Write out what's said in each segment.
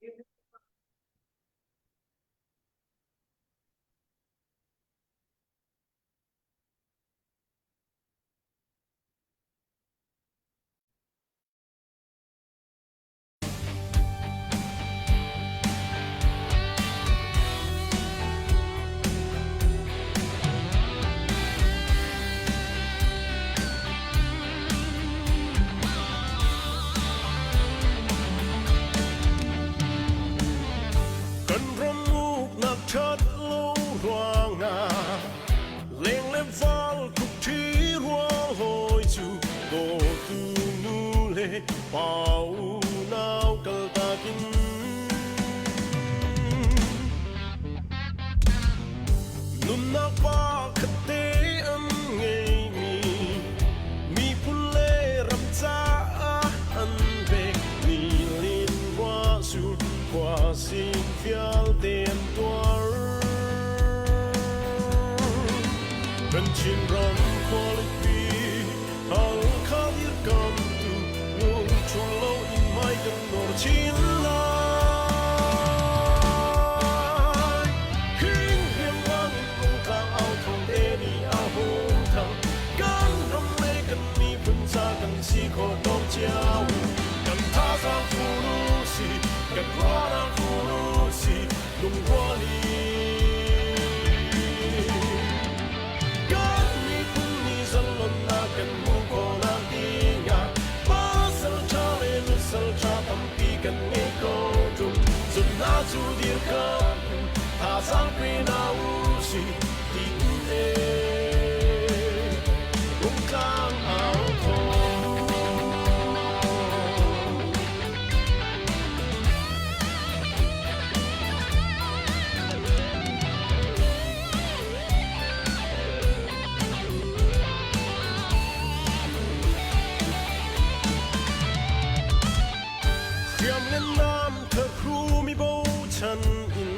Kan ram uknak ṭhat lo ruangah leng le val khukṭhi ruang hawi cu dawtu nu le pa unau kaltak in nunnak pa khatte an ngeimi miphun le ram caah an pek ni lin ruah sur khua sing vialte an tuar. Kan Chinram khualipi Halkha dirkamtu lungṭhul loin hmai kan nawr chin lai. King riangmang in rungtlang au thawng te nih a hung thang. Kan ram le kan miphun ca kan si khawh tawk cio. Kan thazaang fur u si, kan ruahnak fur u si, lungrual in. Kan miphun nih zalonnak kan hmuh khawhnak dingah pasal ṭha le nusal ṭha tampi kan ngei ko ṭung. Cun hna cu dirkamh in thazaang pe hna u sih tiin Rungtlang au thawng. Hriam le nam thahru mi bochan in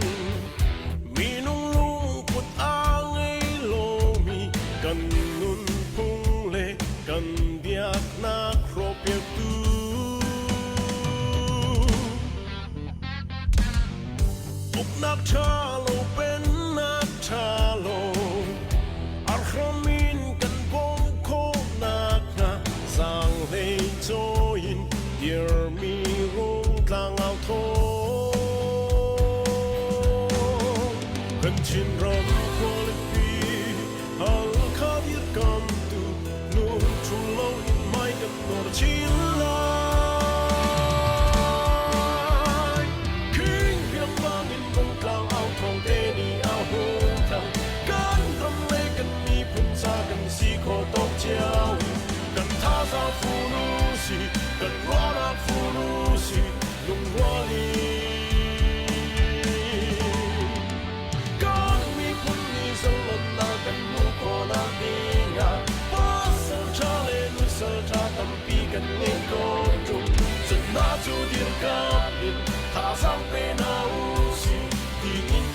minung lungput a ngei lomi kan nunphung le kan biaknak hrawhpiaktu Uknak ṭha lo pennak ṭha lo arhram in kan bawmh khawhnak hnga zaanghlei cawi in dirmi rungtlang au thawng. Kan Chinram khualipi Halkha dirkamtu lungṭhul loin hmai kan nawr chin lai. King riangmang in rungtlang au thawng te nih a hung thang. Kan ram le kan miphun ca kan si khawh tawk cio. Kan thazaang fun u si, kan ruahnak fun u si, lungrual in. Kan miphun nih zalonnak kan hmuh khawhnak dingah pasal ṭha le nusal ṭha tampi kan ngei ko ṭung. Cun hna cu dirkamh in thazaang pe hna u sih tiin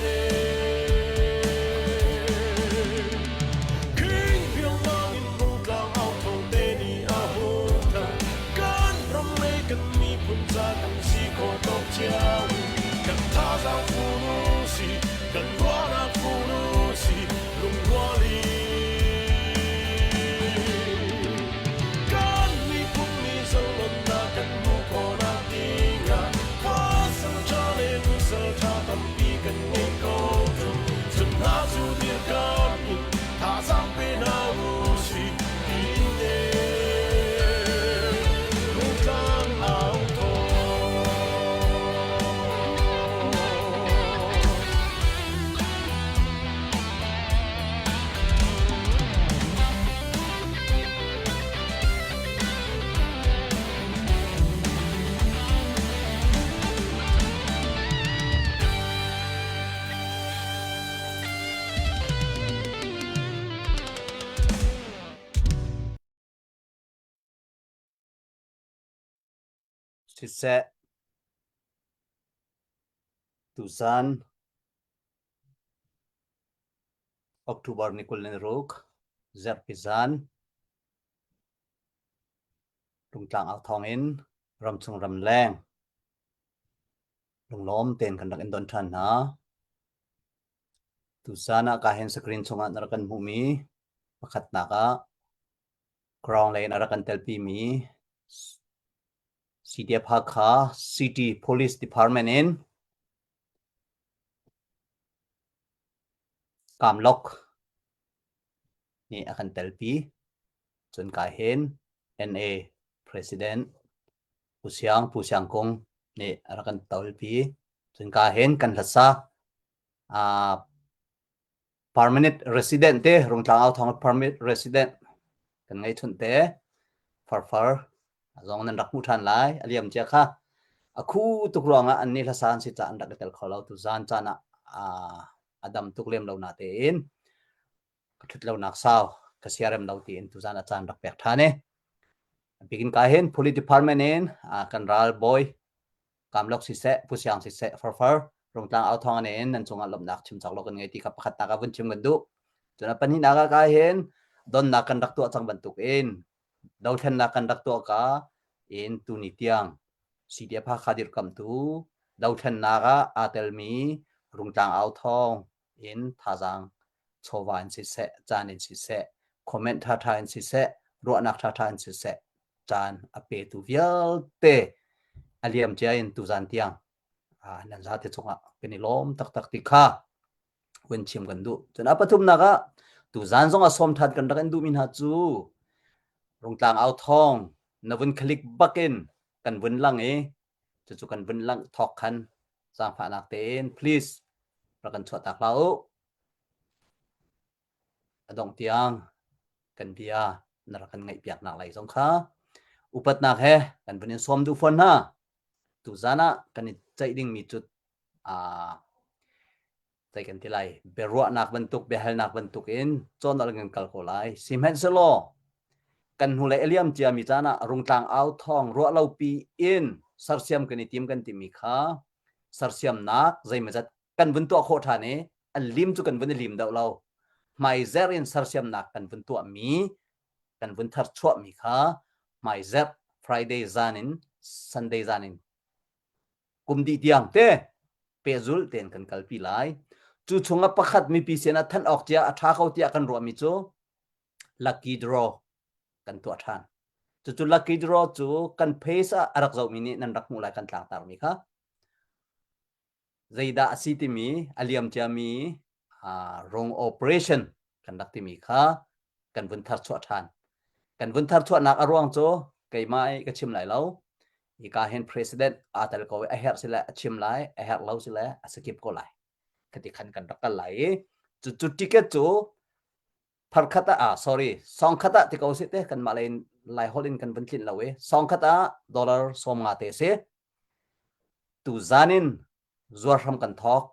King riangmang in rungtlang au thawng te nih a hung thang. Kan ram le kan miphun ca kan si khawh tawk cio. Kan thazaang fun u sih, kan ruahnak fun u sih, lungrual in. Kan miphun nih zalonnak kan hmuh khawhnak dingah pasal ṭha le nusal ṭha tampi kan ngei ko ṭung. Cun hna cu dirkamh in thazaang pe hna u sih tiin Rungtlang au thawng. Siseh, tuzan October ni 26 zarhpi zan Rungtlang au thawng in ramchung ramleng. Lunglawm tein kan rak in don ṭhan hna. Tuzaan ah ka hen screen chungah na rak kan hmuhmi pakhatnak ah ground lei in a rak kan telpimi CDF Hakha City Police Department in Kamlok nih a kan telpi. Cun ka hen NA President Pu Siang Pu Siang Kung nih a rak kan tolpi. Cun ka hen kan hlasa uh, permanent resident te Rungtlang au thong permanent resident kan ngei chunh te farfar zong nan rak hmu than lai a liam cia kha a khu tuk ruangah an ni hlasa an si ca an rak i tel kho lo tu zan caan ah a dam tuk lem lo na tein ka thut lo nak sau ka siarem lo tiin tuzan a caan rak pek than e bikin ka hin police department in kan ral boy Kamlok siseh, Pu Siang siseh, farfar Rungtlang au thawng in nan cungah lawmhnak chim cawk lo kan ngei ti kha pakhat nak ah vun chim kan duh. Cun a pahnihnak ah ka hin donnak kan rak tuah cang bantuk in dothlennak kan rak tuah ka in tuni tiang CDF Hakha dirkamtu dothlennak ah aa telmi Rungtlang au thawng in thazaang chawva in siseh, caan in siseh, comment ṭhaṭha in siseh, ruahnak ṭhaṭha in siseh, caan a petu vialte a liam cia in tuzan tiang nan zate cungah kan i lawm taktak ti kha hun chim kan duh. Cun a pathumnak ah tuzan zong ah sawm ṭhan kan rak in duhmi hna cu Rungtlang au thawng na vun click bakin kan vun lang i cucu kan vun langh thawk khan zaangfahnak tein please rak kan chuahtak hlah u. A dongh tiang kan bia na rak kan ngaihpiaknak lai zong kha upatnak he kan vun in sawm duh fawn hna. Tuzan ah kan i ceih dingmi cu aa zei kan ti lai biaruahnak bantuk biahalnak bantuk in cawn kan kal ko lai. Sihmanhsehlaw kan hnulei a liam ciami caan ah rungtlang au thawng ruah lopi in sersiam kan i tim kan timi kha sersiamnak zeimawzat kan vun tuah khawh ṭhan i an lim cu kan vun i lim deuh lo. Hmaizer in sersiamnak kan vun tuahmi, kan vun tharchuahmi kha hmaizer Friday zan in Sunday zan in kum dih tiang te pehzul tein kan kalpi lai. Cu chungah pakhat mipi sin ah thanh awk cia a ṭha ko tiah kan ruahmi cu lucky draw kan tuah ṭhan. Cucu lucky draw cu kan face ah a rak zohmi nih nan rak hmuh lai kan tlangtarmi kha. Zeidah a si timi a liam ciami rung operation kan rak timi kha kan vun thar chuah ṭhan. Kan vun thar chuahnak a ruang cu keimah i ka chim lai lo. Hika hin president aa tel ko i a herh sile a chim lai, a herh lo sile a skip ko lai. Khati khan kan rak kal lai i cu ticket cu pharkhat ah ah sorry songkhat ah ti ko si te kanmah lei in lai holh in kan vun tlinh lo i songkhat ah dollar 50 te si tu zan in zuar hram kan thawk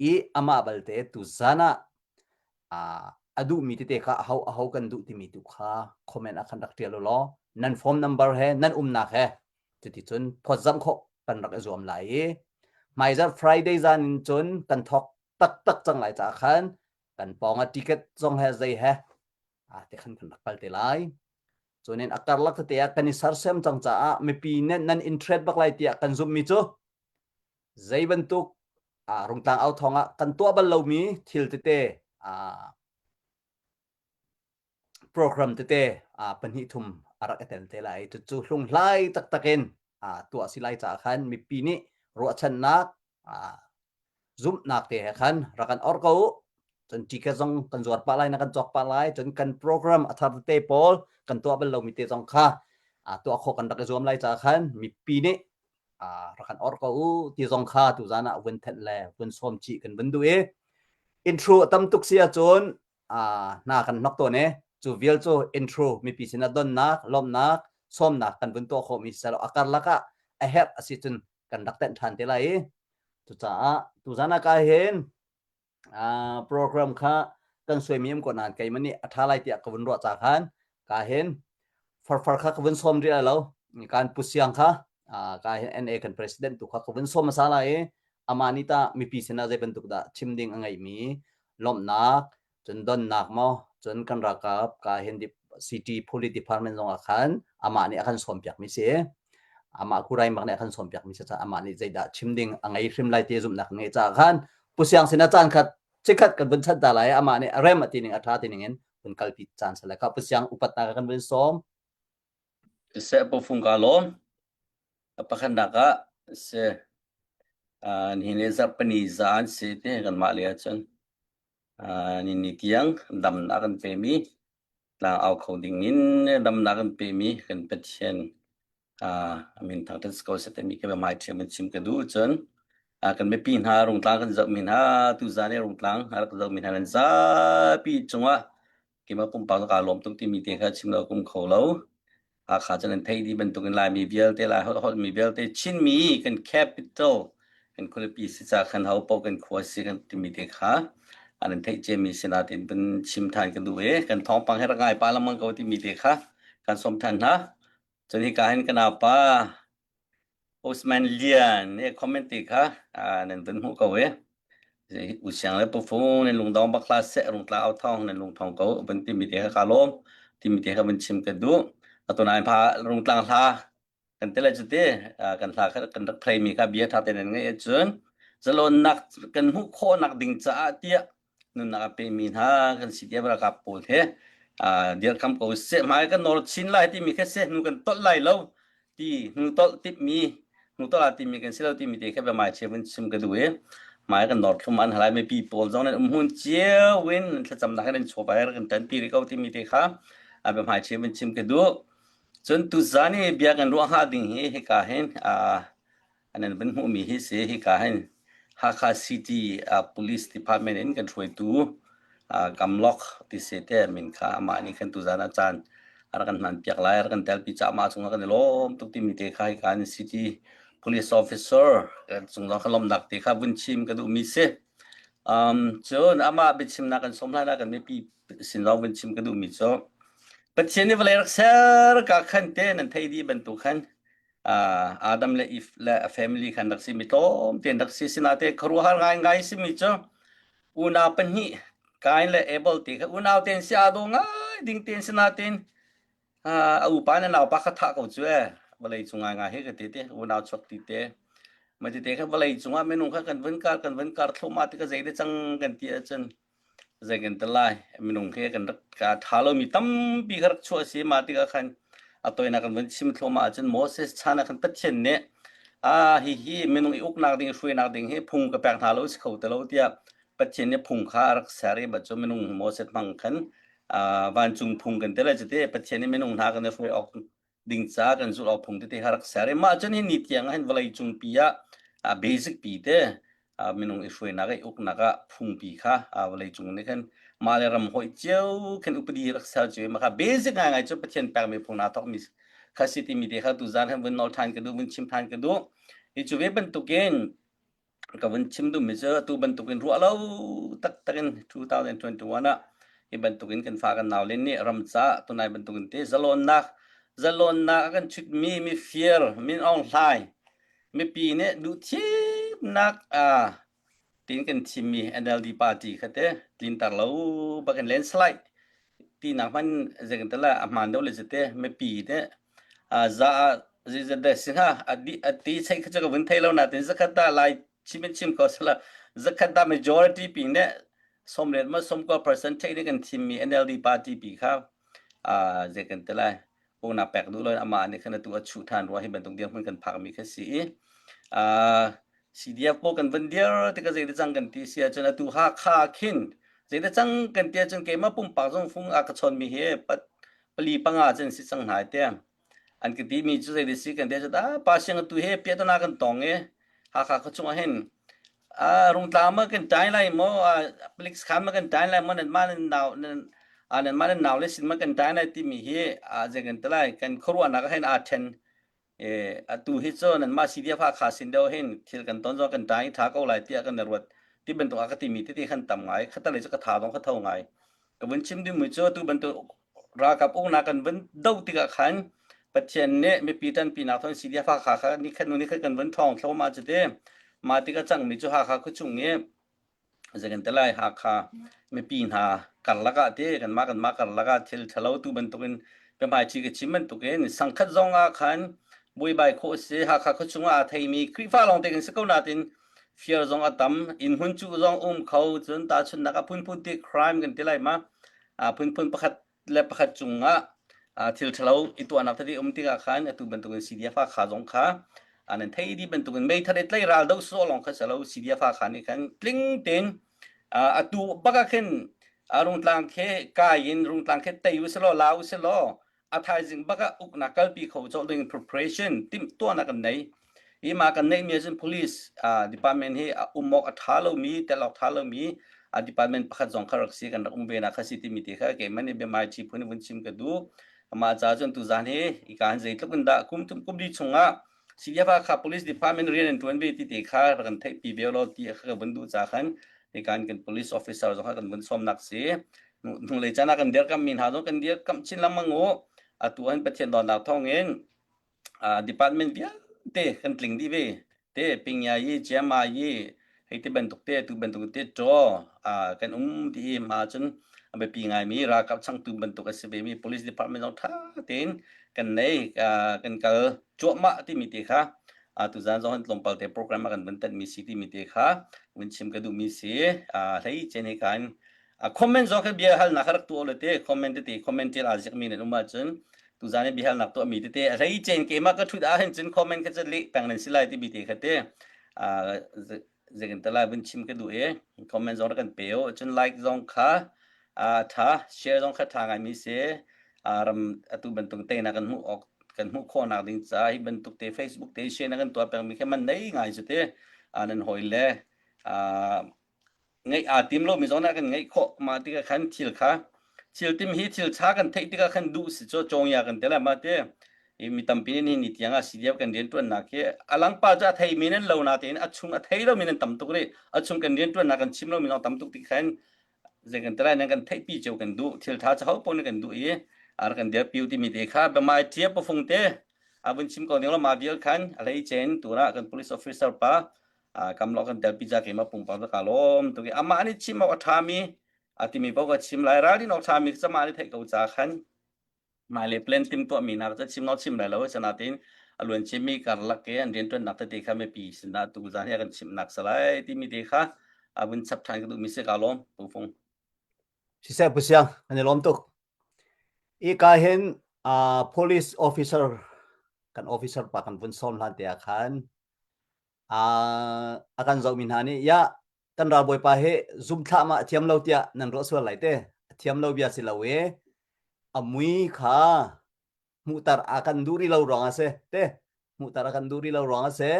i amah balte tu zan ah a duhmi tete kha aho aho kan duh timi tu kha comment ah khan rak ṭial u law nan phone number he nan umnak he cuticun phawtzamh khawh kan rak i zuam lai i hmaizarh Friday zan in cun kan thawk taktak cang lai caah khan kan pawng ah ticket zong he zei he a te khan kan rak kal te lai cunin a karlak tete ah kan i sersiam cang caah mipi nih nan interest bak lai tiah kan zumhmi cu zei bantuk rungtlang au thawng ah kan tuah bal lomi thil tete program tete pahnih thum a rak i tel te lai cucu hlunghlai taktak in tuah si lai caah khan mipi nih ruahchannak zumhnak te he khan rak kan or ko u cun ticket zong kan zuar pah lai na kan cawk pah lai cun kan program a thar te pawl kan tuah bal lomi te zong kha tuah khawh kan rak i zuam lai caah khan mipi nih rak kan or ko u ti zong kha tuzan ah vun thenh le vun sawm chih kan vun duh i intro a tam tuk si ahcun hna kan hnok tawn i cu vial cu intro mipi sin ah donnak lawmhnak sawmnak kan vun tuah khawhmi siseh a karlak ah a herh a si cun kan rak tenh ṭhan te lai i cucaah tuzan ah ka hin program kha kan suaimi um ko nain keimah nih a ṭha lai tiah ka vun ruah ca khan ka hin farfar kha ka vun sawm rih lai lo kan pu siang kha ka hin NA kan president tu kha ka vun sawm hmasa lai i amah nih tah mipi sinah zei bantuk dah chim ding a ngeihmi lawmhnak cun donnak maw cun kan ralkap ka hin city police department zong ah khan amah nih a kan sawm piakmi si. Amah Kurai mak nih a kan sawmpiak mi si caah amah nih zeidah chim ding a ngei hrim lai ti zumhnak kan ngeih caah khan Pu Siang sin ah caan khat chikkhat kan vun chanh ta lai i amah nih a rem a ti ning a ṭha ti ning in vun kalpi caan sale kha Pu Siang upatnak kan vun sawm. Siseh pawfung ka lawm. A pakhatnak ah si nihin le zarhpini zaan si te kanmah lei ahcun ni tiang damnak kan pemi tlang au kho ding in damnak kan pemi kan Pathian min thangṭhat si ko seh timi ka mai ṭhiam in chim ka duh cun kan mipi hna rungtlang kan zohmi hna tuzaan i rungtlang a rak zohmi hna nan zapi cungah keimah pumpak kaa lawm tuk timi te kha chim lo kum kho lo. Hakha cu nan theih dih bantukin Laimi vialte, Lai holh holhmi vialte, Chinmi kan capital, kan khualipi si ca khan ho paoh kan khua si kan timi te kha an theih ciami si nain vun chim than ka duh i kan thawngpang he rak ngai pa lengmang ko timi te kha kan sawm than hna. Cun hika hin ka naupa Osman Lian nih comment ti kha nan vun hmuh ko i Usiang le Pufung nan lungdong bak hlah seh rungtla au thawng nan lungthong ko vun timi te kha ka lawm timi te kha vun chim ka duh. Atu nai pha rungtlang hla kan te le cu ti kan hla kha kan rak play mi kha bia tha te nan ngeih ahcun zalonnak kan hmuh khawhnak ding caah tiah nunnak a pemi hna kan CDF ralkap pawl he dirhkam ko seh hmai kan nawl chin lai timi kha seh hnu kan tolh lai lo ti hnu tolh tipmi hnu tolh ah timi kan si lo timi te kha biamai che vun chim ka duh i hmai kan nor thlum an halai mipi pawl zong nan um hmun cio in thlacamnak in chawva kan ṭanpi rih ko timi te kha biamai che vun chim ka duh cun tuzan i bia kan ruah hnga ding hi hika hin An van hmuhmi hi si hika hin Hakha City Police Department in kan hruaitu Kamlok ti si te min kha amah nih khan tuzan ah caan a rak kan hman piak lai a rak kan telpi caah mah cungah kan i lawm tuk timi te kha hika in City Police Officer kan cung zong kan lawmnak te kha vun chim ka duhmi si. Um, cun amah biachimnak kan sawm hlan ah kan mipi sin zong vun chim ka duhmi cu Pathian nih vawlei rak ser ka khan te nan thei dih bantuk khan Adam le Eve le a family khan rak si mi tlawm tein rak si sinate khuaruahhar ngaingai simi cu unau pahnih Kain le Abel ti kha unau tein si aa daw ngai ding tein sinatin a upa na naupa kha thah ko cu e vawlei cung ngai ngai hi ka ti te unau chuak ti te ma ti te kha vawlei cungah minung kha kan vun kar kan vun kar thluma ti ka zei de cang kan ti ahcun Zei kan ti lai minung he kan rak ka ṭha lomi tampi kha rak chuah a si mah tikah khan a tawinak kan vun chim thluahmah ahcun Moses chan ah khan Pathian nih a hihi minung i uknak ding hruainak ding hi phung ka pek hna lo si kho ti lo tiah Pathian nih phung kha a rak ser i cu minung Moses hmang khan vancung phung kan ti lai cu ti Pathian nih minung hna kan i hruai awk ding ca kan zulh awk phung tete kha rak ser i mah cun hi ni tiang ah hin vawlei cung pi ah basic pi te minung i hruainak i uknak ah phungpi kha vawlei cung nih khan mah le ram hawih cio khin upadi rak ser cio i mah kha basic ngaingai cu Pathian pekmi phung naa thawkmi kha si timi te kha tuzaan han vun nawl ṭhan ka duh vun chim ṭhan ka duh hi cu ve bantukin ka vun chim duhmi cu atu bantukin ruah lo taktak in 2021 ah hi bantukin kan fa kan nau len nih ram ca tunai bantukin te zalonnak zalonnak a kan chutmi mifir Min Aung Hlaing mipi nih duhthimnak ah tiin kan thimmi NLD party kha te tlinter lo bakin landslide tinak hman zeikan tala a hmaan deuh le te mipi nih za zeizat si hnga a ti chei kha cu ka vun thei lo natin zakhat da lai chim in chim ko sala zakhat da majority pi nih somlet ma somkua percent thei nih kan thimmi NLD party pi kha zei kan ti lai uknak pek duh lo amah nih khan atu a chuh than rua hi bantuk dirhmun kan phakmi kha si i CDF pawl kan van dir tikah zei cang kan ti si ahcun atu Hakha khin zei cang kan ti ahcun keimah pumpak zong fung a ka chawnmi hi pat pali panga cun si cang hna te an ka ti mi cu zei si kan ti ahcun ah pa siang atu he piahtana kan tong i Hakha khuachung ah hin rungtlang ma kan ṭai lai maw palik sakhan ma kan ṭai lai maw nan mah nan nau nan nan mah nan nau le sin ma kan ṭai lai timi hi zei kan ti lai kan khuaruahnak ah hin aa ṭhen atu hi cu nanmah CDF Hakha sin deuh hin thil kan ton zong kan ṭai ṭha ko lai tiah kan i ruat ti bantuk a ka timi tete khan tam ngai khatalei cu ka tha zong ka tho ngai ka vun chim dingmi cu atu bantuk ralkap uknak kan vun doh tikah khan Pathian nih mipi ṭanpinak thawng CDF Hakha kha nikhat hnu nikhat kan vun ṭhawng thluahmah cu ti mah tikah cangmi cu Hakha khuachung i zei kan ti lai Hakha mipi hna karlak ah ti kanmah kanmah karlak ah thil ṭhalo tu bantukin biahmaiṭhi ka chim bantukin sangkhat zong ah khan. Buaibai khawh a si. Hakha khuachung ah aa theimi Khrihfa lawngte kan si ko nain fir zong a tam, inn hmun cuh zong um kho, cun tahchunhnak ah phunphun ti crime kan ti lai ma. Phunphun pakhat le pakhat cungah thil ṭhalo i tuahnak tete um tikah khan atu bantukin CDF Hakha zong kha nan thei dih bantukin meithal i tlei ral do sawh lawng kha si lo CDF Hakha nih khan tling tein atu bak ah khin Rungtlang khi kai in Rungtlang khi tei u selaw la u selaw a thaizing bak ah uknak kalpi kho colh ding preparation timhtuahnak kan nei. Hi ma kan neihmi ahcun police department hi a um awk a ṭha lomi tel awk ṭha lomi a department pakhat zong kha rak si kan rak um ve nak kha si timi te kha keimah nih biahmaiṭhi phun in vun chim ka duh. Amah ca cun tuzan hi ika hin zeitluk in dah kum thum kum li chungah CDF kha police department rian an ṭuan ve ti te kha rak kan theihpi ve law ti kha ka vun duh ca khan hikan kan police officer zong kha kan vun sawmnak si. Hnulei caan ah kan dirkammi hna zong kan dirkamh chin lengmang u. Atu an Pathian dawtnak thawngin department vialte kan tling dih ve. Te Pingya yi, Chiama yi, hei ti bantuk te tu bantuk te ṭaw kan um ti i ma cun a biapi ngaimi ralkap changtu bantuk a si ve mi police department zong ṭha tein kan nei kan kal cuahmah timi te kha tuzan zong hin tlawmpal te program a kan vun tanh mi si timi te kha vun chim ka duh mi si hlei chen he kan comment zong kha bia halnak kha rak tuah le te comment tete comment tial aa ziakmi nan um ahcun tuzan i biahalnak tuahmi tete a hlei cen keimah ka thut ahhin cun comment kha cu leh peng nan si lai timi te kha te zeikan te lai vun chim ka duh i comment zong rak kan pe u cun like zong kha tha share zong kha tha ngaimi si ram atu bantuk te na kan hmuh awk kan hmuh khawhnak ding ca hi bantuk te Facebook te share na kan tuah pengmi kha man nei ngai cu te nan hawi le Ngeih aa tim lomi zong nih kan ngeih khawh. Mah tikah khan thil kha thil tim hi thil ṭha kan theih tikah khan duh si cu cawngya kan ti lai mah ti. I mi tampi nih nihin ni tiang ah CDF kan rianṭuannak hi a langpa cu a theimi nan lo natein a chung a thei lomi nan tam tuk rih. A chung kan rianṭuannak kan chim lomi zong tam tuk ti khan zei kan ti lai nan kan theihpi cio kan duh. Thil ṭha cu ho paoh nih kan duh i a rak kan dirpi timi te kha biamai ṭia pafung te a vun chim ko ning lo mah vial khan a hleice in turah kan police officer pa kam lo kan telpi ca keimah pumpak ka lawm tuk i amah nih chim awk a ṭhami a timi paoh ka chim lai ralrin awk ṭhami camah nih theih ko ca khan hmailei plan tim tuahmi hna cu chim lo chim lai lo sinain a luan cimmi karlak i an rianṭuannak tete kha mipi sinah tu zan hi a kan chimhnak salai timi te kha a vun chap ṭhan ka duhmi si ka lawm Pu Fung. Siseh Pu Siang, an i lawm tuk. Ika hin uh, police officer kan officer pa kan vun sawm hlan te ah khan a kan zohmi hna nih ya kan ralbawipa hi zum thlah ma a thiam lo tiah nan ruah sual lai te a thiam lo bia si lo e a mui kha hmuhter a kan duh rih lo ruang a si te hmuhter a kan duh rih lo ruang a si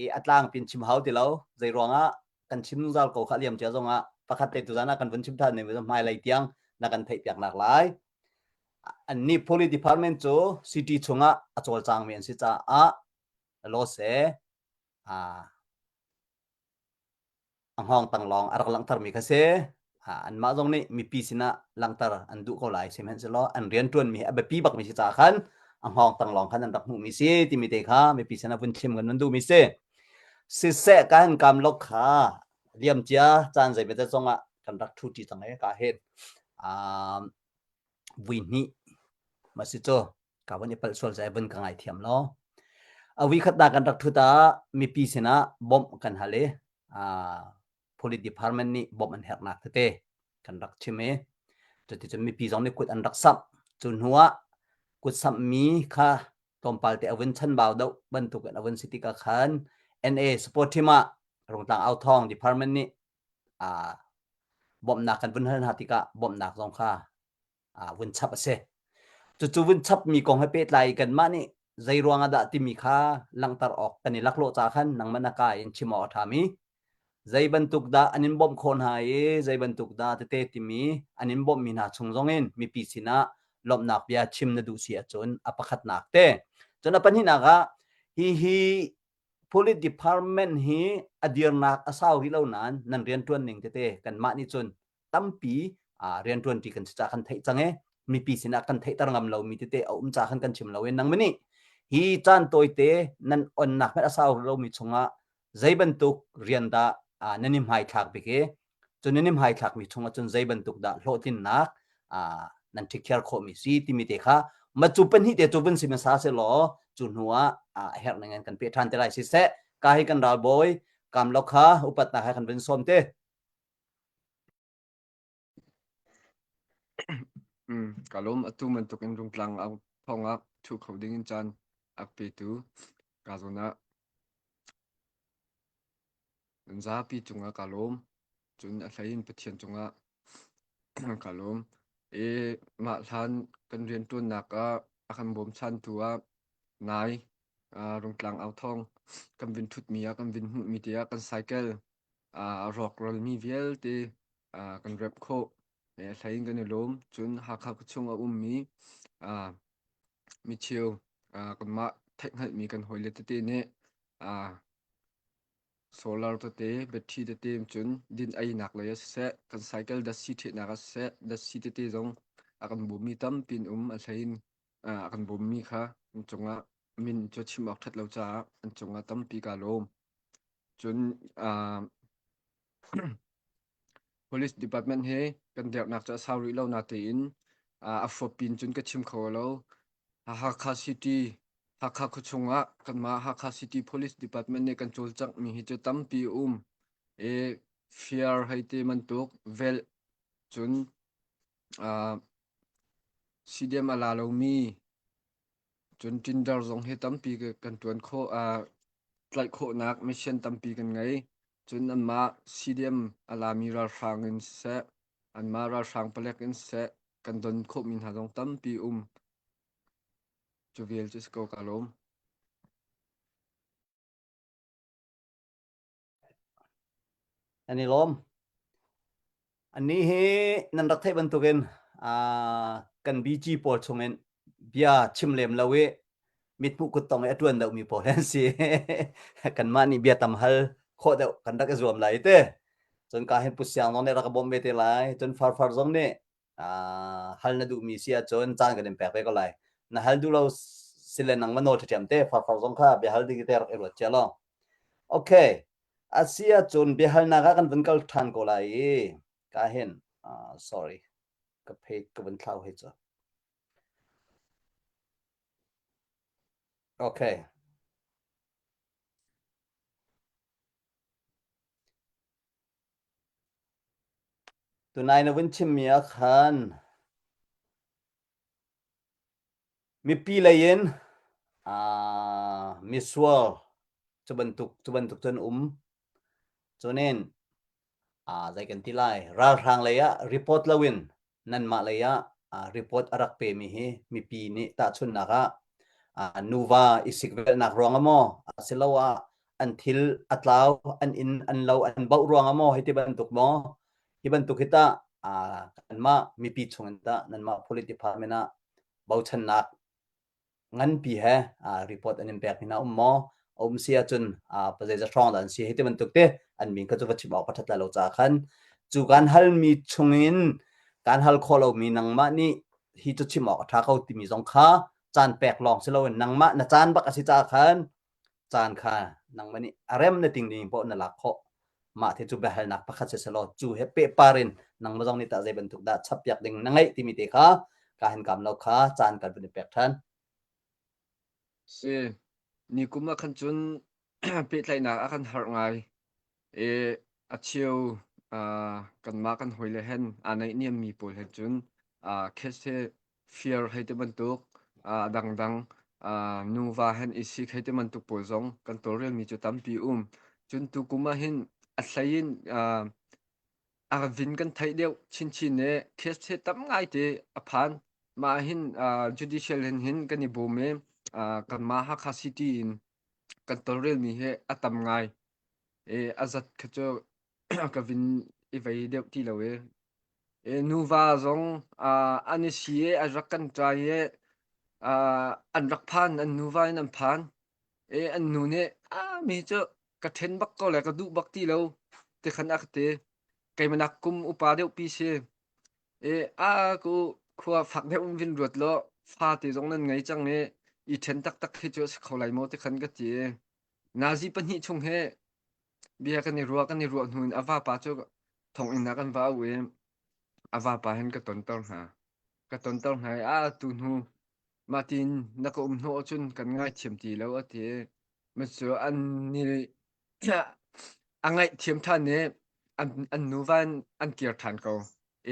i a tlang pin chim hau ti lo zei ruangah kan chim zungzal ko kha liam cia zongah pakhat te tuzan ah kan vun chim than ne hmailei tiang na kan theih piak nak lai annih police department cu city chungah a cawlcangmi an si caah lawse a hngawng tang lawng a rak langhtermi kha si. Anmah zong nih mipi sinah langhter an duh ko lai sihmanhsehlaw an rianṭuanmi hi a biapi bakmi si caah khan a hngawng tang lawng khan an rak hmuhmi si timi te kha mipi sinah vun thlim kan vun duhmi si. Siseh ka han kam lok kha liamcia caan zeimawzat zongah kan rak ṭhuṭi cang e ka hin vui hnih ma si cu ka vun i palh sual cai vun ka ngaithiam law. A vui khatnak kan rak thut ah mipi sinah bawmh kan hal i police department nih bawmh an herhnak tete kan rak chim i cuticun mipi zong nih kut an rak samh. Cu hnu ah kut samhmi kha tlawmpal te a vun chanbau deuh bantuk in a vun si tikah khan NA support team ah Rungtlang Authawng department nih bawmhnak kan vun hal hna tikah bawmhnak zong kha vun chap a si. Cucu vun chapmi kong he pehtlai kanmah nih zei ruang ah dah timi kha langhter awk kan i laklawh ca khan nangmah na ka in chim awk a ṭhami zei bantuk dah an in bawmh khawh hna i zei bantuk dah tete timi an in bawmhmi hna chung zongin mipi sinah lawmhnak bia chim na duh si ahcun a pakhatnak te. Cun a pahnihnak ah hihi police department hi a dirnak a sau rih lo nain nan rianṭuan ning tete kanmah nih cun tampi rianṭuanṭi kan si ca kan theih cang e mipi sinah kan theihter ngam lomi tete a um ca khan kan chim lo e nang nih hi caan tawite nan onnak hmanh a sau lomi chungah zei bantuk rian dah nan i hmaithlak bik i cun nan i hmaithlakmi chungah cun zei bantuk dah hlawhtlinnak nan ṭhikhiar khawhmi si timi te kha. Ma cu pahnih te cu vun si hmasa se law cu hnu ah a herh ning in kan pe ṭhan te lai. Siseh, ka hi kan ralbawi kam lo kha upatnak he kan vun sawm te. Ka lawm atu bantuk in Rungtlang au thawng ah ṭhu kho ding in caan a petu ka zawn ah nan zapi cungah ka lawm. Cun a hlei in Pathian cungah ka lawm. I mah hlan kan rianṭuannak ah a kan bawmchantu ah nai Rungtlang au thawng kan vin ṭhutmi ah kan vin hmuhmi te ah kan cycle a rawkralmi vialte kan remh khawh. A hlei in kan i lawm. Cun Hakha khuachung a ummi micheu kanmah theihhngalhmi kan hawile tete nih solar tete, battery tete cun din einak lei ah siseh, kan cycle datsi ṭhehnak ah siseh, datsi tete zong a kan bawmmi tampi an um. A hlei in a kan bawmmi kha an cungah min cu chim awk ṭhat lo caah an cungah tampi kaa lawm. Cun Police Department he kan dirhnak cu a sau rih lo natein a fuapin cun ka chim kho lo. Hakha City, Hakha khuachung ah kanmah Hakha City Police Department nih kan cawlcanghmi hi cu tampi a um. I fear hei ti bantuk velh cun CDM a la lomi Cun Tinder zong hi tampi kan ṭuan khawh. Tlaih khawhnak mission tampi kan ngei. Cun anmah CDM a lami ralhrang in siseh, anmah ralhrang palek in siseh, kan don khawhmi hna zong tampi um. Cu vial cu si ko ka lawm. An i lawm. Annih hi nan rak theih bantukin kan BG pawl chungin bia chim lem lo i mithmuh kuttong i a ṭuan deuhmi pawl an si. Kanmah nih bia tam hal khawh deuh kan rak i zuam lai te. Cun ka hin Pu Siang zong nih rak ka bawmh ve te lai. Cun Farfar zong nih hal na duhmi si ahcun caan kan in pek ve ko lai. Na hal duh lo sile nangmah nawl ṭhiam te Farfar zong kha bia hal ding te rak i ruat cia law. Okay. A si ahcun biahalnak ah kan vun kal ṭhan ko lai i ka hin sorry ka page ka vun thlau hei cu. Okay. Tunai na vun chimmi ah khan Mipi lei in misual cu bantuk cu bantuk cun um. Cunin zei kan ti lai ralhrang lei ah report loin nanmah lei ah report a rak pemi hi mipi nih tahchunhnak ah nuva i sikvelhnak ruang ah maw asiloah an thil a tlau an inn an lo an bauh ruang ah maw hiti bantuk maw hi bantuk hi tah kanmah mipi chung in tah nanmah police department ah bochannak nganpi he report an in pek mi hna um maw? A um si ahcun zeizat hrawng dah an si hei ti bantuk te an min kha cu va chim awk a ṭhat lai lo caah khan cu kan halmi chungin kan hal khawh lomi nangmah nih hi cu chim awk a ṭha ko timi zong kha caan pek lawng si loin nangmah na caan bak a si caah khan caan kha nangmah nih a rem na ting ding paoh na lak khawh. Mah te cu biahalnak pakhat si selaw cu he pehpar in nangmah zong nih tah zei bantuk dah chappiak ding na ngeih timi te kha ka hin kam lo kha caan kan vun i pek ṭhan. Si, ni kum ah khan cun pehtlaihnak a kan harh ngai. I a cheu kanmah kan hawile hen aa naihniammi pawl he cun case he fir hei ti bantuk a dangdang nuva hen i sik hei ti bantuk pawl zong kan tawlrelmi cu tampi um. Cun tukum ah hin a hlei in a vin kan theih deuh chinchin i case he tam ngaite a phan. Mah hin judicial hin hin kan i bawm i kanmah Hakha City in kan tawlrelmi hi a tam ngai. I a zat kha cu ka vin i vei deuh ti lo i Nuva zong an i si i an rak kan ṭai i an rak phan, an nuva in an phan. I an nu nih, "Ah, mi cu ka ṭhen bak ko le ka duh bak ti lo," ti khan a ka ti. Keimah nak kum upa deuhpi si. I a ku khua fak deuh in vin ruat law fate zong nan ngei cang i i ṭhen taktak hi cu a si kho lai maw ti khan ka ti. Nazi pahnih chung hi Bia kan i ruah kan i ruah hnu in a vapa cu thonginn ah kan va auh i a vapa hin ka tonter hna. Ka tonter hna i a tu hnu. Mah tiin na ka um hnawh ahcun kan ngaithiam ti lo a ti. Cu an nih a ngaihthiam ṭhan i an, an nuva in an kir ṭhan ko.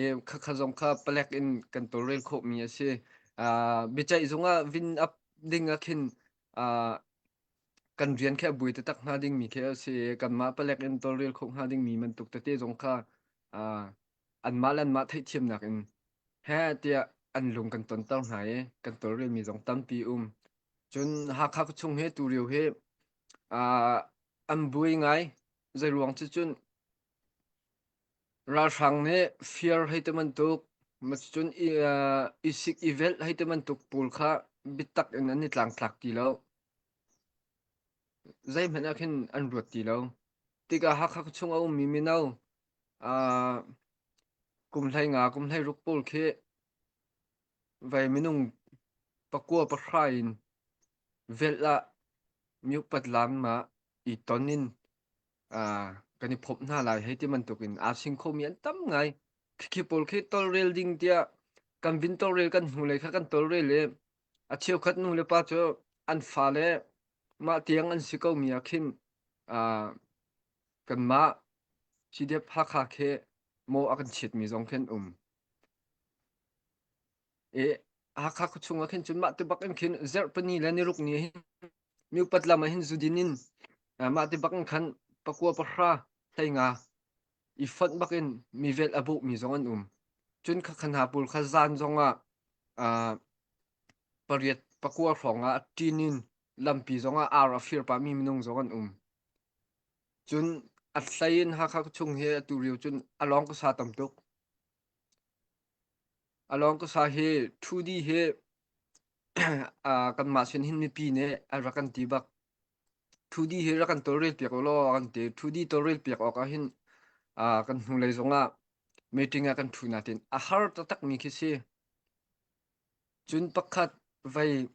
I khakha zong kha palek in kan tawlrel khawhmi a si. Uh, biaceih zung ah vin up ding ah khin uh, kan rian khi a buai taktak hnga dingmi khi a si i kanmah palek in tawlrel khawh hnga dingmi bantuk tete zong kha uh, anmah le anmah theihthiamnak in heh tiah an lung kan tonter hna i kan tawlrelmi zong tampi um. Cun Hakha khuachung hi tu lio hi uh, an buai ngai. Zeiruang cu cun ralhrang nih fir hei ti bantuk cun i, uh, i sik i velh hei ti bantuk pawl kha biatak in an i tlangtlak ti lo. Zeihmanh ah khin an ruat ti lo. Tikah Hakha khuachung a ummi mino uh, kum hlei nga, kum hlei ruk pawl khi Vai minung pakua pahra in velh ah miupat lam ah i ton in uh, kan i phomh hna lai hei ti bantuk in aa sing khomi an tam ngai. Khikhi pawl khi tolrel ding tiah kan vin tolrel kan hnulei kha kan tolrel i a cheukhat nu le pa cu an fale mah tiang an si komi ah khin uh, kanmah CDF Hakha khi maw a kan chiatmi zong khi an um. I Hakha khuachung ah khin cun mah ti bak in khin zarhpini le niruk ni hin miupat lam ah hin zudin in mah ti bak in khan pakua pahra hleinga i fonh bak in mi velh a bawhmi zong an um. Cun khakhan hna pawl kha zan zong ah pariat pakua hrawng ah ṭin in lampi zong ah ar a fir pahmi minung zong an um. Cun a hlei in Hakha khuachung hi atu lio cun a lawng ka sa tam tuk. A lawng ka sa hi 2D hi kanmah sin hin mipi nih an rak kan ti bak. 2D hi rak kan tawlrel piak u law a kan ti. 2D tawlrel piak awk ah hin kan hnulei zong ah meeting ah kan ṭhu natin a har taktakmi khi si. Cun pakhat vei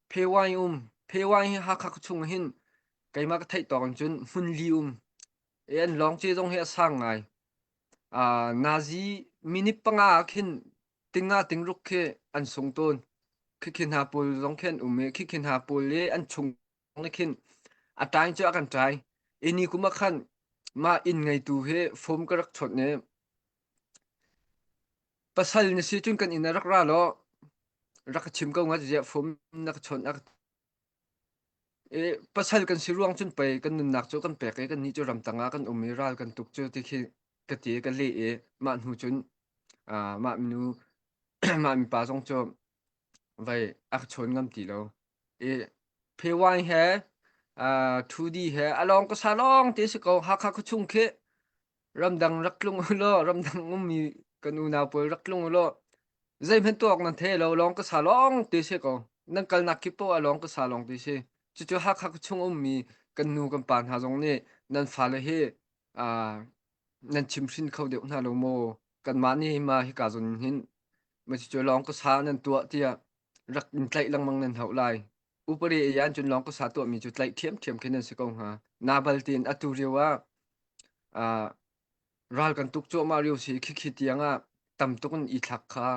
Phewaing um. Phewaing hi Hakha khuachung ah hin keimah ka theih tawk in cun hmun li um. I an lawngce zong hi a sang ngai. Uh, nazi minute panga ah khin tinga tingruk khi an sung tawn. Khikhi hna pawl zong khi an um i khikhi hna pawl i an chung nih khin a ṭaing cu a kan ṭai. I ni kum ah khan mah inn ngeitu hi phone ka rak chawnh i pasal na si cun kan inn ah rak ra law rak ka chim ko hnga tiah phone na ka chawnh a ka I pasal kan si ruang cun pei kan nunnak cu kan pek i kannih cu ramtang ah kan um i ral kan tuk cu ti khi ka ti i ka leh i mah hnu cun uh, mah minu mah mipa zong cu vai a ka chawn ngam ti lo. I Phewaing he uh, 2D he along ka sa lawng te si ko Hakha khuachung khi ramdang rak tlung u law ramdang ummi kan unau pawl rak tlung u law zeihmanh tuak nan thei lo lawng ka sa lawng te si ko nan kalnak kip poah ah lawng ka sa lawng te si cucu Hakha chung ummi kan nu kan pa hna zong nih nan fale hi uh, nan chimhrin kho deuh hna lo maw kanmah nih ma hika zawn hin ma cucu lawng ka sa nan tuah tiah rak in tlaih lengmang nan hauh lai upari yan cun lawng ka sa tuahmi cu tlaih ṭhiamṭhiam khin nan si ko hnga nabal tiin atu rio ah uh, ral kan tuk cuahmah rio si khikhi tiang ah tam tuk in i thlak kha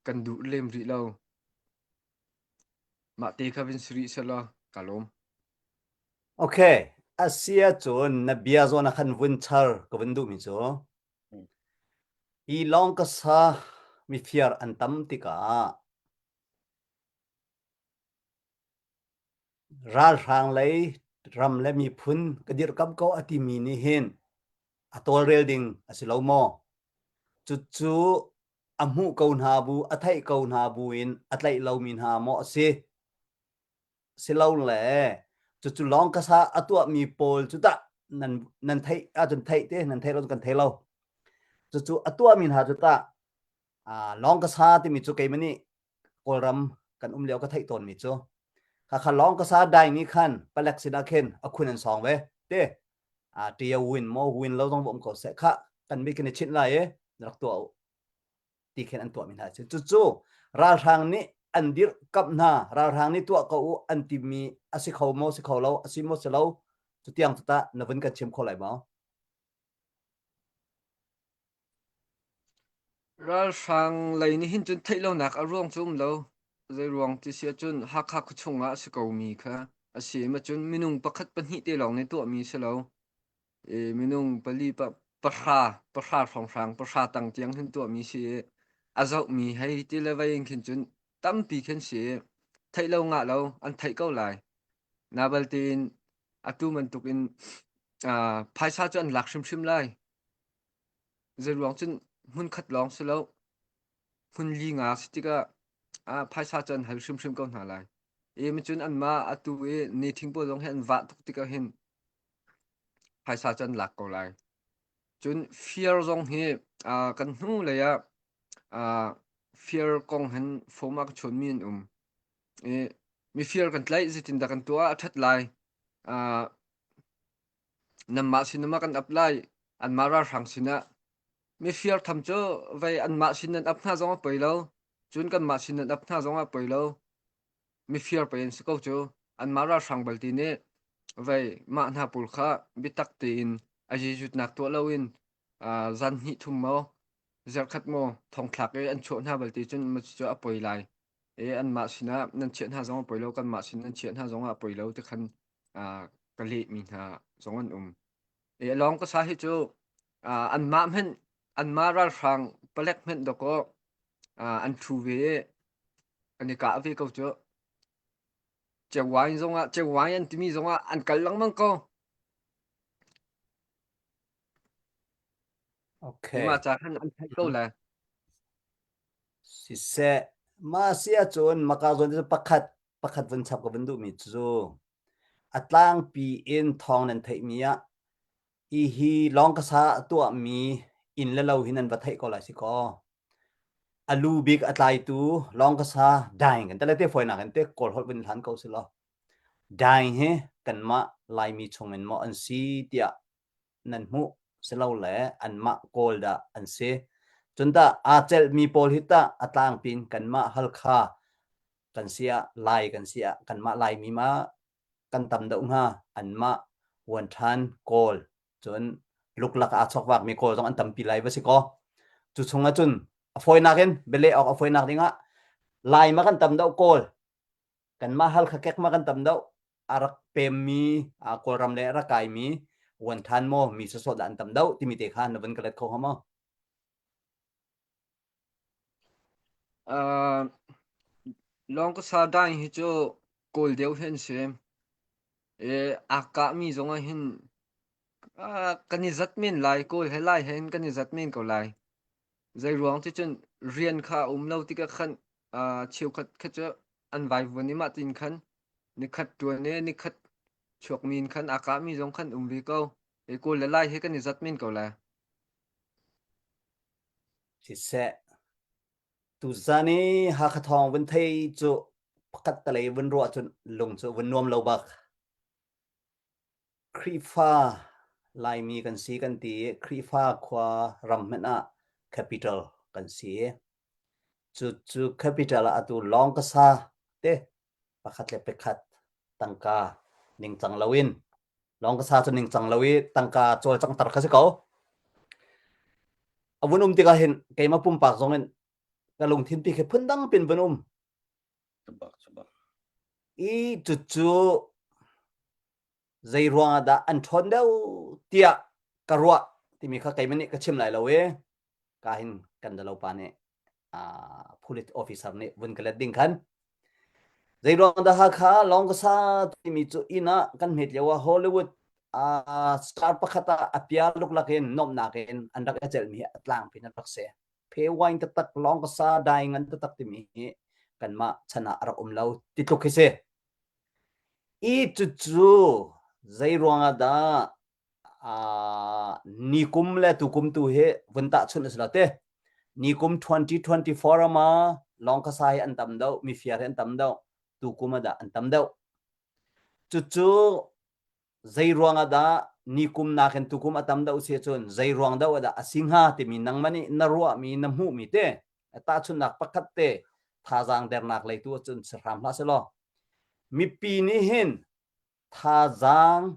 kan duh lem rih lo mah te kha vin si rih selaw ka lawm Okay, asia cun na bia zawn ah khan vun char ka vun duhmi cu hi lawng ka sa mifiar an tam tikah Ralhrang lei ram le miphun ka dirhkamh ko a timi nih hin a tawlrel ding a si lo maw? Cucu a hmuh ko hna bu, a theih ko hna bu in a tlaih lomi hna maw a si? Silole cucu lawng kasa a tuahmi pawl cu tah nan nan theih ahcun theih te, nan theih lo cu kan thei lo. Cucu a tuahmi hna cu tah lawng kasa timi cu keimah nih Kawlram kan um lio ka theih tawnmi cu khakha lawng ka sa dai ni khan palek sinah khin a khun an sawng ve te a tia win mo win lo zong um ko se kha kan mi kan i chinh lai e rak tuah u ti khin an tuah mi hna cu cu ralhrang nih an dirh kamh hna ralhrang nih tuah ko u an timi a si kho maw si kho lo a si maw si lo cu tiang cu tah na vun kan chim kho lai maw Ralhrang lei nih hin cun theih lonak a ruang cu um lo. Zeiruang ti si ahcun Hakha khuachung ah a si komi kha a si. Cun minung pakhat pahnih te lawng nih tuahmi si lo. I minung pali pa pahra pahra hrawnghrang pahra tang tiang hin tuahmi si i a zohmi hei ti le vei in khin cun tampi khin si i theih lo ngah lo an theih ko lai. Na baltein atu bantukin uh, phaisa cu an lak hrimhrim lai. Zeiruang cun hmunkhat lawng si lo hmun li nga si tikah ah phaisa cu an hal hrimhrim ko hna lai. I cun anmah atu i ni thing pawl zong hi an vah tuk tikah hin phaisa cu an lak ko lai. Cun fir zong hi uh, kan hnu lei ah uh, fir kong hin phone a ka chawnmi an um. I mifir kan tlaih zeitindah kan tuah a ṭhat lai. Uh, nanmah sinah kan ap lai anmah ralhrang sinah mifir tham cu vei anmah sin nan ap hna zong a poi lo cun kanmah sin nan ap hna zong a poi lo mifir pei an si ko cu anmah ralhrang balte nih vei mah hna pawl kha biatak tein a jejutnak tuah loin zan hnih thum maw zarkhat maw thongthlak i an chuah hna balte cun cu a poi lai e anmah sinah nan chiah hna zong a poi lo kanmah sin nan chiah hna zong ah a poi lo ti khan ka lehmi hna zong an um. E lawng ka sa hi cu anmah hmanh anmah ralhrang palek hmanh dawkaw an thu ve i an i kah ve ko cu. Cewain zongah cewain an timi zongah an kal lengmang ko. Okay. Mah ca khan an theih ko le. Siseh, mah si ahcun maka zawn cu pakhat pakhat vun chap ka vun duhmi cu a tlangpi in thawng nan theihmi ah hihi lawngkasa a tuahmi inn le lo hi nan va theih ko lai si kaw. A lu bik a tlaitu lawngkasa daing kan tele te fawinak in te kawl holh vun hlan ko si law. Daing hi kanmah Laimi chungin maw an si tiah nan hmuh silole anmah Kawl dah an si. Cun tah aa celhmi pawl hi tah a tlangpi in kanmah Halkha kan si ah Lai kan si ah kanmah Laimi ma kan tam deuh hnga anmah Vuanṭhan Kawl cun luklak aa chawkvakmi Kawl zong an tampi lai va si kaw. Cu chung ahcun a fawinak in bialeh awk a fawinak dingah Lai ma kan tam deuh Kawl kanmah Halkha kek ma kan tam deuh a rak pemmi Kawlram le a rak kaimi vuanthan maw mi sawsawh dah an tam deuh timi te kha na vun ka let kho hnga maw? Uh, Lawngkasa dai hi cu kawl deuh hi an si. E, aa kahmi zong ah hin uh, kan i zat men lai, kawl he lai he hin kan i zat men ko lai. Zeiruang ti cun rian kha a um lo tikah khan uh, cheukhat kha cu an vaivuan i mah tin khan nikhat ṭuan i nikhat chuakmi in khan aa kahmi zong khan um ve ko. E kawl le lai he kan i zat men ko lai. Siseh, tuzan i Hakha thawng vun thei cu pakhat talei vun ruah cun lung cu vun nuam lo bak. Khrihfa Laimi kan si kan ti i Khrihfa khua ram hmanh ah capital kan si. Cucu capital ah atu lawng ka sa te pakhat le pakhat tangka ningcang loin lawng ka sa cu ningcang lo i tangka cawlcanghter kha si ko. A vun um tikah hin keimah pumpak zong in ka lungthin pi khi phundang pin vun um. I cucu zei ruang ah dah an ṭhawn deuh tiah ka ruah timi kha keimah nih ka chim lai lo i ka hin kan dalo pa nih uh, police officer nih vun ka let ding khan zei ruang dah Hakha lawng ka sa timi cu inn ah kan hmet lio ah Hollywood uh, star pakhat ah a pia luklak in nomnak in an rak i celmi hi a tlangpi in an rak si phe wine taktak lawng ka sa dai ngan taktak timi hi kanmah chan ah a rak um lo ti tluk hi si I cucu zei ruangah dah uh, nikum le tukum tu hi vun tahchunh a si lo te. Nikum 2024 ama lawngkasa hi an tam deuh, mifiar hi an tam deuh, tukum ah dah an tam deuh. Cucu zei ruangah dah nikum nakin tukum a tam deuh si cun zei ruang deuh dah a si hnga timi nangmah nih na ruahmi na hmuhmi te tahchunhnak pakhat te thazaang dernak lei tu cun si hram hlah selaw mipi nih hin thazaang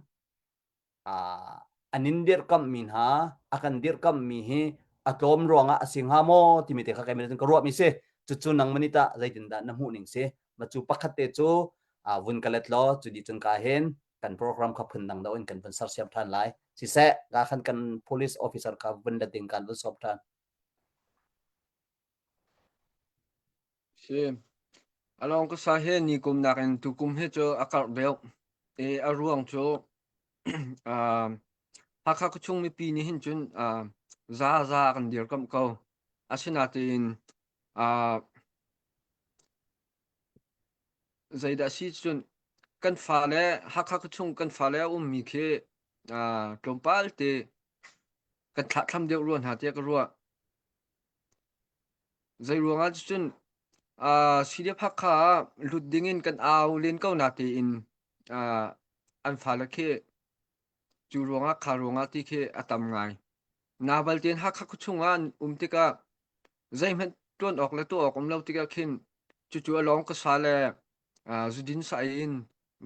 an in dirhkamhmi hna a kan dirhkamhmi hi a tlawm ruangah a si hnga maw timi te kha keimah ka ruahmi si. Cucu nangmah nih tah zeitindah na hmuh ning si? Ma cu pakhat te cu vun ka let law cu dih cun ka hin kan program kha phun dang deuh in kan vun sersiam ṭhan lai. Siseh, ka khan kan police officer kha vun let ding kan vun sawm ṭhan. Si. Along ka sa he ni kum nakin tu kum hi cu a karh deuh. E a ruang cu uh, Hakha khuachung mipi nih hin cun uh, za za kan dirkamh ko. Asinain uh, zeidah si cun kan fale Hakha khuachung kan fale a ummi khi uh, tlawmpal te kan thlahthlam deuh rua hna tiah ka ruah. Zei ruangah cun uh, CDF Hakha ah lut dingin kan au len ko na tiin uh, an fale khi cu ruangah kha ruangah ti khi a tam ngai. Na baltein Hakha khuachung ah an um tikah zeihmanh ṭuan awk le tuah awk um lo tikah khin cucu a lawng ka sa le uh, zudin sa in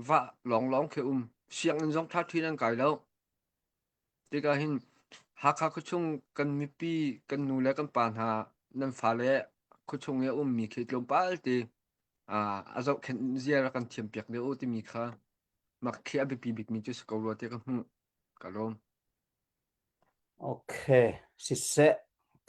vah lawnglawng khi um. Sianginn zong ṭhaṭhi in an kai lo. Tikah hin Hakha khuachung kan mipi kan nu le kan pa hna nan fale khuachung i a ummi khi tlawmpal te uh, a zohkhenh zia rak kan thiampiak deuh u timi kha mak khi a biapi bikmi cu si ko rua tiah ka hmuh. Ka lawm. Okay, siseh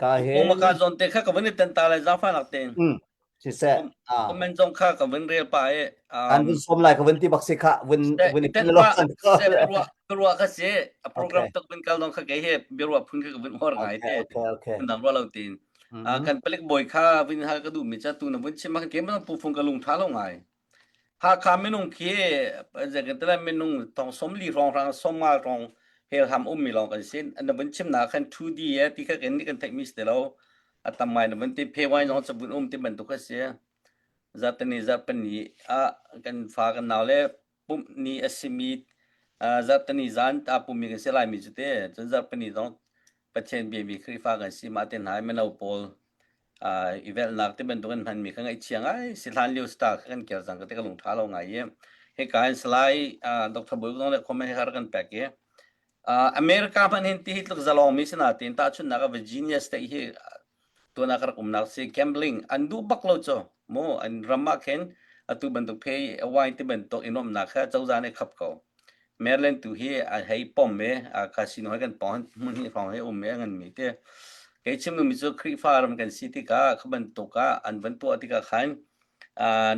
ka Kung hin maka zawn te kha ka vun i tan ta lai zaangfahnak tein. mm, siseh ah Comment zong kha ka vun rel pa i kan um vun som lai ka vun ti bak si kha vun se vun i i ten lo pa san se biaruah biaruah kha si a program Okay. tak vun kal dong kha kei he biaruah phun kha ka vun hor ngai Okay, te okay, okay. phun dang ruah lo tin. Ah Mhm. kan palik bawi kha vun hal ka duh mi cha tu na vun chim ma ke ma pu phung ka lung tha lo ngai. Hakha minung khi zeikatile minung thong 40 hrawnghrang 50 hrawng helham ummi lawng kan si. Na vun chimnak khan 2D e ti kha kan nih kan theihmi si ti lo. A tam ngai na vun ti phe wai zong cabun um ti bantuk a si. Zarhteni zarhpini ah kan fa kan nau le pumh ni a simi zarhteni zan ta pummi kan si laimi cu te. Cun zarhpini zong Pathian biami Khrihfa kan si mah te hna mino pawl i velhnak ti bantuk an hmanmi kha ngaihchia ngai si hlan lio star kha kan ker cang ka ti ka lung ṭha lo ngai i hika in Salai Dr. Bawi zong le comment hi har kan pek i America hmanh hin ti hi tluk zalong mi si nain tahchunhnak ah Virginia state hi tuan ah ka rak umnak si gambling an duh bak lo cu mu an ram ah khin atu bantuk phe wine ti bantuk i nuamhnak kha cozah nih khap ko Maryland tu hi a hei pom i a casino he kan pawng hmun hi hrawng he um i a nganmi te. Kei chim duhmi cu Khrihfa ram kan si tikah kha bantuk ah an van tuah tikah khan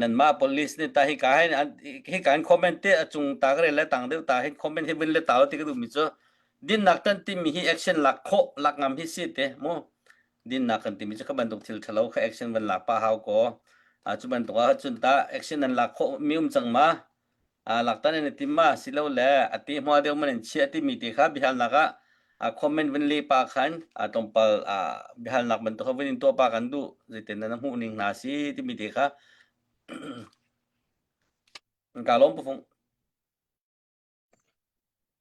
nanmah police nih ta hika hin hika hin comment te a cung ta ka rel le tang deuh ta hin comment hi vun le tau ti ka duhmi cu dinnak tan timi hi action lak khawh lak ngam hi si te mu dinnak kan timi cu kha bantuk thil ṭhalo kha action van lak pa hau ko cu bantuk ah cun ta action nan lak khawh mi um cang ma Laktan in i tim ma silole a ti hma deuh man in chiah timi ti kha biahalnak ah comment vun leh pa khan tlawmpal biahalnak bantuk kha vun in tuah pa kan duh zeitin na hmuh ning hna si timi ti kha ka lawm pufung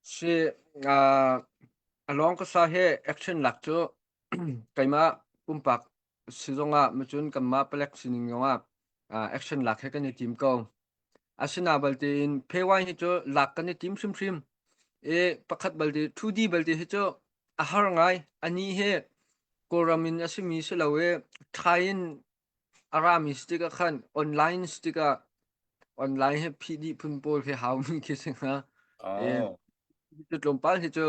Si uh, along ka sa he action lak cu keimah pumpak si zongah macun kanmah palek sining zongah uh, action lak he kan i tim ko. Asina balte in phewai hi cu lak kan i tim hrimhrim. I pakhat balte 2D balte hi cu a har ngai. Ani hi Kawlram in a simi si lo i Thai in a rami si tikah khan online si tikah online hi phih dih phun pawl khi haumi khi si hnga. I Oh. cu tlawmpal hi cu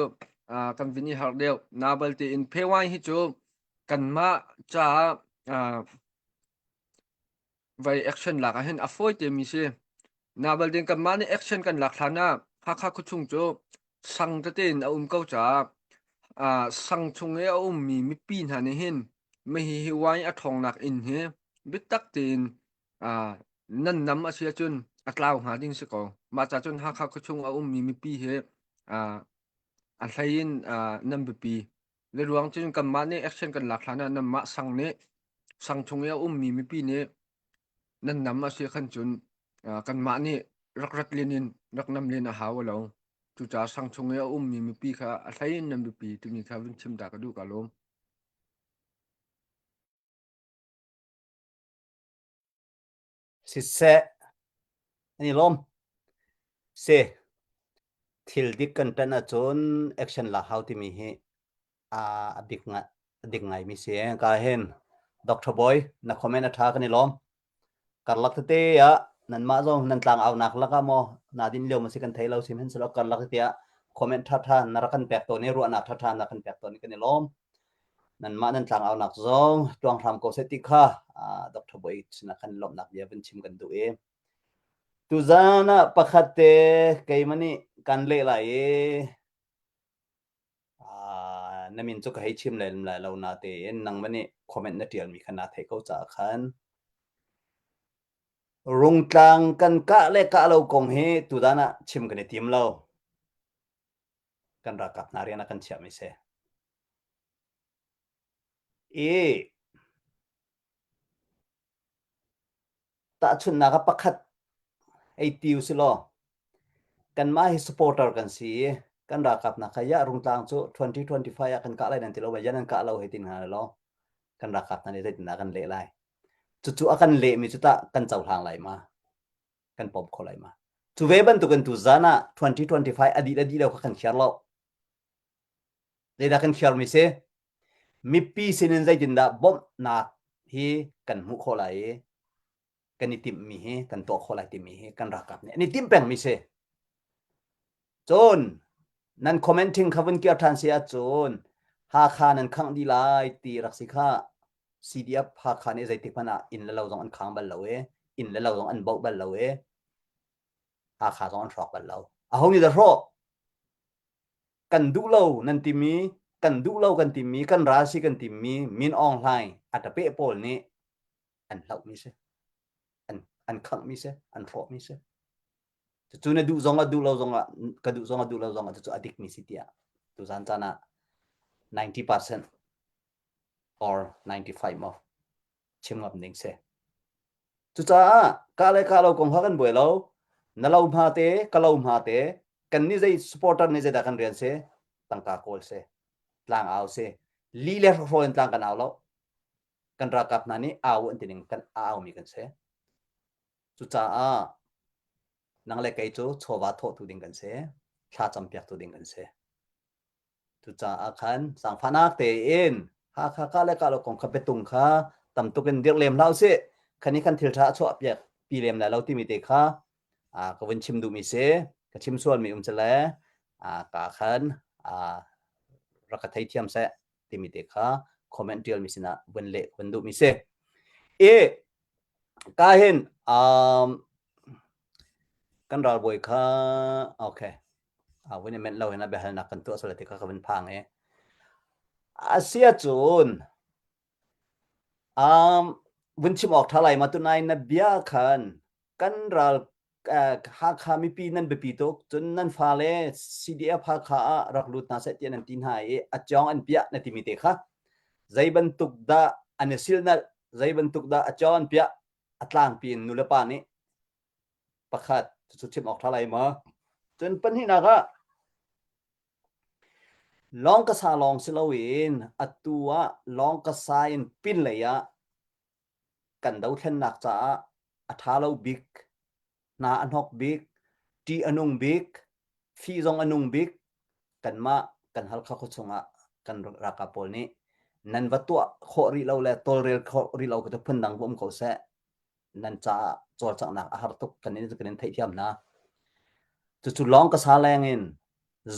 uh, kan vin i har deuh. Na balte in phewai hi cu kanmah caah uh, vai action lak ahhin a fawi te mi si. Na bal ding kanmah nih action kan lak hlan ah Hakha khuachung cu sang tete in a um ko caah ah sang chung i a ummi mipi hna nih hin mihi hi wine a ṭhawngnak inn hi biatak tein ah nan nam a si ahcun a tlau hnga ding si ko. Mah ca cun Hakha khuachung a ummi mipi hi ah a hlei in ah nan biapi. Le ruang cun kanmah nih action kan lak hlan ah nanmah sang nih sang chung i a ummi mipi nih nan nam a si khan cun kanmah nih rak rat len in rak nam len a hau lo. Cucaah sang chung i a ummi mipi kha a hlei in nan biapi timi kha vun chim ta ka duh ka lawm. Siseh, an i lawm. Si, thil dik kan ṭanh ahcun action lak hau timi hi a bik ngai, a dik ngaimi si. Ka hin. Dr. Boy, na comment a ṭha kan i lawm. Karlak tete ah nanmah zong nan tlang aunak lakah maw naa din lio maw si kan thei lo sihmanhsehlaw karlak tete ah comment ṭhaṭha na rak kan pek tawn i ruahnak ṭhaṭha na kan pek tawn i kan i lawm. Nanmah nan tlang aunak zong tluang hram ko seh ti kha Dr. Boy sinah khan lawmhnak bia vun chim kan duh i tuzaan ah pakhat te keimah nih kan leh lai i Na min cu ka hei chim lem lai lo natein nangmah nih comment na ṭialmi kha naa theih ko caah khan Rungtlang kan kah le kah lo kong hi tutan ah chim kan i tim lo. Kan ralkap hna rian ah kan chiahmi si. I Tahchunhnak ah pakhat ei ti usilaw kanmah hi supporter kan si i kan ralkap hna kha yah Rungtlang cu 2025 ah kan kah lai nan ti lo ya nan kah lo hei ti hna law kan ralkap hna nih zeitindah kan leh lai? Cucu a kan lehmi cu tah kan cohlang lai ma? Kan pom kho lai ma? Cu ve bantukin tuzan ah 2025 a dih le dih lo kha kan khiar lo. Zeidah kan khiarmi si? Mipi sinin zeitindah bawmhnak hi kan hmuh khawh lai i kan i timhmi hi kan tuah khawh lai timi hi kan ralkap nih an i timh pengmi si. Cun nan commenting kha vun kir ṭhan si ahcun Hakha nan khangh dih lai ti rak si kha CDF Hakha nih zeitik hmanh ah inn le lo zong an khang bal lo i inn le lo zong an boh bal lo i Hakha zong an hrawk bal lo. Aho nih dah hrawh? Kan duh lo nan timi, kan duh lo kan timi, kan ral si kan timi Min Aung Hlaing a ṭapeh pawl nih an hlohmi si. An, an khanghmi si, an hrawhmi si. Cucu na duh zong ah duh lo zong ah ka duh zong ah duh lo zong ah cucu a dikmi si tiah tuzan caan ah 90% or 95 maw chim ngam ding si. Cucaah kah le kah lo kong kha kan buai lo. Na lo hma te, ka lo hma te, kan nih zei supporter nih zeidah kan rian si? Tangka kawl si. Tlang au si. Li le hrawhrawl in tlang kan au lo. Kan ralkap hna nih au an ti ning kan a aumi kan si. Cucaah nang le kei cu chawva thawhtu ding kan si. Thla campiaktu ding kan si. Cucaah khan zaangfahnak tein Hakha kah le kah lo kong kha biatung kha tam tuk in dirh lem hlah usih. Khan i khan thil ṭha a chuah piak pi lem lai lo timi te kha ka vun chim duhmi si. Ka chim sualmi um cale ka khan rak ka theithiam seh timi te kha comment ṭialmi sinah vun leh vun duhmi si. I ka hin um, kan ralbawi kha okay vun i menh lo hin a biahalnak kan tuah sual ti kha ka vun phang i a si ahcun um, vun chim awk ṭha lai ma tunai na bia khan kan ral Hakha mipi nan biapi tuk cun nan fale CDF Hakha ah rak lut hna seh tiah nan ti hna i a cawng an piah na timi te kha zei bantuk dah an i silnalh zei bantuk dah a cawng an piah a tlangpi in nulepa nih pakhat cucu chim awk ṭha lai maw? Cun pahnihnak ah lawng ka sa lawng si loin atu ah lawng ka sa in pinlei ah kan dothlennak caah a ṭha lo bik, hna a hnok bik, ṭih a nung bik, fih zong a nung bik kanmah kan Halkha khua chungah kan ralkap pawl nih nan va tuah khawh rih lo le tawlrel khawh rih lo cu phundang va um ko seh. Nan caah cawlcanghnak a har tuk kan in kan in theihthiam hna. Cucu lawng ka sa leng in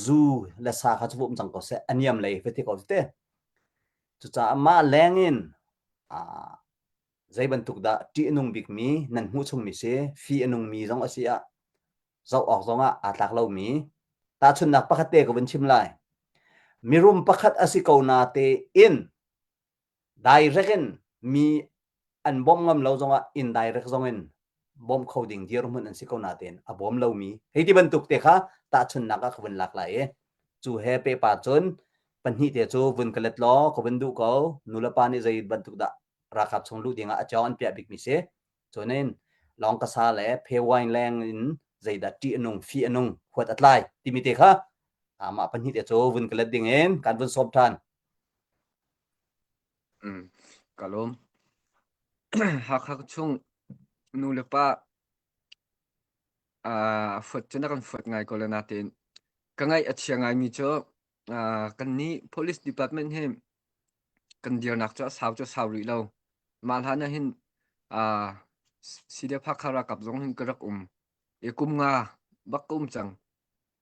zu le sa kha cu va um cang ko seh a niam lei va ti ko te. Cucaah mah leng in zei bantuk dah ṭih a nung bikmi nan hmuh chungmi si, fi a nungmi zong a si ah zoh awk zong ah aa tlak lomi tahchunhnak pakhat te ka vun chim lai. Mirum pakhat a si ko na tein Direct in mi an bawmh ngam lo zongah indirect zong in bawmh kho ding dirhmun an si ko natein a bawm lomi hei ti bantuk te kha tahchunhnak ah ka vun lak lai i cu he pehpa cun pahnih te cu vun ka let law ka vun duh ko nulepa nih zei bantuk dah ralkap chung luh dingah a cawng an piah bikmi si cunin lawng ka sa le phe wine leng in zeidah ṭih a nung fi a nung huat a tlai timi te kha mah pahnih te cu vun ka let ding in kan vun sawm ṭhan Mm, ka lawm. Hakha chung nu le pa uh, fuat cu na kan fuat ngai ko le natein ka ngaih a chia ngaimi cu uh, kan nih police department hi kan dirnak cu a sau cu a sau rih lo. Mah hlan ah hin uh, CDF Hakha ralkap zong hin ka rak um. I kum nga bak ka um cang.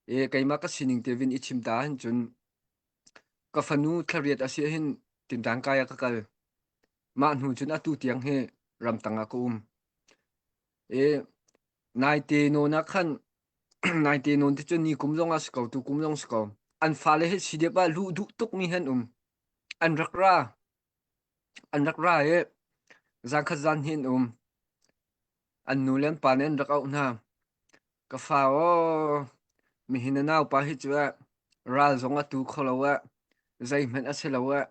I keimah ka sining te vin i chim ta hin cun ka fanu thlariat a si hin tintang kai ah ka kal. Mah hnu cun atu tiang hi ramtang ah ka um. I naite nawn ah khan naite nawn te cun ni kum zong ah si ko tu kum zong si ko. An fale hi CDF ah luh duh tuk mi han um. An rak ra. An rak ra i zankhat zan hi an um. An nu le an pa nih an rak auh hna. Ka fa aw, mihin na naupa hi cu eh, ral zong a tu kho lo eh, zeihmanh a si lo eh.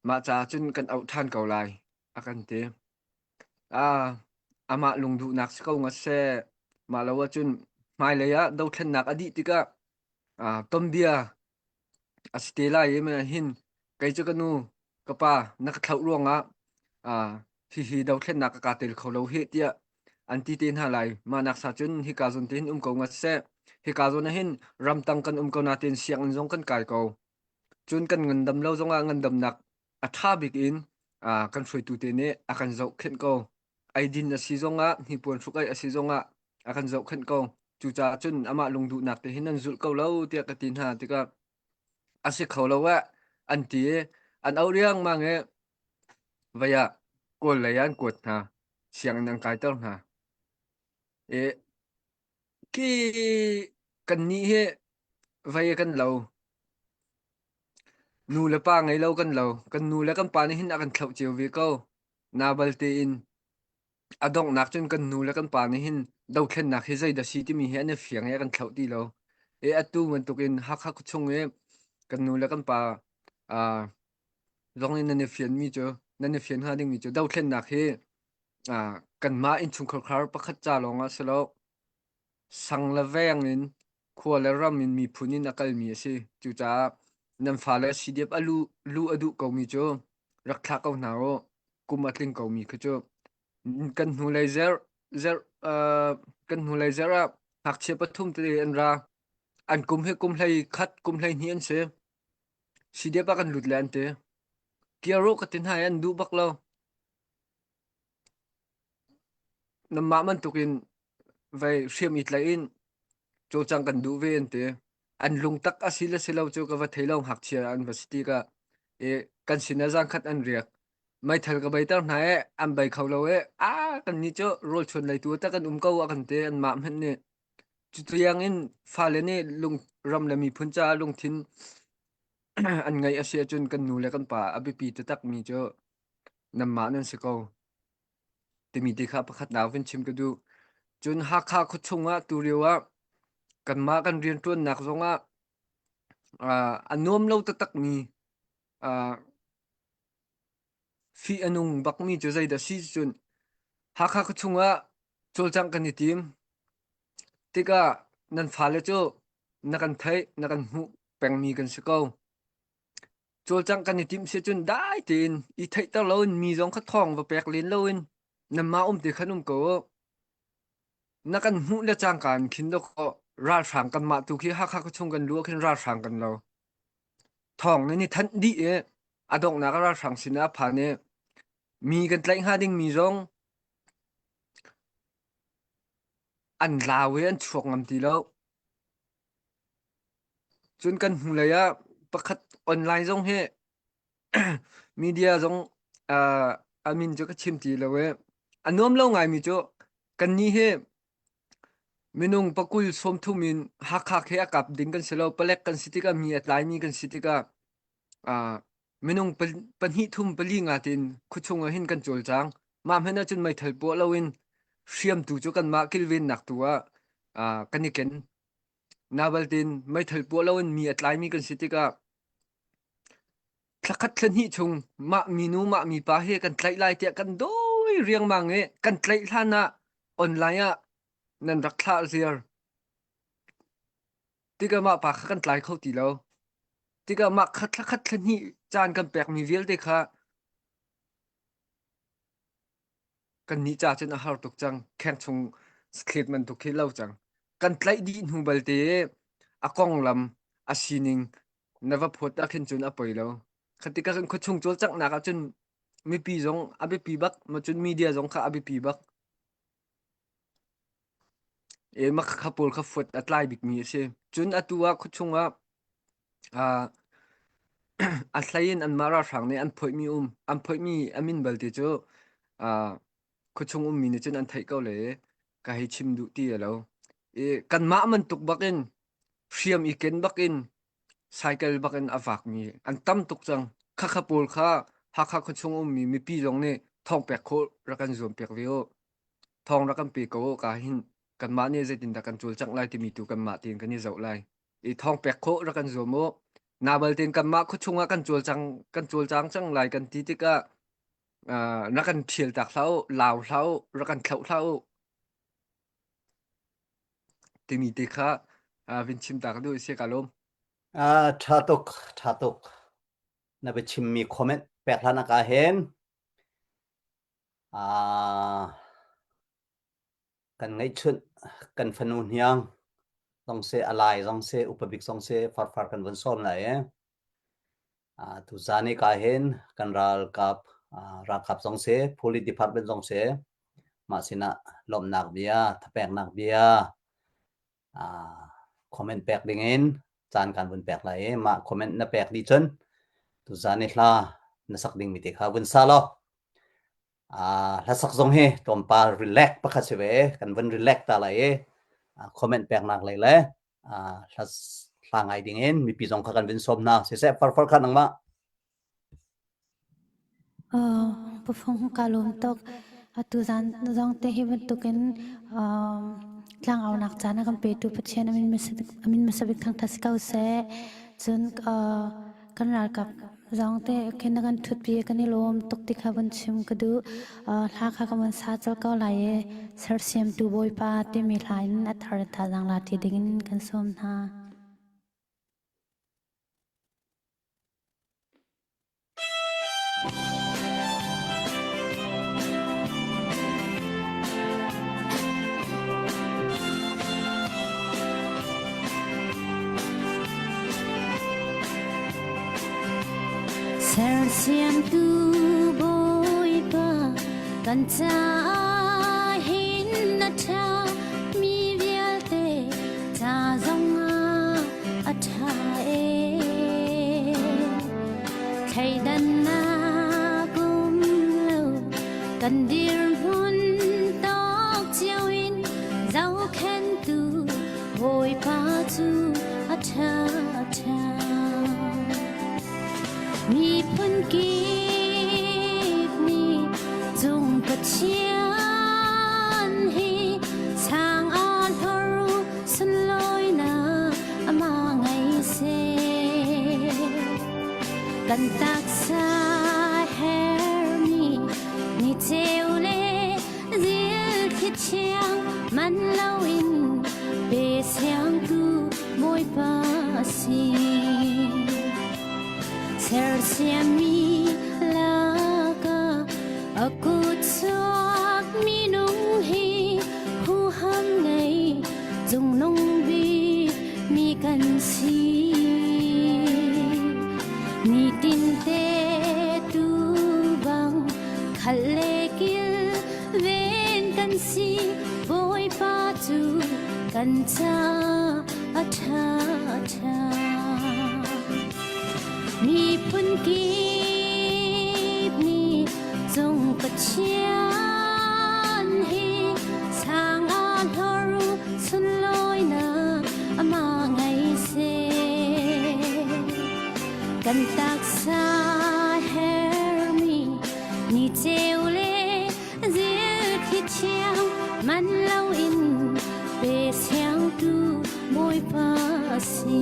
Mah caah cun kan auh ṭhan ko lai, a kan ti. Ah, amah lungduhnak si ko ngat seh. Mah lo ahcun hmailei ah dothlennak a dih tikah ah tonbia a si te lai i hin kei cu ka nu ka pa na ka thlauh ruangah ah hihi dothlennak ka kaa tel kho lo hih tiah an ti te hna lai. Mah nak sa cun hika zawn te hin um ko ngat seh. Hika zawn ah hin ramtang kan um ko nain sianginn zong kan kai ko. Cun kan ngandam lo zongah ngandamnak a ṭha bik in ah kan hruaitu te nih a kan zohkhenh ko. Eidin a si zongah hnipuan hruk-aih a si zongah a kan zohkhenh ko. Cucaah cun amah lungduhnak te hin nan zulh ko lo tiah ka ti hna tikah a si kho lo eh an ti i an auh riangmang i vei ah Kawl lei ah an kuat hna. Sianginn an kaiter hna. I khi kannih hi vei kan lo. Nu le pa ngei lo kan lo. Kan nu le kan pa nih hin a kan thlauh cio ve ko. Na balte in a donghnak cun kan nu le kan pa nih hin dothlennak hi zeidah si timi hi an i fiang i a kan thlauh ti lo. E atu bantukin Hakha khuachung i kan nu le kan pa uh, zong in nan i fianmi cu nan i fian hnga dingmi cu dothlennak hi uh, kanmah innchungkhar khar pakhat ca lawng ah si lo sang le veng in khua le ram in miphun in a kalmi a si. Cucaah nan fale CDF a lu, lu a duh komi cu rak thlah ko hna u. Kum a tling komi kha cu kan hnulei zer zer uh, kan hnulei zer ah ngakchia pathum tete an ra. An kum hi kum hlei khat, kum hlei hnih an si. CDF ah kan lut le an ti. Kir u ka ti hna i an duh bak lo. Nanmah bantukin vei hriam i tlaih in cawlcang kan duh ve an ti. An lungtak a si le si lo cu ka va thei lo ngakchia an va si tikah i kan sin ah zaangkhat an riak. Meithal ka beiter hna i an bei kho lo i a kannih cu rawl chuan leitu tak kan um ko a kan ti anmah hmanh nih. Cutiang in fale nih lung ram le miphun caah lungthin an ngeih a si ahcun kan nu le kan pa a biapi taktak mi cu nanmah nan si ko timi ti kha pakhatnak vun chim ka duh. Cun Hakha khuachung ah tulio ah kanmah kan rianṭuannak zongah uh, a nuam lo taktakmi uh, fih a nung bakmi cu zeidah si cun Hakha khuachung ah cawlcangh kan i tim tikah nan fale cu na kan theih na kan hmuh pengmi kan si ko. Cawlcangh kan i timh si cun dai tein i theihter loin mi zong kha thawng va pek len loin nanmah um te khan um ko u. Na kan hmuh le cangka in khin dawkaw ralhrang kanmah tu khi Hakha khuachung kan luh ah khin ralhrang kan lo. Thawng nan i thanh dih i a donghnak ah ralhrang sinah a phan i mi kan tlaih hnga dingmi zong an lau i an chuak ngam ti lo. Cun kan hnulei ah pakhat online zong hi media zong uh, a min cu ka chim ti lo i a nuam lo ngaimi cu kannih hi minung pakul 30 in Hakha khi a kap ding kan si lo palek kan si tikah mi a tlaimi kan si tikah uh, minung pahnih thum pali nga tin khuachung ah hin kan cawlcang mah hmanh ahcun meithal puah loin hriamtu cu kanmah kilvennak tu ah uh, kan i ken Nabaltin meithal puah loin mi a tlaimi kan si tikah thlakhat thlahnih chung mah minu mah mipa hi kan tlaih lai tiah kan dawi riangmang i kan tlaih hlan ah online ah nan rak thlah ziar. Tikah mah pa kha kan tlai kho ti lo. Tikah mah kha thlakhat thlahnih caan kan pekmi vialte kha Kannih ca cun a har tuk cang. Kheng chung thlet bantuk khi lo cang. Kan tlaih dih hnu balte a konglam a sining na va phawt ah khin cun a poi lo. Khatika kan khuachung cawlcanghnak ah cun. Mipi zong a biapi bak, macun media zong kha a biapi bak. E mah kha pawl kha fuat a tlai bikmi a si. Cun atu ah khuachung ah ah a hlei in anmah ralhrang nih an phoihmi um an phoihmi a min balte cu ah khuachung ummi nih cun an theih ko le ka hei chim duh ti a lo. I kanmah bantuk bakin hriam i ken bakin cycle bakin a vakmi an tam tuk cang. Khakha pawl kha Hakha khuachung ummi mipi zong nih thawng pek khawh rak kan zuam piak ve u. Thawng rak kan pe ko u ka hin kanmah nih zeitindah kan cawlcangh lai timi tu kanmah tein kan i zoh lai. I thawng pek khawh rak kan zuam u. Na balte kanmah khuachung ah kan cawlcang kan cawlcang cang lai kan ti tikah uh, rak kan ṭhial tak hlah u, lau hlah u, rak kan thloh hlah u timi te kha uh, vin chim ta ka duh si ka lawm. Ah, ṭha tuk, ṭha tuk. Na biachimmi comment pek hlan ah hin ah kan ngeihchunh kan fanu hniang zong seh a lai zong seh upa bik zong seh farfar kan vun sawm lai e. Ah, tuzan i ka hin kan ralkap ah, ralkap zong seh police department zong seh mah sinah lawmhnak bia thapeknak bia ah, comment pek dingin caan kan vun pek lai i mah comment na pek dih cun tuzan i hla na sak dingmi te kha vun sa law Ah, hlasak zong hi tlawmpal relax pakhat si ve. Kan vun relax ta lai i comment peknak lei le hla hla ngai ding in mipi zong kha kan vun sawm hna. Siseh farfar kha nangmah. Pufung ka lawm tuk. Atu zan zong te hi bantukin tlangaunak caan a kan petu Pathian amin amin hmasa bik thangthat si ko seh. Cun kan ralkap zong te khin na kan ṭhutpi kan i lawm tuk ti kha vun chim ka duh. Hla kha ka vun sa colh ko lai i sersiamtu Bawipa timi hla in a thar in thazaang la ṭi dingin kan sawm hna. Sersiamtu Bawipa kan caah hin na ṭha mi vialte ca zongah a ṭha ee. Thleidannak um lo kan dirhmun tawk cio in zohkhenhtu Bawipa cu a ṭha a ṭha. Miphun kip nih cung Pathian hi sang ah hlor u sunlawinak amah ngei seh. Kan taksa hermi ni ceu le zil thli thiang man loin pe siangtu Bawipa a si. Sersiammi lakah a kut chuak minung hi huham ngei cungnung bik mi kan si. Nitinte tu bang khal le kil ven kan si Bawipa cu kan ca a ṭha a ṭha. Miphun kip nih cung Pathian hi sang ah hlor u sunlawinak amah ngei seh. Kan taksa hermi ni ceu le zil khi thiang man loin pe siangtu Bawipa a si.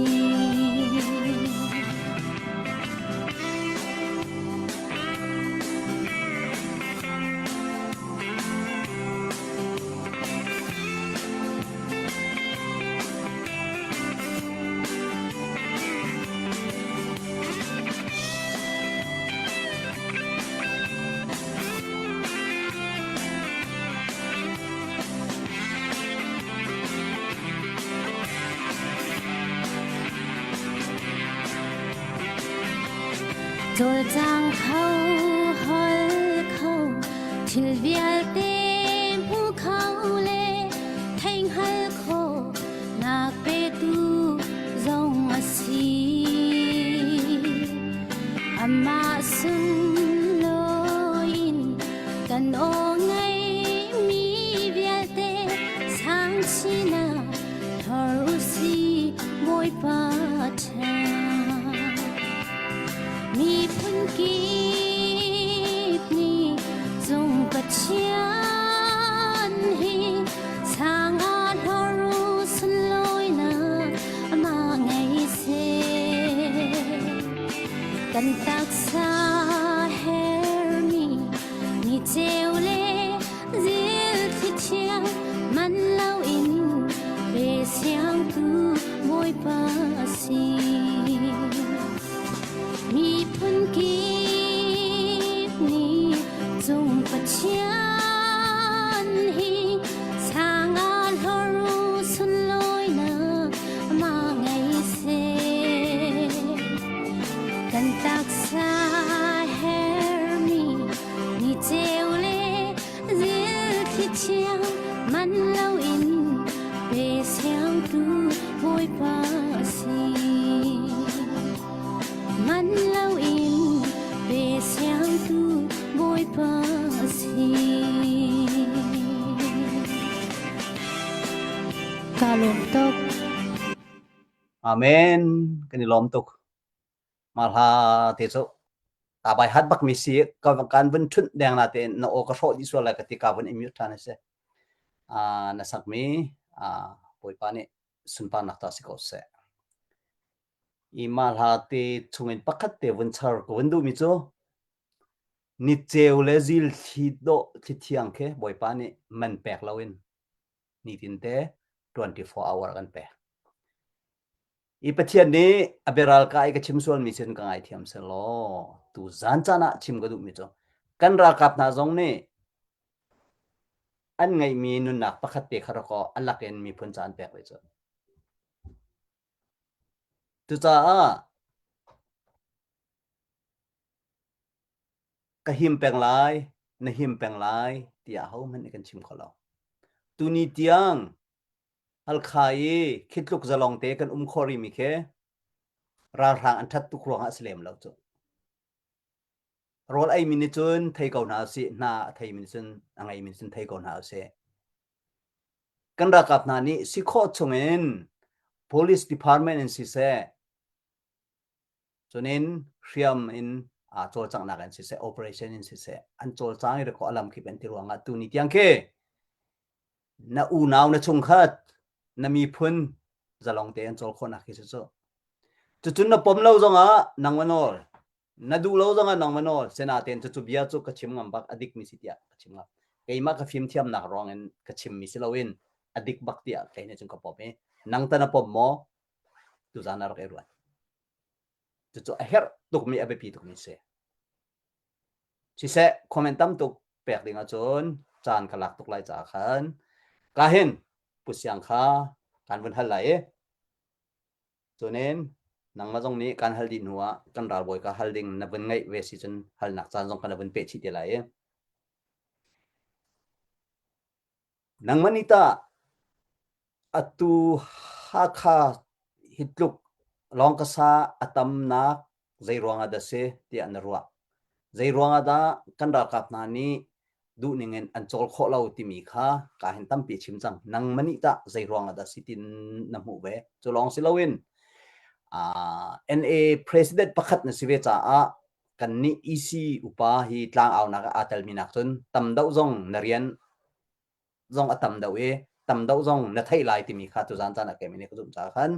Cawlcang kho hol. Thil vialte hmu kho le thei hngal khawh nak petu zong a si. Amah sunlawi in kan aw ngeimi vialte sang chin ah thor u si Bawipa ṭha. Miphun kip nih cung Pathian hi sang ah hlor u sunlawinak amah ngei seh. Kan taksa hermi ni ceu le zil thli thiang man loin pe siangtu Bawipa a si. Miphun kip nih cung Pathian hi sang ah hlor u sunlawinak amah ngei seh. Kan taksa hermi ni ceu le zil thli thiang man loin pe siangtu Bawipa a si. Man loin pe siangtu Bawipa a si. Ka lawm tuk. Amen. Kan i lawm tuk. Mah hla te cu ta bai hat bak mi si ka kan vun thunh deng na te na aw ka hrawh dih sual lai ka ti ka vun i mute than a si. Ah na sak mi ah Bawipa nih sunparnak ta si ko seh. I mah hla te chungin pakhat te vun char ka vun duh mi cu ni ceu le zil thli dawh thli thiang khi Bawipa nih man pek loin nitin te 24 hour kan pek. I Pathian nih a biaral ka i ka chim sualmi sin ka ngaithiam selaw tu zan caan ah chim ka duhmi cu kan ralkap hna zong nih an ngeihmi nunnak pakhat te kha rak aw a lak in miphun ca an pek ve cu. Cucaah ka him peng lai, na him peng lai tiah ahohmanh nih kan chim kho lo. Tuni tiang Halkha i khi tluk zalong te kan um khawh rihmi khi ralhrang an ṭhat tuk ruangah a si lem lo cu. Rawl eimi nih cun thei ko hna usih, hna a theimi nih cun a ngeimi nih cun thei ko hna usih. Kan ralkap hna nih si khawh chungin police department in siseh, cunin hriam in aa cawlcanghnak in siseh, operation in siseh, an cawlcang i rikaw a lam kip an ti ruangah tuni tiang khi na unau na chungkhat na miphun zalong te an cawl khawhnak khi cu cucun na pom lo zongah nang va nawl na duh lo zongah nang va nawl senaten cucu bia cu ka chim ngam bak a dik mi si tiah ka chim ngam keimah ka fim thiamnak ruang in ka chim mi si loin a dik bak tiah kei nih cun ka pom i nang ta na pom maw tuzan a rak i ruat cucu a herh tukmi a biapi tukmi si Siseh, comment tam tuk pek ding ahcun caan ka lak tuk lai caah khan ka hin Pu Siang kha kan vun hal lai i cunin nangmah zong nih kan hal dih hnu ah kan ralbawi ka hal ding na vun ngeih ve si cun halnak caan zong kan vun peh chih te lai i Nangmah nih tah atu Hakha hi tluk lawngkasa a tamnak zei ruangah dah si tiah na ruah? Zei ruangah dah kan ralkap hna nih duhning in an cawl khawh lo timi kha ka hin tampi chim cang. Nangmah nih tah zei ruangah dah si tin na hmuh ve? Cu lawng si loin uh, NA president pakhat na si ve caah kannih EC upa hi tlangaunak ah aa telmi nak cun tam deuh zong na rian zong a tam deuh i tam deuh zong na theih lai timi kha tuzan caan ah keimah nih ka zumh caah khan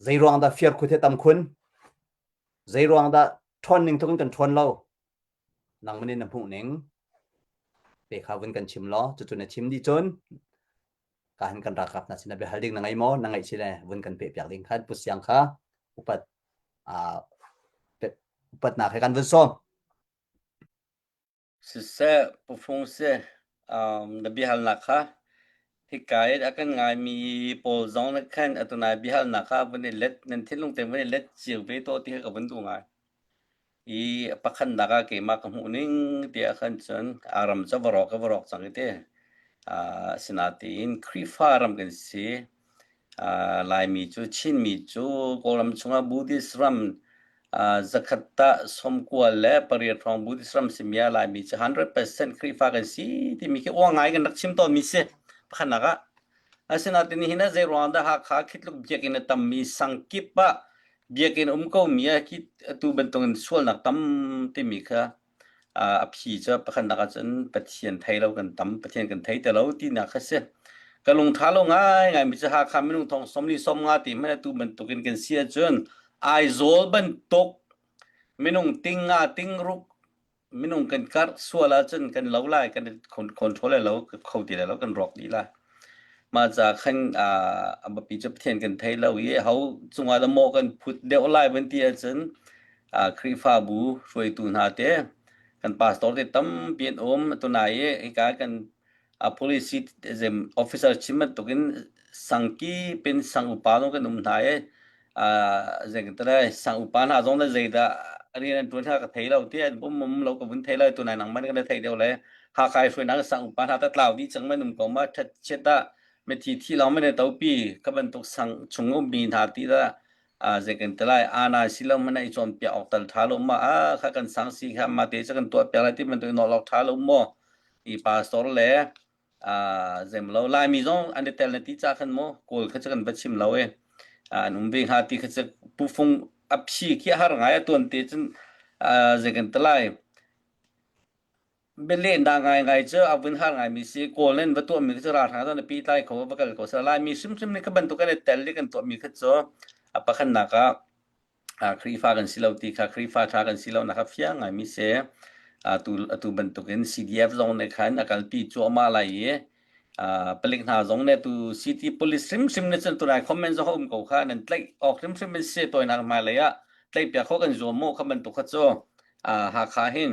zei ruang dah fir khut he tam khun zei ruang dah ṭhawn ning tluk in kan ṭhawn lo nangmah nih na hmuh ning te kha vun kan chim law cucu na chim dih cun ka hin kan ralkap hna sin biahal ding na ngei maw na ngeih si le vun kan peh piak ding khan pu siang kha upat upatnak he kan vun sawm Siseh, pufung si, um, na biahalnak kha hika i a kan ngaimi pawl zong nih khan atu nai biahalnak kha vun i let nan thinlung tein vun i let cio ve tuah ti kha ka vun duh ngai. I pakhatnak ah keimah ka hmuh ning tiah khan cun a ram cu va rawk va rawk cang i te. Uh, asinain Khrihfa ram kan si. Uh, Laimi cu Chinmi cu Kawlram chungah Buddhist ram uh, zakhat tah sawmkua le pariat hrawng Buddhist ram simi ah Laimi cu 100% Khrihfa kan si timi khi uang ngai kan rak chim tawnmi si. Pakhatnak ah Asinain nihin ah zei ruang dah Hakha khi tluk biakinn a tammi sang kip ah biakinn um komi ah khi atu bantukin sualnak tam timi kha a phi cu pakhatnak ahcun Pathian thei lo kan tam, Pathian kan thei ti lo tinak kha si. Ka lungṭha lo ngaingai mi cu Hakha minung thong 40 50 ti hmanh atu bantukin kan si ahcun Aizawl bantuk minung ting nga ting ruk minung kan karh sual ahcun kan lo lai kan control lai lo kho ti lai lo kan rawk dih lai mah ca khan a biapi cu Pathian kan thei lo i ho cungah dah maw kan phut deuh lai van ti ahcun Khrihfabu hruaitu hna te kan pastor te tampi an um tunai i hika kan a police zem officer chim bantukin sangki pin sang upa zong kan um hna i zeng sang upa hna zong le zeidah rian an tuan hna ka thei lo ti an um um lo ka vun thei lo tu nai nang man kan thei deuh le Hakha hruainak sang upa hna ta tlau dih cang man um ko ma that chiat ah mithi thi long man to pi ka bantuk sang chung um mi hna ti da zei kan ti lai ana si lo man ai cawn piak awk tal tha lo ma a kha kan sang si kha ma te cha kan tuah piak lai ti bantuk nol awk tha lo mo i pastor le zemlo Laimi zong an i tel na ti ca khan maw Kawl kha cu kan va chim lo e an um ve hnga ti kha cu pufung a phi khi a har ngai a tuan te cun zei kan ti lai bialehnak ngai ngai cu a vun har ngai mi si Kawl nan va tuah mi cu ralhrang zong na pi tlai kho va kal ko sa Laimi hrimhrim nih kha bantuk kan i tel i kan tuah mi kha cu a pakhatnak ah Khrihfa kan si lo ti kha Khrihfa ṭha kan si lo nak kha fiang ngaimi si. Atu atu bantukin CDF zong nih khan a kalpi cuahmah lai i palik hna zong nih tu city police hrimhrim nih cun tunai comment zong a um ko kha nan tlaih awk hrimhrim in si tawinak hmailei ah tlaihpiak kho kan zuam mu kha bantuk kha cu Hakha hin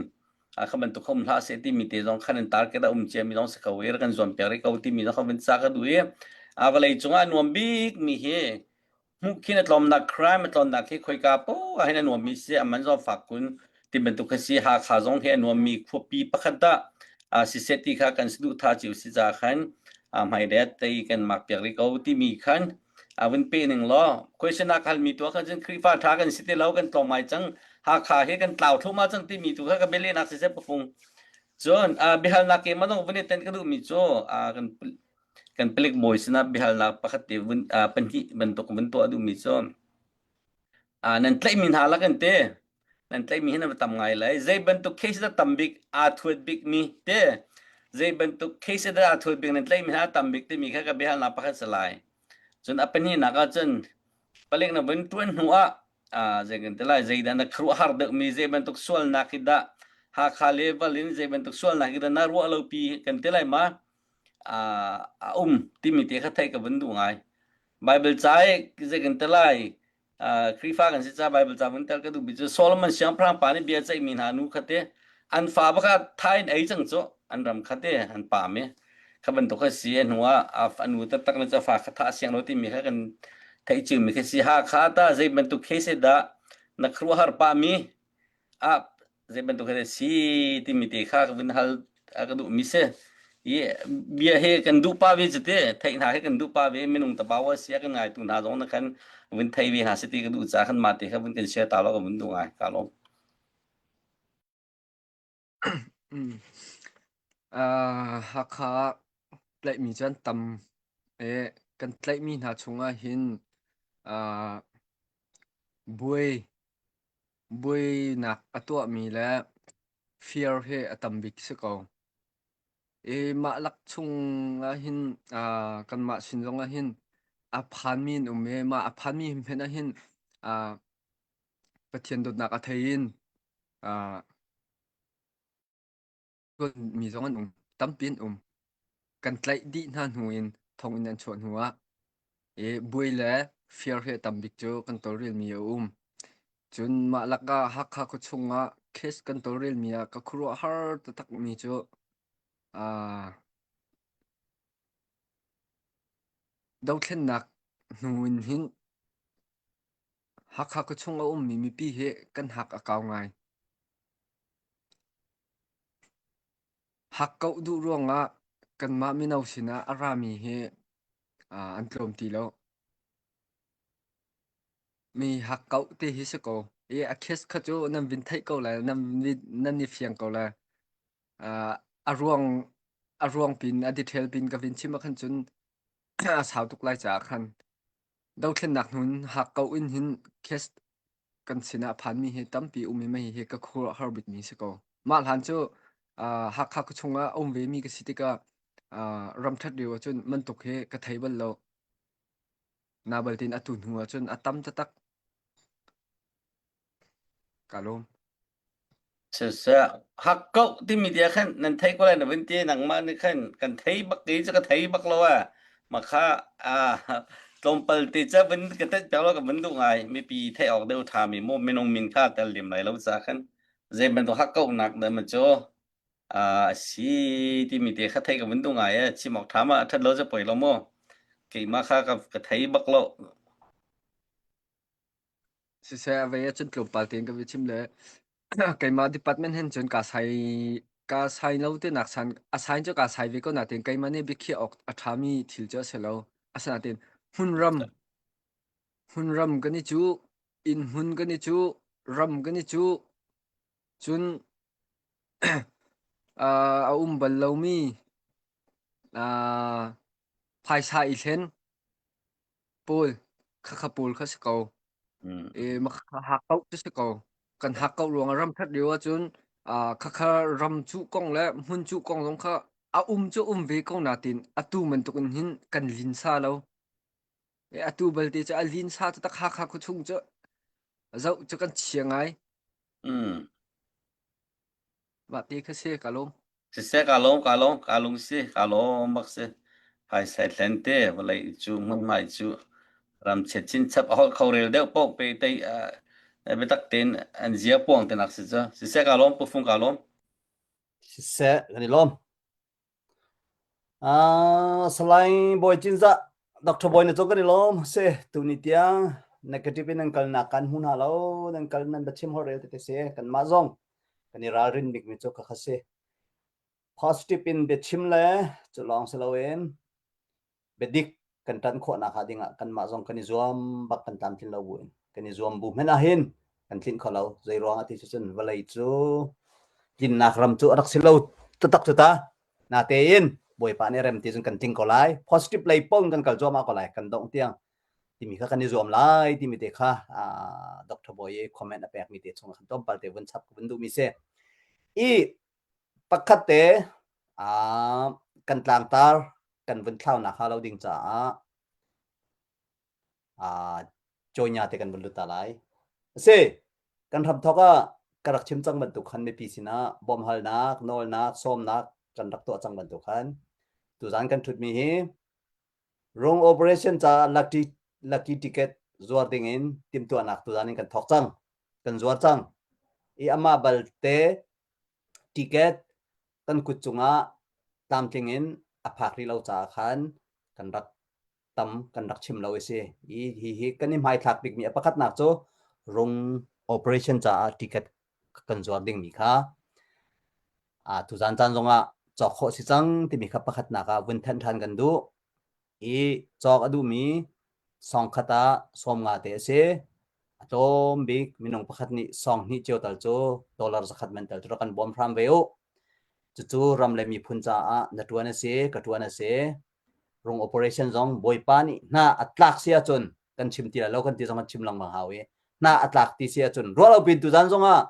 kha bantuk kha um hlah seh timi te zong khan an target a um ciami zong si ko i kan zuam piak rih ko timi zong kha vun ca ka duh i vawlei cungah nuam bik mi hi hmuh khin a tlawmnak crime a tlawmnak hi khoika poah hin a nuammi si a man zong fak kun ti bantuk kha si Hakha zong hi a nuammi khuapi pakhat dah siseh ti kha kan saduhthah cio si ca khan hmailei tei kan mak piak rih ko timi khan a vun pe ning law question a halmi tu khan cun Khrihfa ṭha kan si ti lo kan tlawm ngai cang Hakha hi kan tlau thluahmah cang timi tu kha ka bialehnak siseh pafung cun biahalnak ke manong vun i ten ka duhmi cu kan Kan palik bawi sinah biahalnak pakhat te vun pahnih bantuk vun tuah duhmi cu nan tlaihmi hna lak in te nan tlaihmi hi nan va tam ngai lai. Zei bantuk case dah tam bik aa thuat bikmi te zei bantuk case dah aa thuat bik nan tlaihmi hna tam bik timi kha ka biahalnak pakhat si lai. Cun a pahnihnak ah cun palik na vun ṭuan hnu ah zei kan ti lai zeidah na khuaruahhar deuhmi zei bantuk sualnak hi dah Hakha level in zei bantuk sualnak hi dah na ruah lopi kan ti lai ma? A um timi te kha theih ka vun duh ngai. Bible ca i zei kan ti lai Khrihfa kan si ca Bible ca vun tel ka duh bi cu Solomon siangpahrang pa nih bia ceihmi hna nu kha te an fa baka tha in ei cang cu an ram kha te an pam i kha bantuk kha si a hnu ah a nu taktak nih cu fa kha thah siang lo timi kha kan theih ciomi kha si Hakha ta zei bantuk case dah na khuaruahhar pah mi ah zei bantuk he si timi te kha ka vun hal a ka duhmi si i bia he kan duh pa ve cu te theih hna he kan duh pa ve minung ta bawa sia kan ngai tu hna zong na khan vun thei ve hna si ti ka duh ca khan ma te kha vun kan share ta lo ka vun duh ngai ka lawm. Uh, Hakha tlaihmi cu an tam i kan tlaihmi hna chungah hin uh, buai Buainak a tuahmi le fir hi a tam bik si ko. I mah lak chung ahhin uh, kanmah sin zong ahhin a phanmi an um i mah a phanmi hmenh ahhin uh, Pathian dawtnak a thei in uh, mi zong an um. Tampi an um. Kan tlaih dih hna hnu in thonginn an chuah hnu ah i buai le fir hi a tam bik cu kan tawlrelmi a um. Cun mah lakah Hakha khuachung ah case kan tawlrelmi ah ka khuaruahhar taktakmi cu aa dothlennak hnu in hin Hakha khuachung a ummi mipi hi kan hak a kau ngai. Hakkauh duh ruangah kanmah mino sinah a rami hi an tlawm ti lo. Mi hakkauh ti hi si ko. I a case kha cu nan vin theih ko lai, nan nan i fiang ko lai. A ruang a ruang pin a detail pin ka vin chim ah khan cun a sau tuk lai caah khan dothlennak hnun hakkauh in hin case kan sinah phanmi hi tampi um i mei hi ka khuaruahhar bikmi si ko. Mah hlan cu Hakha khuachung ah um vemi ka si tikah ramṭhat lio ahcun mantuk hi ka thei bal lo. Na baltin atu hnu ahcun a tam taktak. Ka lawm. Siseh, hakkauh timi tia khan nan thei ko lai na vun ti nangmah nih khan kan thei bak ti cu ka thei bak lo a ma kha a tlawmpal te ca vun ka tet pek lo ka vun duh ngai mipi theih awk deuh tha mi mu minung min kha tel lim lai lo ca khan zei bantuk hakkauh nak dah ma cu a si timi te kha thei ka vun duh ngai e chim awk tha ma that lo ca poi lo mu keimah kha ka ka thei bak lo. Siseh a vei ahcun tlawmpal tein ka va chim le keimah department hin cun kaa sai kaa sai lo tinak san a sign cu kaa sai ve ko nain keimah nih biakhiah awk a ṭhami thil cu a si lo. Asinain hmunram hmunram kan i cuh, inn hmun kan i cuh, ram kan i cuh, cun a um bal lomi phaisa i thlen Pawl, khakha pawl kha si ko. Mm. E, makhakha hakkauh cu si ko. Kan hakkauh ruangah ram that lio ahcun ah khakha ram cuh kong le hmun cuh kong zong kha a um cu um ve ko natin atu bantuk in hin kan linsa lo. E, atu balte cu a linsa taktak Hakha khuachung cu zoh cu kan chia ngai. Mm. Mah te kha si ka lawm. Siseh ka lawm ka lawm ka lung si ka lawm bak si. Phaisai thlen te vawlei cu hmunhmai cu ram chiat chinchap a holh kho rel deuh paoh pe tei biatak tein an zia puang te nak si cu. Siseh ka lawm pufung ka lawm. Siseh kan i lawm. Ah, Salai Bawi Cinzah, Dr. Bawi na cung kan i lawm. Si, tuni tiang negative in nan kalnak kan hmu hna lo, nan kal nan biachim hor rel tete si, kanmah zong kan i ralrin bikmi cu khakha si. Positive in biachim le cu lawng si loin biadik kan ṭan khawhnak hnga dingah kanmah zong kan i zuam bak kan tlamtlin lo buin kan i zuam bu hmanh ah hin kan tlinh kho lo. Zei ruangah ti cun vawlei cu tlinnak ram cu a rak si lo taktak cu ta. Natein Bawipa nih rem ti cun kan tling ko lai. Positive lei paoh in kan kal cuahmah ko lai kan dongh tiang timi kha kan i zuam lai timi te kha Dr. Bawi i comment a pekmi te chung khan tlawmpal te vun chap ka vun duhmi si. I pakhat te kan tlangtar kan vun thlaunak hnga lo ding caah cawinya te kan vun lut ta lai. A si, kan hramthawk ah ka rak chim cang bantuk khan mipi sinah bawmhalnak, nawlnak, sawmnak kan rak tuah cang bantuk khan tuzan kan ṭhutmi hi rung operation caah lucky, lucky ticket zuar ding in timhtuahnak tuzan in kan thawk cang. Kan zuar cang. I amah balte ticket kan kut cungah tlamtling in a phak rih lo caah khan kan rak tam kan rak chim lo i si. Hi hi hi kan i hmaithlak bikmi a pakhatnak cu rung operation caah ticket kan zuar dingmi kha a tuzan caan zongah cawk khawh si cang timi kha pakhatnak ah vun thanh ṭhan kan duh. I cawk a duhmi sawngkhat ah 50 te a si. A tlawm bik minung pakhat nih sawng hnih cio tal cu dollar zakhat man tal cu rak kan bawm hram ve u. Cucu ram le miphun caah na ṭuan a si, ka ṭuan a si. Rung operation zong Bawipa nih hna a tlak si ahcun kan chim ti lai lo kan ti zong kan chim lengmang hau i hna a tlak ti si ahcun ruah lo pin tuzan zong ah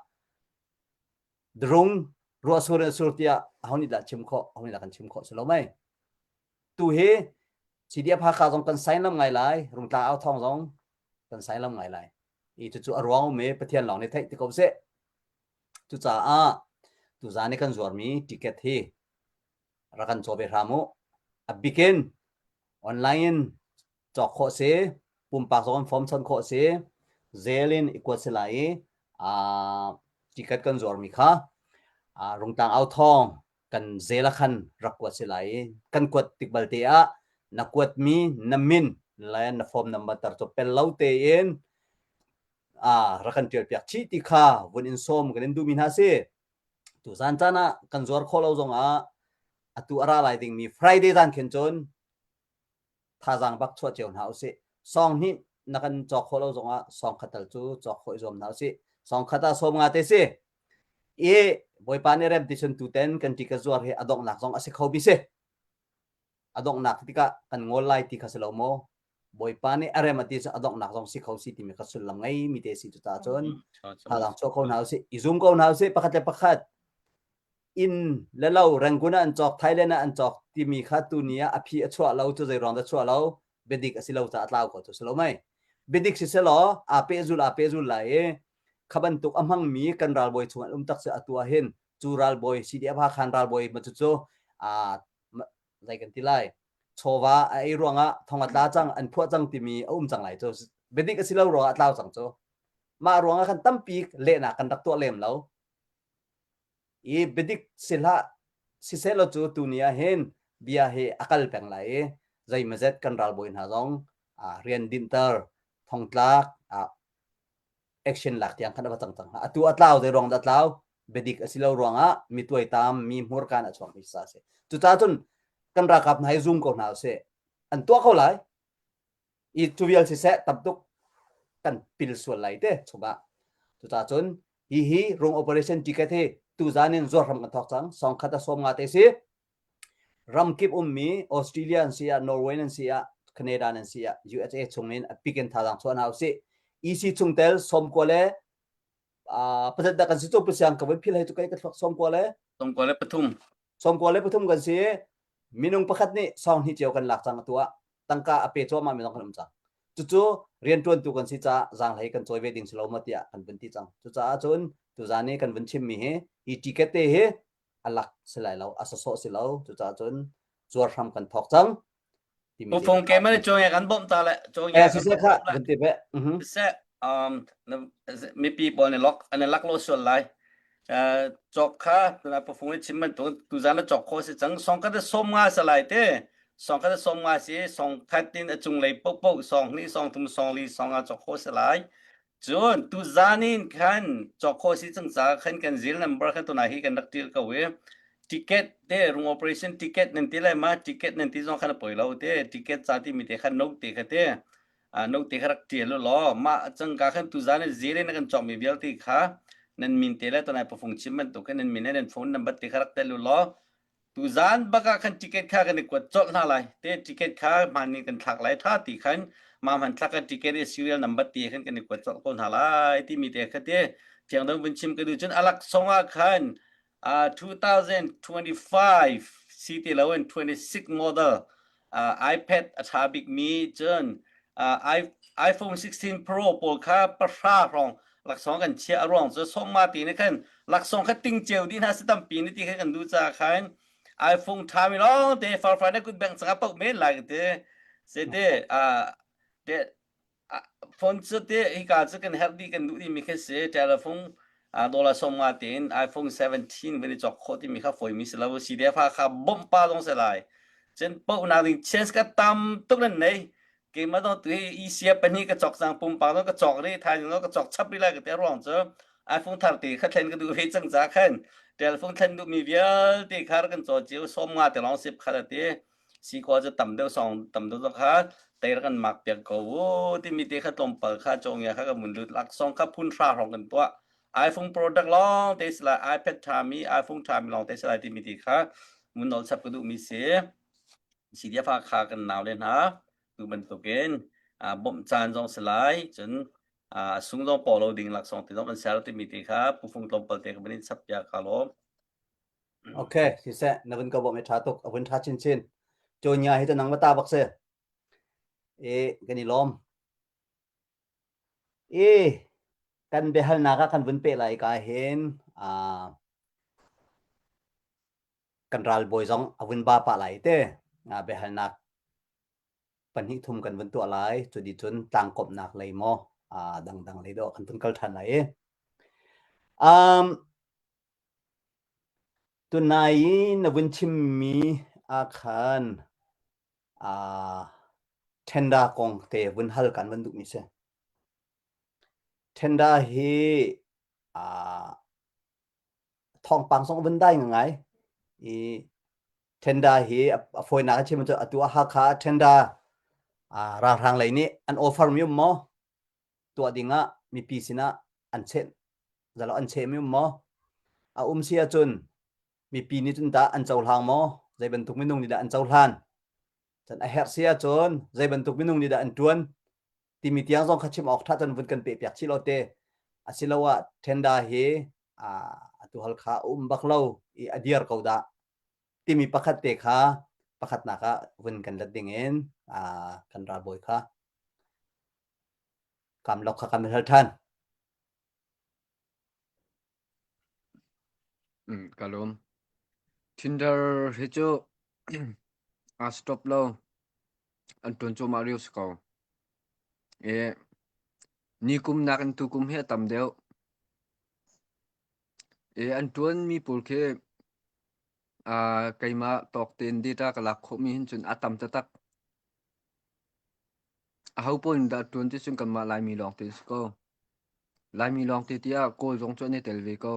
drung ruah sur in sur tiah aho nih dah chim khawh aho nih dah kan chim khawh si lo mei tu hi CDF Hakha zong kan sign lam ngai lai rungtla au thawng zong kan sign lam ngai lai i cucu a ruang um i Pathian lawng nih theih ti ko seh cucaah tuzan i kan zuarmi ticket hi rak kan caw ve hram u a bikin online in cawk khawh si pumpak zong in form chon khawh si zel in i kuat si lai i ticket kan zuarmi kha rungtlang au thawng kan zel ah khan rak kuat si lai i kan kuat tik balte ah na kuatmi na min le na form number tar cu pel lo tein rak kan tial piak chih ti kha vun in sawm kan in duhmi hna si tuzan caan ah kan zuar khawh lo zongah. Atu a ra lai dingmi Friday zan khin cun thazaang bak chuah cio hna usih. Song hnih na kan cawk khawh lo zongah song khat tal cu cawk khawh i zuam hna usih. Song khat ah sawm nga te si. I Bawipa nih rem ti cun tuten kan ti ka zuar hi a donghnak zong a si kho bi si. A donghnak tikah kan ngol lai ti kha si lo maw? Bawipa nih a rem a ti cu a donghnak zong si kho si timi kha sullam ngei mi te si cu ta cun thazaang chuah ko hna usih. I zum ko hna usih pakhat le pakhat inn le lo Rangoon ah an cawk Thailand ah an cawk timi kha tuni ah a phi a chuah lo cu zei ruang dah chuah lo biadik a si lo caah a tlau ko cu si lo mei biadik si selaw aa pehzul aa pehzul lai i kha bantuk a hmangmi kan ralbawi chung an um tak si atu ah hin cu ralbawi CDF Hakhan ralbawi ma cu cu aa zei kan ti lai chawva a ei ruangah thong a tla cang an phuah cang timi a um cang lai cu biadik a si lo ruangah a tlau cang cu mah ruangah khan tampi lehnak kan rak tuah lem lo I biadik si hlah sisehlaw cu tuni ah hin bia hi a kal peng lai i zeimazet kan ralbawi hna zong rian dinhter thongtlak action lak tiang khan a va cang cang hna. Atu a tlau zei ruang dah tlau? Biadik a si lo ruangah mi tuaitam mi hmurkan a chuakmi sa a si. Cucaah cun kan ralkap hna hi zum ko hna usih. An tuah ko lai. I cu vial siseh tam tuk kan pil sual lai te chungah. Cucaah cun hihi rung operation ticket hi tuzan in zuar hram kan thawk cang. Song khat a sawm nga te si. Ramkip ummi Australia an si ah, Norway an si ah, Canada an si ah, USA chung in a pik in thazaang chuah hna usih. EC chungtel sawmkua le pasat dah kan si cu pusiang ka voi phil hei cu kai ka thluak 93 le 93. 93 kan si. Minung pakhat nih sawng hnih cio kan lak cang atu ah. Tangka a pe cuahmah mi zong kan um cang. Cucu rianṭuantu kan si caah zaanghlei kan cawi ve ding si lo maw tiah kan vun ti cang. Cucaah cun tuzaan i kan vun chimmi hi hi ticket te hi a lak si lai lo, a sawsawh si lo. Cucaah cun zuar hram kan thawk cang. Timi te Ufung ke man cung kan bawmh ta le cung Eh siseh kha vun ti ve. Mhm. Siseh um mipi pawl nih lok an lak lo sual lai. Cawk kha tuna pafung i chim bantuk tuzan na cawk kho si cang song khat som nga sa lai te song khat som nga si song khat in a cunglei popo song hnih song thum song li song nga cawk kho si lai cun tuzan in khan cawk kho si cang ca khan kan zil number khan tuna hi kan rak til ko i ticket te rung operation ticket nan ti lai ma ticket nan ti zong khan a poi lo te ticket ca ti mi te khan note te kha te note kha rak ṭial u law mah cangka khan tuzan in zil in na kan cawkmi vialte kha nan min te le tonai pafung chim bantuk khan nan min le nan phone number te kha rak tel u law tuzan bak ah khan ticket kha kan i kuat colh hna lai te ticket kha hmaan in kan thlak lai ṭha ti khan mah hman thlak kan ticket i serial number te khan kan i kuat colh ko hna lai timi te kha te fiang deuh vun chim ka duh cun alak song ah khan uh, 2025 si ti loin 26 model uh, iPad a ṭha bikmi cun uh, iPhone 16 Pro pawl kha pahra hrawng laksawng kan chiah a ruang cu sawmma ti nih khan laksawng kha ting ceu dih hna si tampi ni ti kha kan duh ca khan iPhone ṭha mi lawng te farfar na kut beng cangah paoh men lai te se te uh, te Phone cu teh hika cu kan herh dih kan duh dihmi khi si. Telephone dollar 50 tein iPhone 17 van i cawk khawh timi kha fawimi si lo. CDF kha bawmh pa zong si lai. Cun pohnak ding chance ka tam tuk nan nei. Keimah zong tu hi ECF pahnih ka cawk cang, pumpak zong ka cawk rih, thaizing zong ka cawk chap rih lai ka ti ruang cu iPhone thar te kha thlen ka duh ve cang ca khan telephone thlen duhmi vialte kha kan caw cio 50 te lawng sip kha ti. Sikhua cu tam deuh song tam deuh zong kha teir kan mak piak ko u timi te kha tlawmpal kha cawngia kha kan vun lut laksawng kha phun hra hrawng kan tuah iPhone product lawng te si lai iPad ṭhami iPhone ṭhami lawng te si lai timi ti kha mun nawl chap ka duhmi si CDF kha kan nau le hna tu bantukin bawmh caan zong si lai cun sung zong paw lo ding laksawng te zong kan ser timi te kha pufung tlawmpal te ka van in chap piak ka lawm Okay, siseh, na vun ka bawmh i ṭha tuk, a vun ṭha chinchin. Cawngia hi cu nang va ta bak si. E, kan i lawm. E, kan biahalnak ah kan vun peh lai ka hin, ah, kan ralbawi zong a vun ba pah lai te. Ah, biahalnak pahnih thum kan vun tuah lai. Cu cun tlangkawmhnak lei maw, ah, dangdang lei dawh kan vun kal ṭhan lai i. Um, Tunai i na vun chimmi ahkhan aa tender kong te vun hal kan van duhmi si. Tender hi aa thawngpang zong a vun dai ngai i. Tender hi a fawinak a chim cu atu ah Hakha tender ralhrang lei nih an offer mi um maw? Tuah ding ah mipi sinah an cheh zalo an cheh mi um maw? A um si ahcun mipi nih cun dah an cohlang maw? Zei bantuk minung nih dah an cohlan? Cun a herh si ahcun zei bantuk minung nih dah an tuan? Timi tiang zong kha chim awk tha cun vun kan peh piak chih lo te. Asiloah tender hi atu Halkha a um bak lo i a dir ko dah timi pakhat te kha pakhatnak ah vun kan let ding in kan ralbawi kha kam lok kha kan hal than. Mm, ka lawm. Tinder hi cu aa stop lo. An ṭuan cuahmah lio si ko. E, ni kum nakin tu kum hi a tam deuh. E, an ṭuanmi pawl khi uh, keimah tawk tein data ka lak khawhmi hin cun a tam taktak. Aho pawl nih dah ṭuan ti cun kanmah Laimi lawng te si ko. Laimi lawng te tiah Kawl zong cu an i tel ve ko.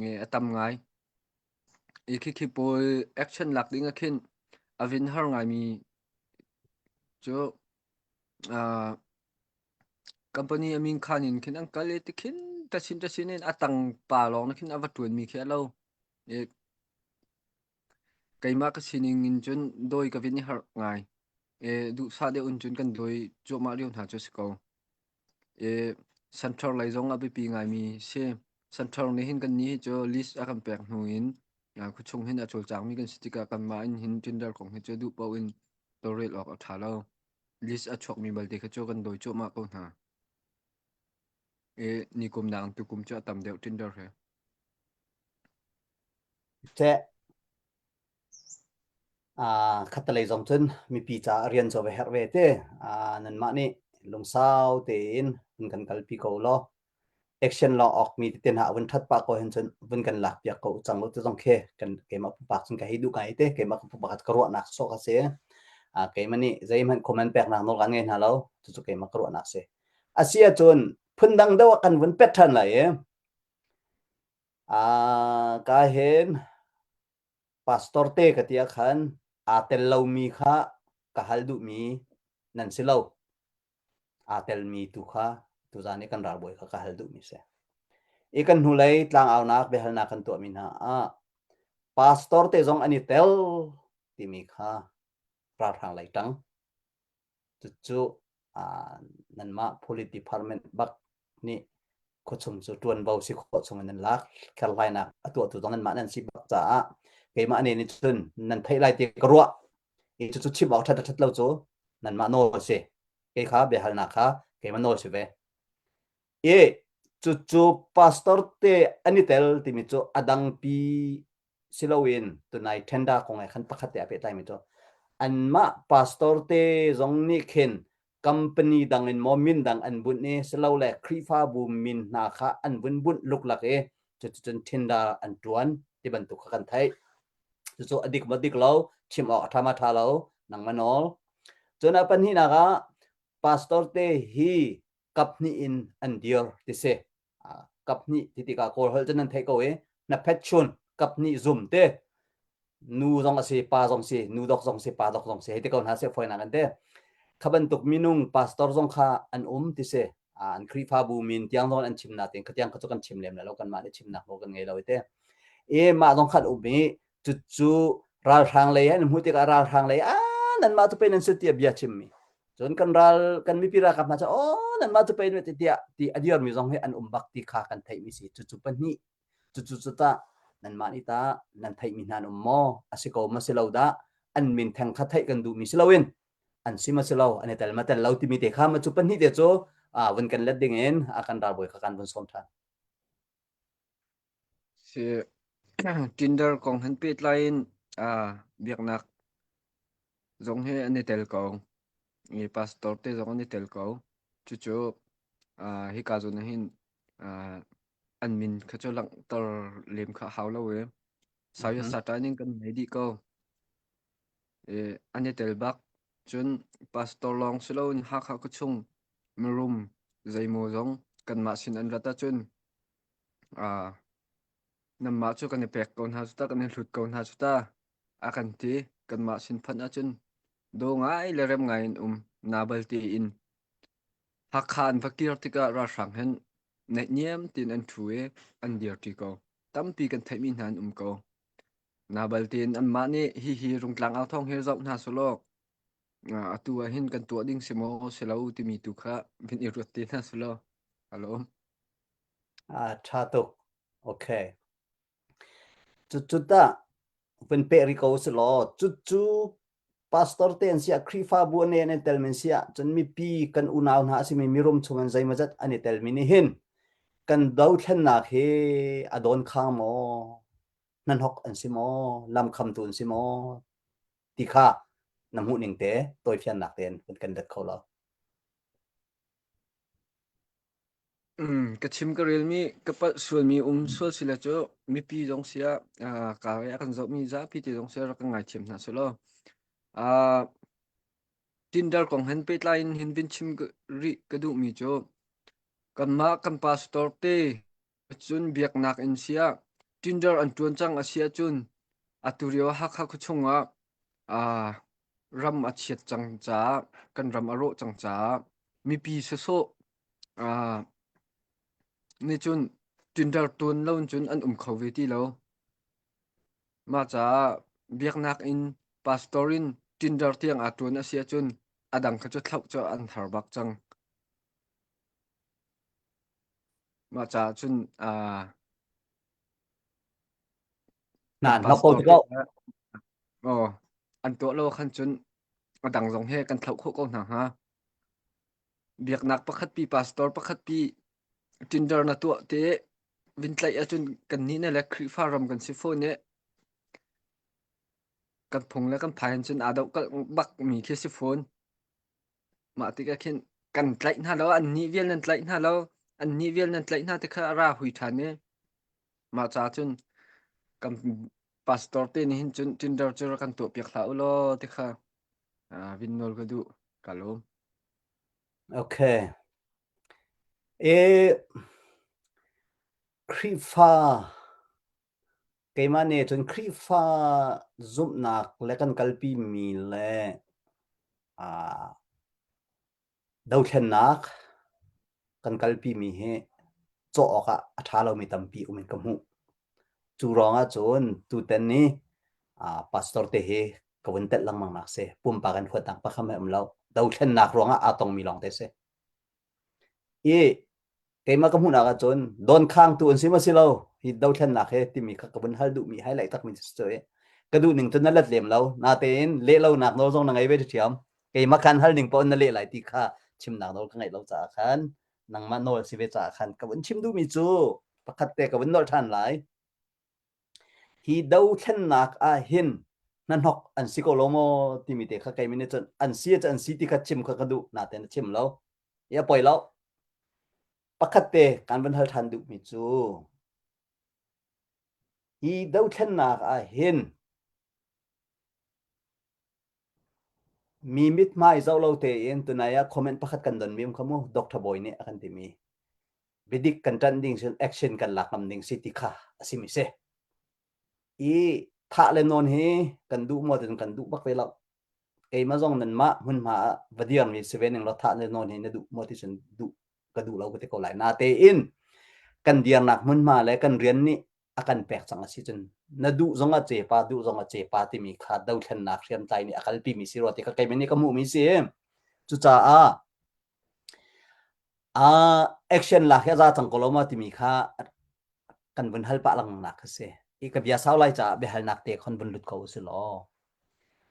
E, a tam ngai. I khikhi pawl action lak ding ah khin a vin har ngaimi cu uh, company a min khan in khin an kal i tikhin tachin tachin in a tang pa lawng na khin a va ṭuanmi khi a lo. I keimah ka sining in cun dawi ka vin i harh ngai. E, duhsah deuh in cun kan dawi cuahmah lio hna cu si ko. E, Central lei zong a biapi ngaimi si. Central nih hin kan nih hi cu list a kan pek hnu in khuachung hin a cawlcangmi kan si tikah kanmah in hin Tinder kong hi cu duh paoh in tawlrel awk a ṭha lo. List a chuakmi balte kha cu kan dawi cuahmah ko hna. E, nikum nakin tukum cu a tam deuh Tinder he. Seh, khattelei zong cun mipi caah rian cu va herh ve te. Nanmah nih lungsau tein vun kan kalpi ko law action law awk mi tete hna vun ṭhat pah ko hin cun vun kan lak piak ko cang u ti zong khi kan keimah pumpak cun ka hei duh ngai te keimah pumpak ka ruahnak sawh ka si. Keimah nih zeihmanh comment peknak nawl kan ngei hna lo cucu keimah ka ruahnak si. Asi ahcun phundang deuh ah kan vun pet ṭhan lai i ka hin pastor te ka ti ah khan aa tel lomi kha ka hal duhmi nan si lo. Aa telmi tu kha tuzaan i kan ralbawi kha ka hal duhmi si. I kan hnulei tlangaunak biahalnak kan tuahmi hna ah pastor te zong an i tel timi kha ralhrang lei ṭang. Cucu nanmah police department bak nih khuachung cu ṭuanvo si khawh chung in nan lak. Kherhlainak a tuahtu zong nanmah nan si bak caah keimah nih nih cun nan theih lai ti ka ruah. I cucu chim awk ṭhat a ṭhat lo cu nanmah nawl a si. Kei kha biahalnak kha keimah nawl si ve. I cucu pastor te an i tel timi cu a dangpi si loin tunai tender kong he khan pakhat te a pehtlaimi cu anmah pastor te zong nih khin company dang in maw min dang an bunh i silole Khrihfabu min hna kha an vun bunh luklak i cuticun tender an tuan ti bantuk kha kan theih. Cucu a dik maw dik lo chim awk a ṭha ma ṭha lo nangmah nawl. Cun a pahnihnak ah pastor te hi kap hnih in an dir ti si. Kap hnih ti tikah Kawl holh cu nan theih ko i na phet chun kap hnih zum te nu zong a si pa zong si nu dok zong si pa dok zong si hei ti ko hna seh fawinak an te kha bantuk minung pastor zong kha an um ti si an Khrihfabu min tiang zong an chim natin kha tiang kha cu kan chim lem lo kanmah nih chimnak nawl kan ngei lo te i mah zong khan um i cucu ralhrang lei an hmuh tikah ralhrang lei ah nanmah cu pei nan si tiah bia chimmi Cun kan ral kan mipi ralkap hna cu aw nanmah cu pei ti tiah ti a dirmi zong hi an um bak ti kha kan theihmi si. Cucu pahnih cucu cu tah nanmah nih tah nan theihmi hna an um maw? A si ko ma si lo dah? An min theng kha theih kan duhmi si loin an si ma si lo an i tel ma tel lo timi te kha ma cu pahnih te cu vun kan let ding in a kan ralbawi kha kan vun sawm ṭhan. Si Tinder kong han pehtlai in biaknak zong hi an i tel ko. I pastor te zong an i tel ko. Cucu uh, hika zawn ah hin uh, an min kha cu langhter lem kha hau lo i saya Mhm. satan in kan nei dih ko. I an i tel bak. Cun pastor lawng si loin Hakha khuachung mirum zeimaw zong kanmah sin an rat ahcun uh, nanmah cu kan i pek ko hna cu ta, kan i hlut ko hna cu ta. A kan ti. Kanmah sin phanh ahcun daw ngai le rem ngai in um na bal tiin Hakha an va kir tikah ralhrang hen naihniam tiin an ṭhu i an dirṭi ko. Tampi kan theihmi hna an um ko. Na bal tiin anmah nih hihi Rungtlang au thawng hi zoh hna sulaw atu ah hin kan tuah ding si maw si lo timi tu kha vin i ruat te hna sulaw. Alo. Ah, ṭha tuk. Okay. Cucu tah vun peh rih ko usih law cucu pastor te an si ah Khrihfabu an an i telmi an si ah cun mipi kan unau hna a simi mirum chung in zeimawzat an i telmi nih hin kan dothlennak hi a dawn khang maw hnahnok an si maw lamkhamtu an si maw ti kha na hmuh ning te tawifiannak tein kan let kho lo. Mm, ka chim ka relmi ka palh sualmi um sual sile cu mipi zong sia uh, ka a kan zohmi zapi te zong sia rak kan ngaithiam hna selaw. Uh, Tinder kong hen pehtlai in hin vin chim rih ka duhmi cu kanmah kan pastor te cun biaknak in sia Tinder an tuan cang a si ahcun atu rio Hakha khuachung ah uh, ram a chiat cang caah kan ram a rawh cang caah mipi sawsawh Uh, nih cun Tinder tuan lo cun an um kho ve ti lo. Mah caah biaknak in pastor in Tinder tiang aa tuan a si ahcun a dang kha cu thlauh cu an har bak cang. Mah caah cun uh, Na kan na ko pastor ti te ko. oh, an tuah lo khan cun a dang zong he kan thlauh khawh ko hna hnga. Biaknak pakhat pi pastor pakhat pi Tinder na tuah te vin tlaih ahcun kannih ne le Khrihfa ram kan si fawn i kan phung le kan phai hin cun aa dohkalh bak mi khi si fawn. Mah tikah khin kan tlaih hna lo, annih vial nan tlaih hna lo, annih vial nan tlaih hna ti kha a ra hui ṭhan i mah caah cun kan pastor te nih hin cun Tinder cu rak kan tuahpiak hlah u law ti kha vin nawl ka duh. Ka lawm. Okay. E Khrihfa keimah nih cun Khrihfa zumhnak le kan kalpi mi le ah dothlennak kan kalpi mi hi cawh awk ah a ṭha lomi tampi um in ka hmuh. Cu ruang ah cun tutan ni ah pastor te hi ka vun telh lengmang nak si. Pumpak in huatnak pakhat hmanh um lo. Dothlennak ruangah aa tongmi lawng te si. I keimah ka hmuhnak ahcun dawnkhaangtu an si maw si lo hi dothlennak he timi kha ka vun hal duhmi highlight takmi cu i ka duh ning cun na let lem lo natein leh lonak nawl zong na ngei ve ṭhiam keimah khan hal ning paoh na leh lai ti kha chimnak nawl ka ngeih lo caah khan nangmah nawl si ve caah khan ka vun chim duhmi cu pakhat te ka vun nolh ṭhan lai Hi dothlennak ah hin hnahnok an si ko lo maw timi te kha keimah nih cun an si cu an si ti kha chim kha ka duh natein a chim lo. I a poi lo. Pakhat te kan van hal ṭhan duhmi cu hi dothlennak ah hin mi mithmai zoh lo tein tunai ah comment pakhat kan donmi um kha mu Dr. Bawi nih a kan timi biadik kan ṭanh ding cun action kan lak ngam ding si ti kha a simi si. I thah le nawn hi kan duh maw ticun kan duh bak ve lo. Keimah zong nanmah hmunhma ah va dirmi si ve ning law thah le nawn hi na duh maw ticun duh ka duh lo ka ti ko lai. Natein kan dirnak hmunhma le kan rian nih a kan pek cang a si cun na duh zong ah cepa duh zong ah cepa timi kha dothlennak hriamtlai nih a kalpi mi si rua ti kha keimah nih ka hmuhmi si. Cucaah Uh, action lak hi a za cang ko lo ma timi kha kan vun hal pah lengmang kha si. I ka bia sau lai caah biahalnak te khon vun lut ko usih law.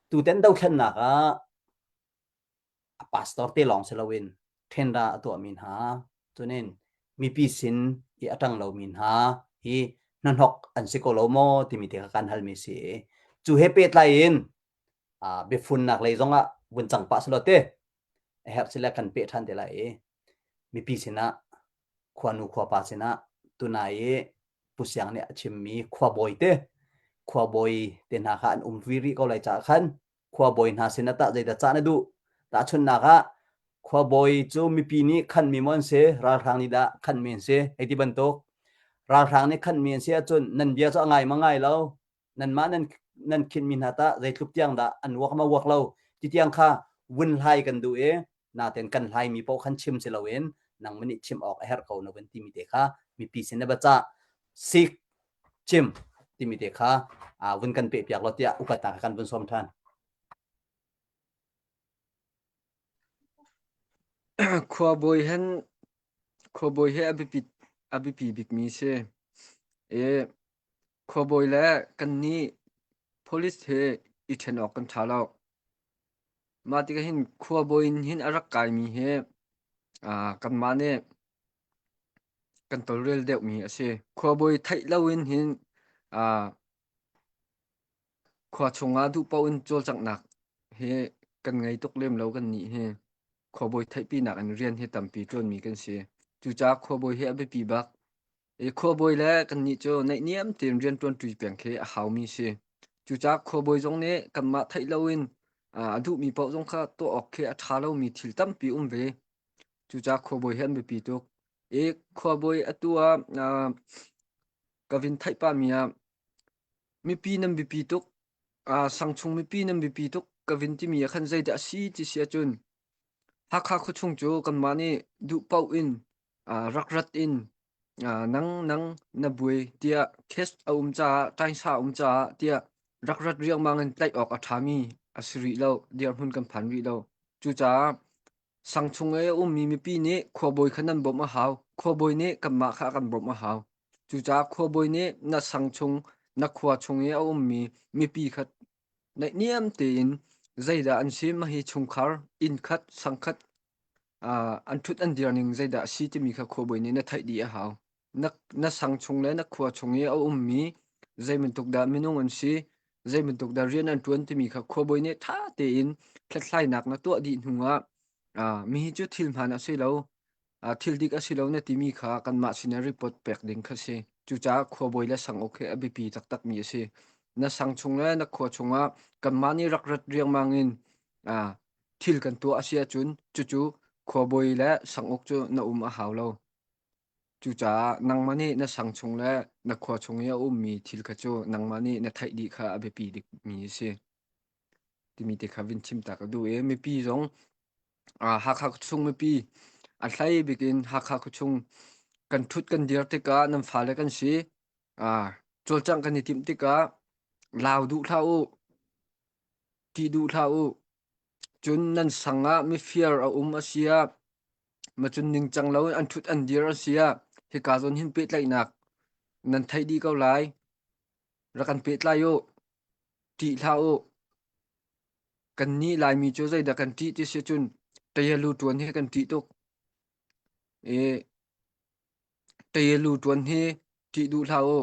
Tuten dothlennak ah a pastor te lawng si loin thenra a tuahmi hna cunin mipi sin i a ṭang lomi hna hi hnahnok an si ko lo maw timi te kha kan halmi si. Cu he pehtlai in uh, biafunnak lei zongah vun cang pah selaw te a herh sile kan peh ṭhan te lai i mipi sinah khuanu khuapa sinah tunai i Pu Siang nih a chimmi khuabawi te khuabawi te hna kha an um vi rih ko lai caah khan khuabawi hna sinah tah zeidah cah na duh tahchunhnak ah khuabawi cu mipi nih khanmi maw an si ralhrang nih dah khanmi an si hei ti bantuk ralhrang nih khanmi an si ahcun nan bia cu a ngai ma ngai lo nanmah nan nan khinmi hna tah zeitluk tiang dah an uak ma uak lo ti tiang kha vun hlai kan duh i naten kan hlaimi paoh khan chim si loin nangmah nih chim awk a herh ko na vun timi te kha mipi sin na va cah sik chim timi te kha vun kan peh piak lo tiah upatnak kan vun sawm than. Khuabawi hen khuabawi hi a biapi a biapi bikmi si. I khuabawi le kannih police he i ṭhen awk kan ṭha lo. Mah tikah hin khuabawi in hin a rak kaimi hi ah kanmah nih kan tawlrel deuhmi a si. Khuabawi theih loin hin ah khua chungah duh paoh in cawlcanghnak hi kan ngei tuk lem lo kannih hi. Khuabawi theihpinak in rian hi tampi ṭuanmi kan si. Cucaah khuabawi hi a biapi bak. I khuabawi le kannih cu naihniam tein rianṭuanṭi peng khi a haumi si. Cucaah khuabawi zong nih kanmah theih loin a duhmi paoh zong kha tuah awk khi a ṭha lomi thil tampi um ve. Cucaah khuabawi hi an biapi tuk. I khuabawi atu ah ka vin theih pahmi ah mipi nan biapi tuk, sang chung mipi nan biapi tuk ka vin timi ah khan zeidah a si ti si ahcun Hakha khuachung cu kanmah nih duh paoh in rak rat in nang nang na buai tiah case a um caah ṭaingsa a um caah tiah rak rat riangmang in tlaih awk a ṭhami a si rih lo dirhmun kan phan rih lo. Cucaah sang chung i a ummi mipi nih khuabawi kha nan bawmh a hau. Khuabawi nih kanmah kha a kan bawmh a hau. Cucaah khuabawi nih na sang chung na khua chung i a ummi mipi kha naihniam tein zeidah an si mahhi chungkhar inn khat sang khat an ṭhut an dir ning zeidah a si timi kha khuabawi nih na theih dih a hau. Na, na sang chung le na khua chung i a ummi zei bantuk dah minung an si, zei bantuk dah rian an ṭuan timi kha khuabawi nih ṭha tein hlathlainak na tuah dih hnuah uh, mihi cu thil hmaan a si lo, uh, thil dik a si lo na timi kha kanmah sinah report pek ding kha si. Cucaah khuabawi le sanguk hi a biapi taktakmi a si. Na sang chung le na khua chungah kanmah nih rak rat riangmang in uh, thil kan tuah a si ahcun cucu khuabawi le sanguk cu na um a hau lo. Cucaah nangmah nih na sang chung le na khua chung i a ummi thil kha cu nangmah nih na theih dih kha a biapi bikmi a si. Timi te kha vin chim ta ka duh i mipi zong Hakha khuachung mipi a hlei bik in Hakha khuachung kan ṭhut kan dir tikah nan fale kan si. Cawlcangh kan i timh tikah lau duh hlah u, ṭih duh hlah u. Cun nan sang ah mifir a um a si ah, macun ningcang loin an ṭhut an dir a si ah, hika zawn hin pehtlaihnak nan theih dih ko lai. Rak kan pehtlai u. Ṭih hlah u. Kannih Laimi cu zeidah kan ṭih ti si cun ṭayalu ṭuan hi kan ṭih tuk. I ṭayalu ṭuan hi ṭih duh hlah u.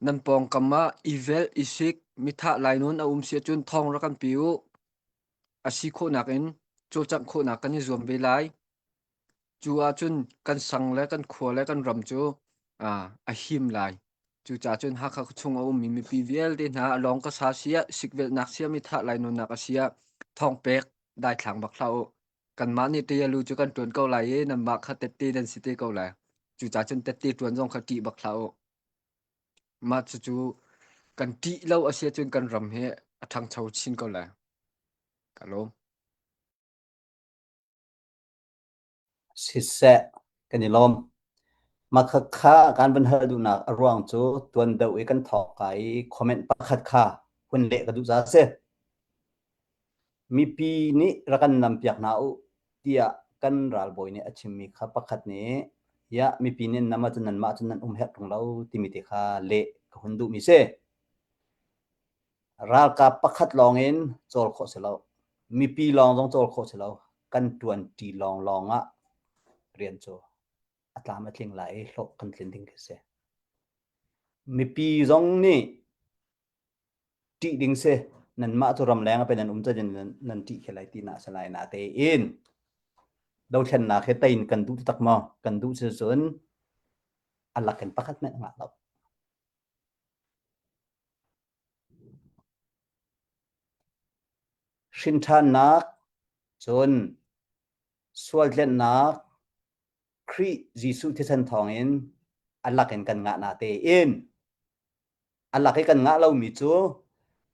Nan pawngkam ah i velh, i sik, mithah lainawn a um si ahcun thawng rak kan pe u. A si khawhnak in cawlcangh khawhnak kan i zuam ve lai. Cu ahcun kan sang le kan khua le kan ram cu a him lai. Cucaah cun Hakha khuachung a ummi mipi vialte hna a lawng ka sa siah, sikvelhnak siah, mithah lainawnnak a siah thawngpek daithlang bak hlah u. Kanmah nih Tayalu cu kan ṭuan ko lai i nanmah kha tette nan si te ko lai. Cucaah cun tette ṭuan zong kha ṭih bak hlah u. Mah cucu kan ṭih lo a si ahcun kan ram hi a ṭhangcho chin ko lai. Ka lawm. Siseh, kan i lawm. Mah khakha kan van hal duhnak a ruang cu tuan deuh i kan thawk ka i comment pakhat kha hun leh ka duh caah a si. Mipi nih rak kan nampiak hna u tiah kan ralbawi nih a chimmi kha pakhat nih "Yah, mipi nih an nam ahcun nanmah cun nan um herh ṭung lo" timi te kha leh ka hun duhmi si. Ralkap pakhat lawngin cawl khawh si lo. Mipi lawng zong cawl khawh si lo. Kan ṭuanṭi lawnglawng ah rian cu a tlam a tling lai i hlawh kan tlin ding khi si. Mipi zong nih ṭih ding si. Nanmah cu ramleng ah pei nan um cazin nan, nan ṭih khe lai ti na si lai natein dothlennak hi tei in kan duh taktak maw? Kan duh si cun a lak in pakhat hmanh a ngah lo. Hrinṭhannak cun sualtlenhnak Khrih Jesuh thisen thawngin a lak in kan ngah natein a lak i kan ngah lomi cu.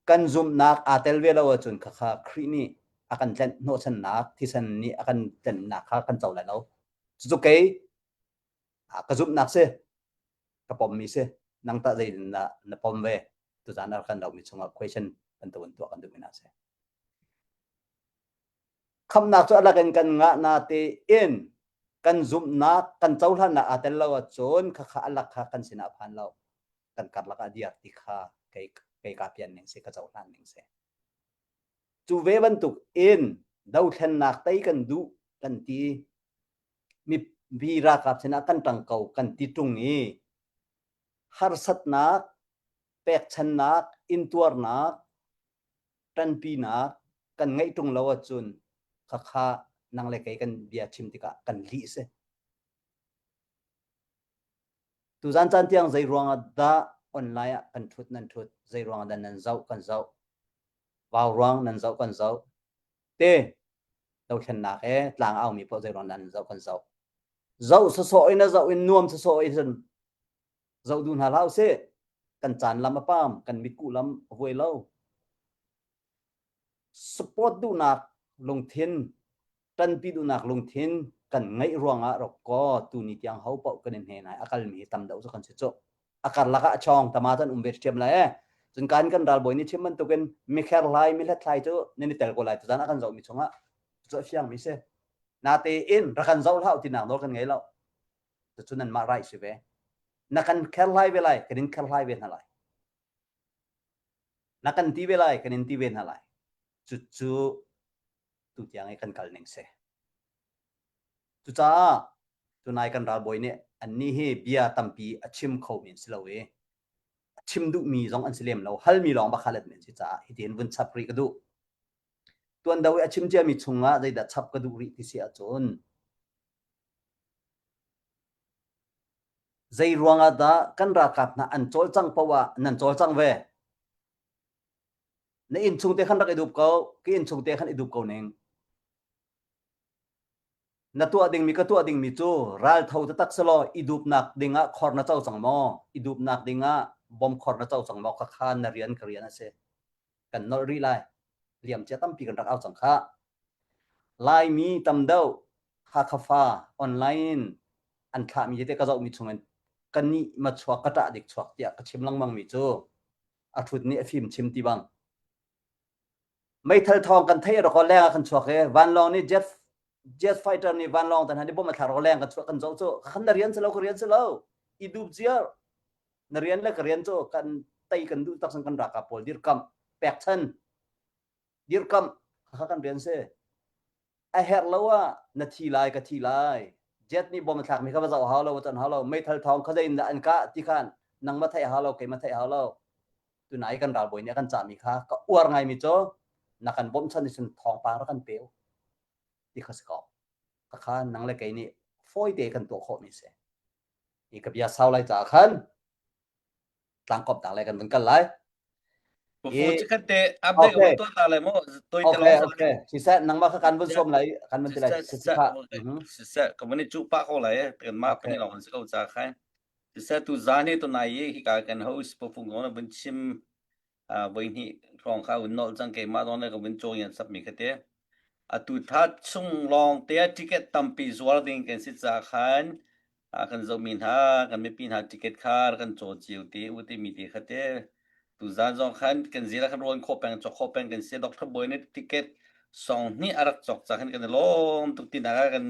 Kan zumhnak aa tel ve lo ahcun khakha Khrih nih a kan tlenh hnawhchannak, thisen nih a kan tlenhnak kha kan co lai lo. Cucu kei ka zumhnak si, ka pommi si. Nang tah zeitindah na pom ve? Tuzaan a kan rohmi chungah question bantuk in tuah kan duhmi hna si. Khamhnak cu a lakin kan ngah natein kan zumhnak, kan cohlannak aa tel lo ahcun khakha a lak kha kan sinah a phan lo. Kan karlak ah diar ti kha kei kei ka pian ning si, ka cohlan ning si. Cu ve bantuk in dothlennak tei kan duh kan ti mipi ralkap sinah kan ṭang ko kan ti ṭung i harsatnak, pekchannak, intuarnak, ṭanpinak kan ngeih ṭung lo ahcun khakha nang le kei kan bia chim tikah kan lih si. Tuzan caan tiang zei ruangah dah online ah kan ṭhut nan ṭhut, zei ruangah dah nan zoh kan zoh, vau ruang nan zoh kan zoh, te dothlennak he tlang aumi poh zei ruangah dah nan zoh kan zoh. Zoh sawsawh in a zoh in nuam sawsawh in zoh duh hna hlah usih. Kan caan lam a pam, kan mitkuh lam a vuai lo. Support duhnak lungthin, ṭanpi duhnak lungthin kan ngeih ruangah rok kaw tuni tiang ho paoh kan in hne nai a kalmi hi tam deuh cu kan si cu. A karlak ah a chawng tama cu an um ve ṭhiam lai ee. Cun kan kan ralbawi nih chim bantukin mi kherhlai mi hlathlai cu nan i tel ko lai tuzan a kan zohmi chungah cu a fiangmi si. Natein rak kan zoh hlah u tinak nawl kan ngei lo. Cucu nanmah right si ve. Na kan kherhlai ve lai, kan in kherhlai ve hna lai. Na kan ti ve lai, kan in ti ve hna lai. Cucu tutiang i kan kal ning si. Cucaah tunai kan ralbawi nih annih hi bia tampi a chim kho men si lo i a chim duhmi zong an si lem lo, halmi lawng bak halet men si caah hitin vun chap rih ka duh. Tuan do i a chim ciami chungah zeidah chap ka duh rih ti si ahcun Zei ruangah dah kan ralkap hna an cawlcangh paoh ah nan cawlcangh ve? Na innchung te khan rak i dup ko, ka innchung te khan i dup ko ning. Na tuah dingmi ka tuah dingmi cu raltho taktak selaw i dupnak dingah khor na co cang maw? I dupnak dingah bom khor na co cang maw? Khakha na rian ka rian a si. Kan nolh rih lai. Liamcia tampi kan rak au cang khah. Laimi tam deuh Hakha fa online in an thlahmi tete ka zohmi chungin ka nih ma chuak ka ṭah dik chuak tiah ka chim lengmang mi cu a ṭhut nih a fim chim ti bang meithal thawng kan theih roko leng ah kan chuak i vanlawng nih jet jet fighter nih vanlawng tan han i bom a thlak roko leng kan chuak kan zoh cu khan na rian si lo ka rian si lo i dup ziar na rian le ka rian cu kan tei kan duh tak kan ralkap pawl dirkamh pekchan dirkamh kha kan rian si a herh lo ah na thi lai ka thi lai jet nih bom a thlak mi kha va zoh hau lo va ton hau lo meithal thawng kha zei in dah an kah ti khan nang ma theih hau lo kei ma theih hau lo tunai kan ralbawi nih a kan cahmi kha ka uar ngai mi cu na kan bawmchan cun thawngpang rak kan pe u ti kha si ko kha nang le kei nih fawi te kan tuah khawh mi si hi ka bia sau lai caah khan tlangkop tak le kan vun kal lai. Pu chikkhat te update ka vun tuah ta lai mu. Toi te Okay, okay. Siseh, nangmah kha kan vun sawm lai, kan vun ti lai. Siseh, siseh, ka vun i cuh pah ko lai. Kan mah pani lawng si ko ca khai. Siseh, tu zan hi tu nai i hika kan host pu fung na vun chim voi hnih hrawng kha vun nolh cang keimah zong le ka vun cawng yan sap mi kha te. Atu tha chung lawng te ticket tampi zuar ding kan si ca khan kan zohmi hna kan mipi hna ticket kha kan caw cio te u te mi te kha te tuzan zong khan kan zira kan rawn khawh peng cawk khawh peng kan si Dr. Boy nih ticket song hnih a rak cawk ca khan kan i lawm tuk ti nak kan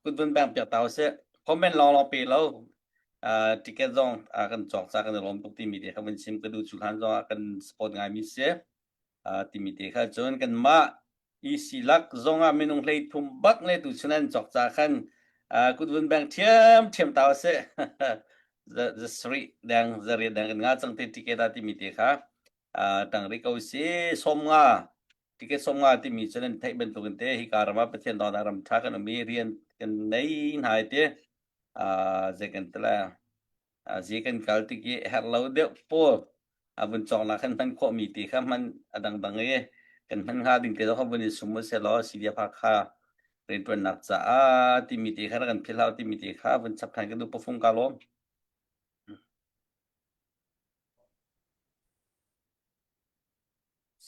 kut vun bang piak tau se comment long long pe lo ticket zong kan cawk ca kan i lawm tuk ti mi te kha vun chim ka du chu hlan zong ah kan support ngai mi si timi te kha cun kanmah EC lak zongah minung 33 bak le tu chun an cawk ca khan kutvun beng thiam thiam tau se za sri dang zari dang kan nga chang te ticket a timi te kha tang ri ko si som nga ticket som nga timi chun an theih bantuk in te hi ka rama pathian dawna ram tha kan umi rian kan nei hnai te ze kan tla zi kan kal tik i herh lo deuh pawl a vun cawknak kan hman khawhmi ti kha hman a dangdang i kan hman hnga ding te zong kha vun i sum seh law sidia pha kha rianṭuannak caah timi te kha kan philhau timi te kha vun chap ṭhan kan duh pafung ka lawm.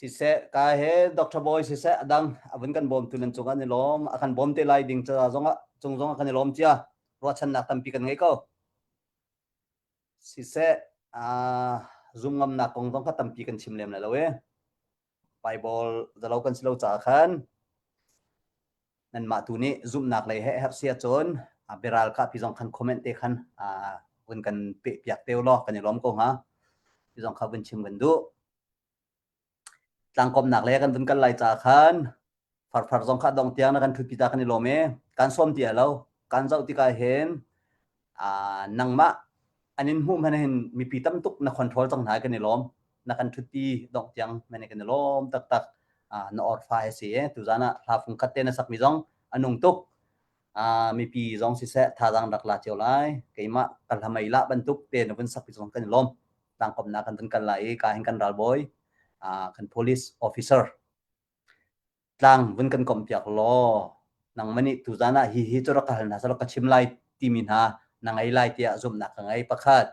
Siseh, ka he Dr. Boy siseh a dang a vun kan bawmtu nan cung an i lawm. A kan bawm te lai ding ca zongah cung zongah kan i lawm cia. Ruahchannak tampi kan ngei ko. Siseh, aa zum ngamnak kong zong kha tampi kan chim lem lai lo e. Bible zalo kan si lo caah khan nanmah tu nih zumhnak lei he herh si ahcun biaral kha pi zong khan comment te khan vun kan peh piak te law kan i lawm ko hnga. Pi zong kha vun chim kan duh. Tlangkawmnak le kan vun kal lai caah khan farfar zong kha dong tiang na kan ṭhutpi ta kan i lawm i kan sawm ti lo. Kan zoh tikah hin nangmah an in hmuh hmanh hin mipi tam tuk na control cang hna kan i lawm. Na kan ṭhutpi dongh tiang hmanh kan i lawm taktak. Na orfa he si e tuzan ah hla fung khat te na sakmi zong a nung tuk. Mipi zong siseh thazaang rak la cio lai. Keimah ka hlamei lah bantuk te na vun sakmi zong kan i lawm. Tlangkawmnak kan vun kal lai i ka hin kan ralbawi kan police officer tlang vun kan komh piak law nangmah nih tuzan ah hi hi cu rak ka hal hna selaw ka chim lai timi hna na ngei lai tiah zumhnak ka ngei pakhat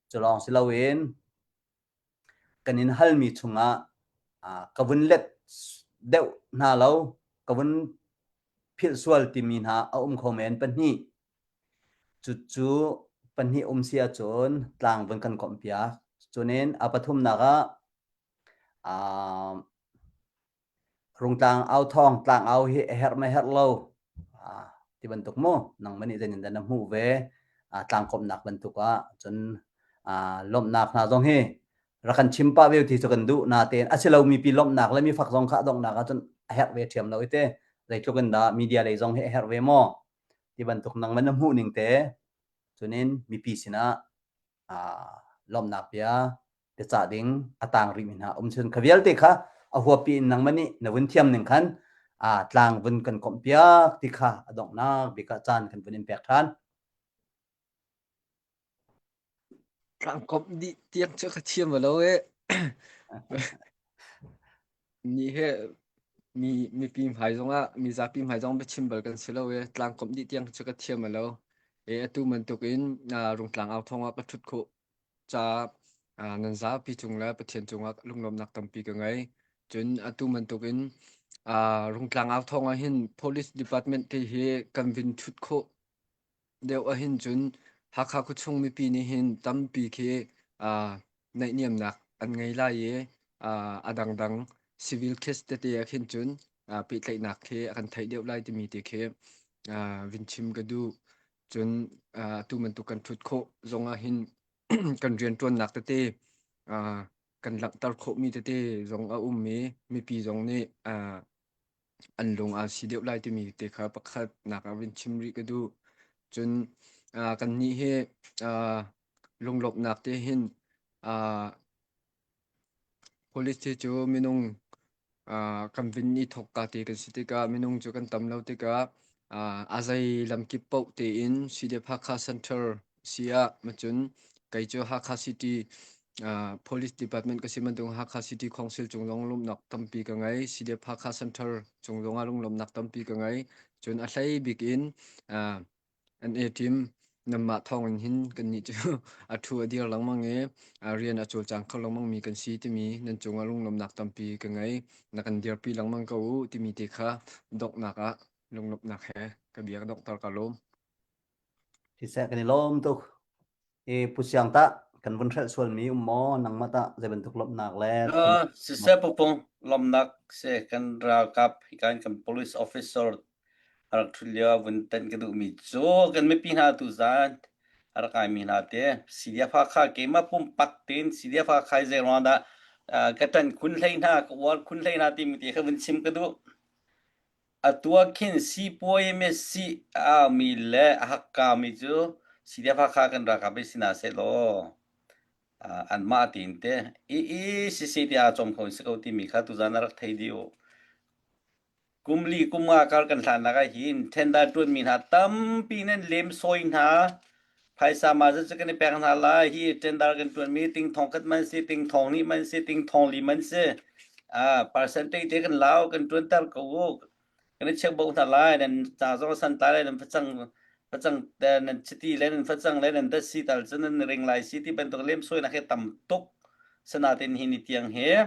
cu lawng si loin kan in halmi chungah ka vun let deuh hna lo ka vun philh sual timi hna a um kho men pahnih Cucu pahnih um si ahcun tlang vun kan komh piak. Cunin a pathumnak ah uh, rungtlang au thawng tlang au hi a herh ma herh lo uh, ti bantuk mu nangmah nih zeinin dah na hmuh ve uh, tlang komhnak bantuk ah cun uh, lawmhnak hna zong hi rak kan chim pah ve ti cu kan duh natein a si lo mi pi lawmhnak le mi fak zong kha a donghnak ah cun a herh ve ṭhiam lo i te zeitluk in dah media lei zong hi a herh ve maw ti bantuk nangmah na hmuh ning te cunin mipi sinah aa lawmhnak bia biacah ding a tang rihmi hna um chun kha vialte kha a huapi in nangmah nih na vun thiam ning khan aa tlang vun kan komh piak ti kha a donghnak bik ah caan kan vun in pek ṭhan. Tlangkomh dih tiang cu ka thiam lo e. Ni he mi mipi hmai zongah mizapi hmai zong biachim bal kan si lo e. Tlangkomh dih tiang cu ka thiam lo. E atu bantuk in Rungtlang au thawng ah ka ṭhut khawh ca nan zapi cung le Pathian cungah lunglawmhnak tampi ka ngei. Cun atu bantuk in Rungtlang au thawng ah hin Police Department te hi kan vin ṭhut khawh deuh ahhin cun Hakha khuachung mipi nih hin tampi khi uh, naihniamnak an ngei lai i uh, a dangdang civil case tete ah khin cun uh, pehtlaihnak khi a kan theih deuh lai timi te khi uh, vin chim ka duh. Cun uh, atu bantuk kan ṭhut khawh zong ah hin kan rianṭuannak tete uh, kan langhter khawhmi tete zong a um i mipi zong nih uh, an lung aa si deuh lai timi te kha pakhatnak ah vun chim rih ka duh. Cun uh, kannih hi uh, lunglawmhnak te hin uh, police te cu minung uh, kan vin i thawkka te kan si tikah minung cu kan tam lo tikah uh, a zei lamkip paoh tein CDF Hakha Center si ah macun kei cu Hakha City uh, Police Department ka si bantuk Hakha City Council cung zong lawmhnak tampi ka ngei. CDF Hakha Center cung zong ah lunglawmhnak tampi ka ngei. Cun a hlei bik in uh, an A team nanmah thawng in hin kannih cu a thu a dir lengmang i rian a cawlcang kho lengmang mi kan si timi nan cungah lunglawmhnak tampi ka ngei. Na kan dirpi lengmang ko u timi te kha donghnak ah lunglawmhnak he ka bia ka donghter ka lawm. Siseh kan i lawm tuk. I Pu Siang tah kan vun hrelh sualmi um maw? Nangmah tah zei bantuk lawmhnak le Uh, siseh pupung lawmnak se kan ralkap hikan kan police officer rak ṭhut lio ah vun tenh ka duhmi cu kan mipi hna tu zan a rak ngaimi hna te CDF Hakha keimah pumpak tein CDF Hakha hi zei ruang dah uh, ka ṭan khun hlei hna ka uar khun hlei hna timi te kha vun chim ka duh. Atu ah khin sipuai Messi a aumi le a hakkaumi cu CDF Hakha kan ralkap hi si hna sehlaw anmah tiin te i i sisi tiah aa cawm kho in si ko timi kha tuzan a rak thei dih u. Kum li kum nga kar kan hlannak ah hin tender ṭuanmi hna tampi nan lemsawi hna. Phaisa ma zat cu kan i pek hna lai. Hi tender kan ṭuanmi ting thong khat man si, ting thong hnih man si, ting thong li man si. Ah, percentage te kan lau, kan ṭuanter ko u. Kan i check bo hna lai. Nan ca zong san tlai lai, nan facang facang nan chiti le nan facang le nan datsi tal cu nan ring lai si ti bantuk lemsawinak hi tam tuk. Sanatin hi ni tiang hi.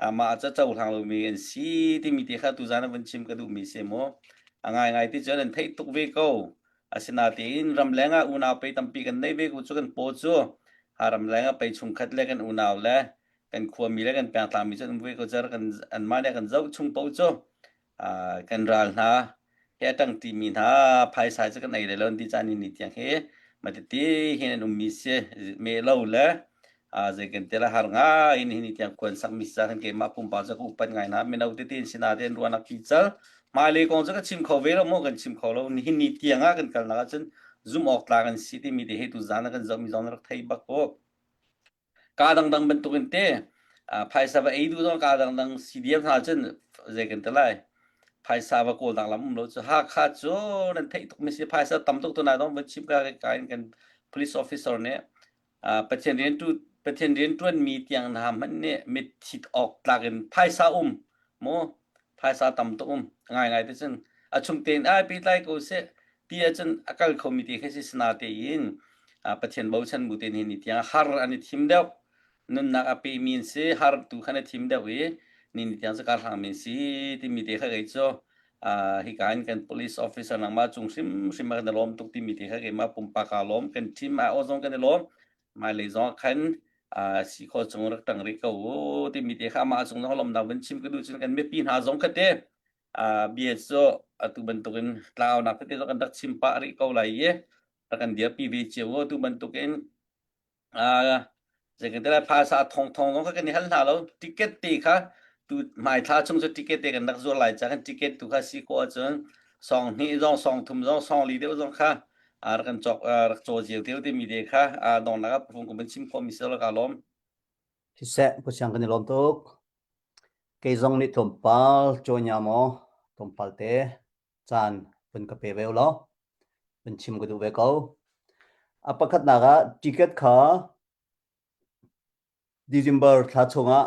Amah ca cohlang lomi an si timi te kha tuzan ah vun chim ka duhmi si mu. A ngaingai ti cun an theih tuk ve ko. Asinain ramleng ah unau pei tampi kan nei ve ko cu kan paw cu ha ramleng ah pei chungkhat le kan unau le kan khuami le kan pengtlangmi cu an um ve ko car kan anmah nih kan zoh chung paoh cu kan ral hna he a ṭangṭimi hna phaisa cu kan ei lai lo an ti caan ni tiang hi matiti hin an ummi si me lo le zei kan te la har ngai in hi ni tiang kuan sakmi sa kan keimah pumpak cu ka upat ngai hna mino tete in sina te an ruahnak pi cal hmailei kong cu ka chim kho ve lo maw kan chim kho lo nihin ni tiang ah kan kalnak ahcun zum awk tlak an si timi te he tu zan ah kan zohmi zong na rak thei bak ko Kaa dangdang bantukin te phaisa va ei duh zong kaa dangdang CDF hna cun zei kan ti lai phaisa va kawl dang lam um lo cu Hakha cu nan theih tuk mi si phaisa tam tuk tu na dong van chim ka ka in kan police officer nih Pathian rian tu Pathian rian tuan mi tiang hna hmanh nih mit thit awk tlak in phaisa um mu phaisa tam tuk um ngai ngai te cun a chung tein ai pi tlai ko seh ti ahcun a kal khomi te khi si sana tein Pathian bochan bu tein ni tiang har an i thim deuh nunnak a pe mi an si har tu khan a thim deuh i ni ni tiang zakar hlang mi si timi te kha kei cu hika in kan police officer nangmah cung hrim hrim kan i lawm tuk timi te kha keimah pumpak kaa lawm kan team a aw zong kan i lawm hmailei zong khan si kho chung rak tang rih ko u timi te kha amah cung zong lawmnak van chim ka duh cun kan mipi hna zong kha te bia cu atu bantukin tlaunak tete zong kan rak chim pah rih ko lai i rak kan dirpi ve cio u atu bantukin zeitintiah phaisa thong thong zong kha kan i hal hna lo ticket te kha tu hmai thla chung cu ticket te kan rak zuar lai ca kan ticket tu kha si ko ahcun song hnih zong song thum zong song li deuh zong kha rak kan cawk rak caw cio te timi te kha dongnak ah pufung kum in chim khawh mi si ka lawm. Siseh, Pu kan i lawm tuk. Kei zong nih tlawmpal caw maw tlawmpal te caan vun ka pe ve law vun chim ka duh ve ko. A pakhatnak ah ticket kha December thla chungah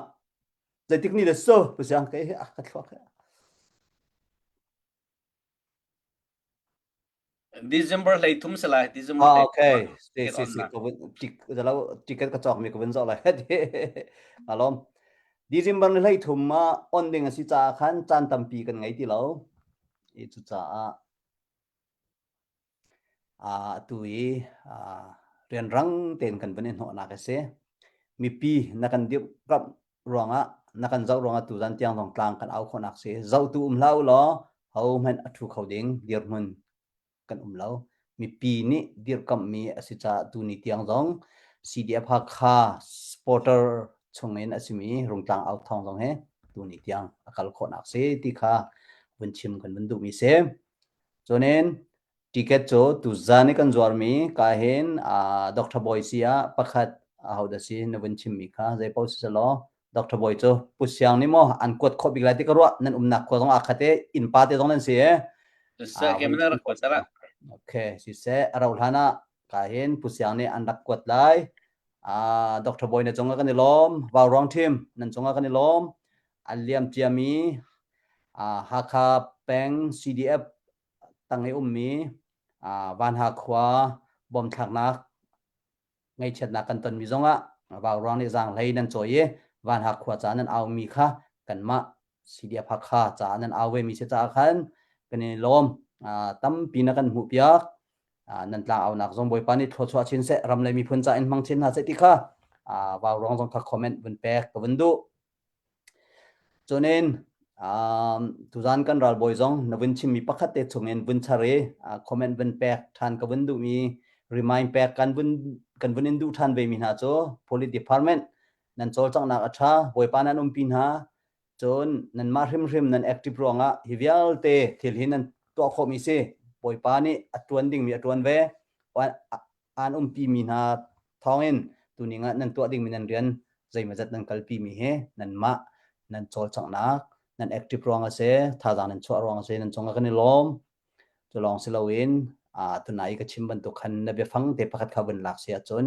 zeitik ni le so Pu Siang kei hi a ka thluak. December 13 si lai. December Ah, okay. Si si si ka vun tik zalo ticket ka cawk mi ka vun zoh lai. Alom. December ni 13 ah on ding a si caah khan caan tampi kan ngei ti lo. I cu caah atu i rianrang tein kan vun i hnawhnak a si. Mipi na kan dirhkamh ruangah na kan zoh ruangah tuzan tiang zong tlang kan au khawhnak si. Zohtu um hlah u law hohmanh a ṭhu kho ding dirhmun kan um lo. Mipi nih dirhkamhmi a si caah tuni tiang zong CDF Hakha supporter chungin a simi Rungtlang au thawng zong hi tuni tiang a kal khawhnak si ti kha vun chim kan vun duhmi si. Cunin ticket cu tuzan i kan zuarmi ka hin Dr. Bawi si ah pakhat ahodah si na vun chimmi kha zei paoh si selaw Dr. Bawi cu Pu Siang nih maw an kuat khawh bik lai ti ka ruah nan umnak khua zong aa khat i innpa te zong nan si e. Okay, siseh a rauh hlan ah ka hin Pu Siang nih an rak kuat lai. Dr. Bawi na cungah kan i lawm, Vauruang team nan cungah kan i lawm. An liam ciami Hakha peng CDF tang i ummi Vanha khua bomthlaknak ngaihchiatnak kan tonmi zongah Vauruang nih zaanghlei nan cawi i Vanha khua ca nan aumi kha kanmah CDF Hakha caah nan au vemi si caah khan kan i lawm. Tampi na kan hmuhpiak. Nan tlang aunak zong Bawipa nih thluachuah chin seh, ram le miphun ca in hmang chin hna seh ti kha Vauruang zong kha comment vun pek ka vun duh. Cunin tuzan kan ralbawi zong na vun chimmi pakhat te chungin vun char i comment vun pek ṭhan ka vun duhmi remind pek kan vun kan vun in duh ṭhan ve mi hna cu police department nan cawlcanghnak a ṭha Bawipa nan umpi hna cun nanmah hrimhrim nan active ruangah hi vialte thil hi nan tuah khawhmi si Bawipa nih a ṭuan dingmi a ṭuan ve aan umpi mi hna thawngin tuning ah nan tuah dingmi nan rian zeimawzat nan kalpi mi hi nanmah nan cawlcanghnak nan active ruang a si thazaang nan chuah ruang a si nan cungah kan i lawm cu lawng si loin tunai ka chim bantuk khan na biafang te pakhat kha vun lak si ahcun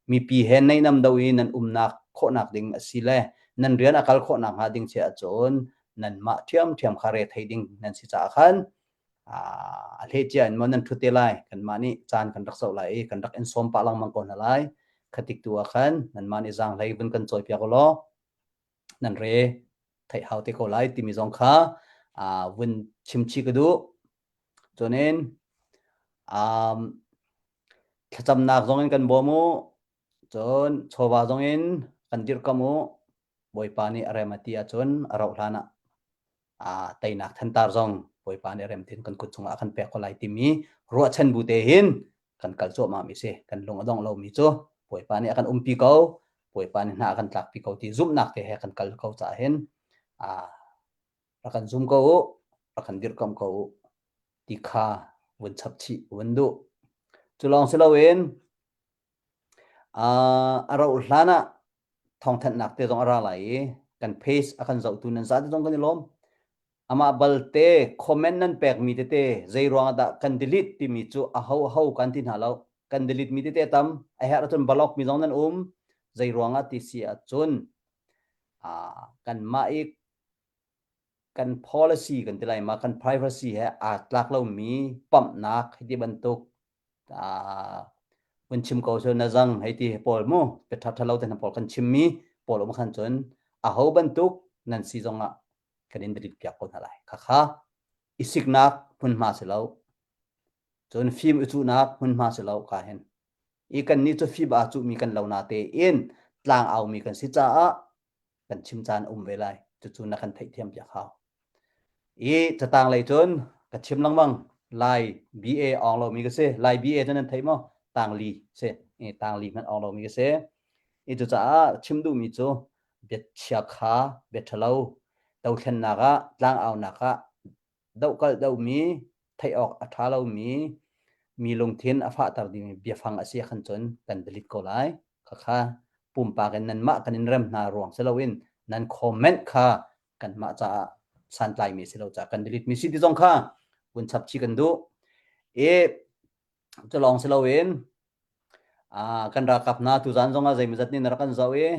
mipi he neinam do i nan umnak khawhnak ding a si le nan rian a kal khawhnak hnga ding si ahcun nanmah ṭhiamṭhiam kha re thei ding nan si caah khan a hlei in maw nan ṭhut te lai kanmah nih caan kan rak zoh lai i kan rak in sawm pah lengmang ko hna lai khatik tu ah khan nanmah nih zaanghlei vun kan cawipiak u law nan re theih hau te ko lai timi zong kha vun chim chih ka duh. Cunin um, thlacamnak zong in kan bawm u, cun chawva zong in kan dirhkamh u. Bawipa nih a rem a ti ahcun a rauh hlan ah aa teinak thantar zong Bawipa nih rem tin kan kut chungah a kan pek ko lai timi ruahchan bu te hin kan kal cuahmah mi si. Kan lung a dongh lomi cu Bawipa nih a kan umpi ko, Bawipa nih hna a kan tlakpi ko ti zumhnak te he kan kal ko caah hin aa rak kan zum ko u, rak kan dirhkamh ko u ti kha vun chap chih vun duh. Cu lawng si loin a rauh hlan ah thawngthanhnak te zong a ra lai i kan page a kan zohtu nan zate zong kan i lawm. Amah balte comment nan pekmi tete zei ruang ah dah kan delete timi cu aho aho kan ti hna lo. Kan delete mi tete tam a herh ahcun block mi zong nan um. Zei ruang ah ti si ahcun kanmah i kan policy kan ti lai ma kan privacy he aa tlak lomi pamhnak hiti bantuk vun chim ko cu na zang hei ti pawl mu biaṭha ṭha lo te hna pawl kan chimmi pawl um khan cun aho bantuk nan si zongah kan in delete piak ko hna lai khakha i siknak hmunhma si lo cun fim i cuhnak hmunhma si lo ka hin i kan nih cu fim aa cuhmi kan lo na te in tlang aumi kan si caah kan chim caan um ve lai cucu na kan theihthiam piak hau i catang lei cun ka chim lengmang lai BA ong lomi ka si lai BA cu nan thei maw tangli si i tangli hmanh ong lomi ka si i cucaah chim duhmi cu bia chia kha bia ṭhalo dothlennak ah tlangaunak ah dohkalh dohmi theih awk a ṭha lomi mi lungthin a fahter dingmi biafang a si khan cun kan delete ko lai. Khakha pumpak in nanmah kan in rem hna ruang si loin nan comment kha kanmah caah santlaimi si lo caah kan delete mi si ti zong kha vun chap chih kan duh. I cu lawng si loin kan ralkap hna tuzaan zongah zeimawzat nih na rak kan zoh i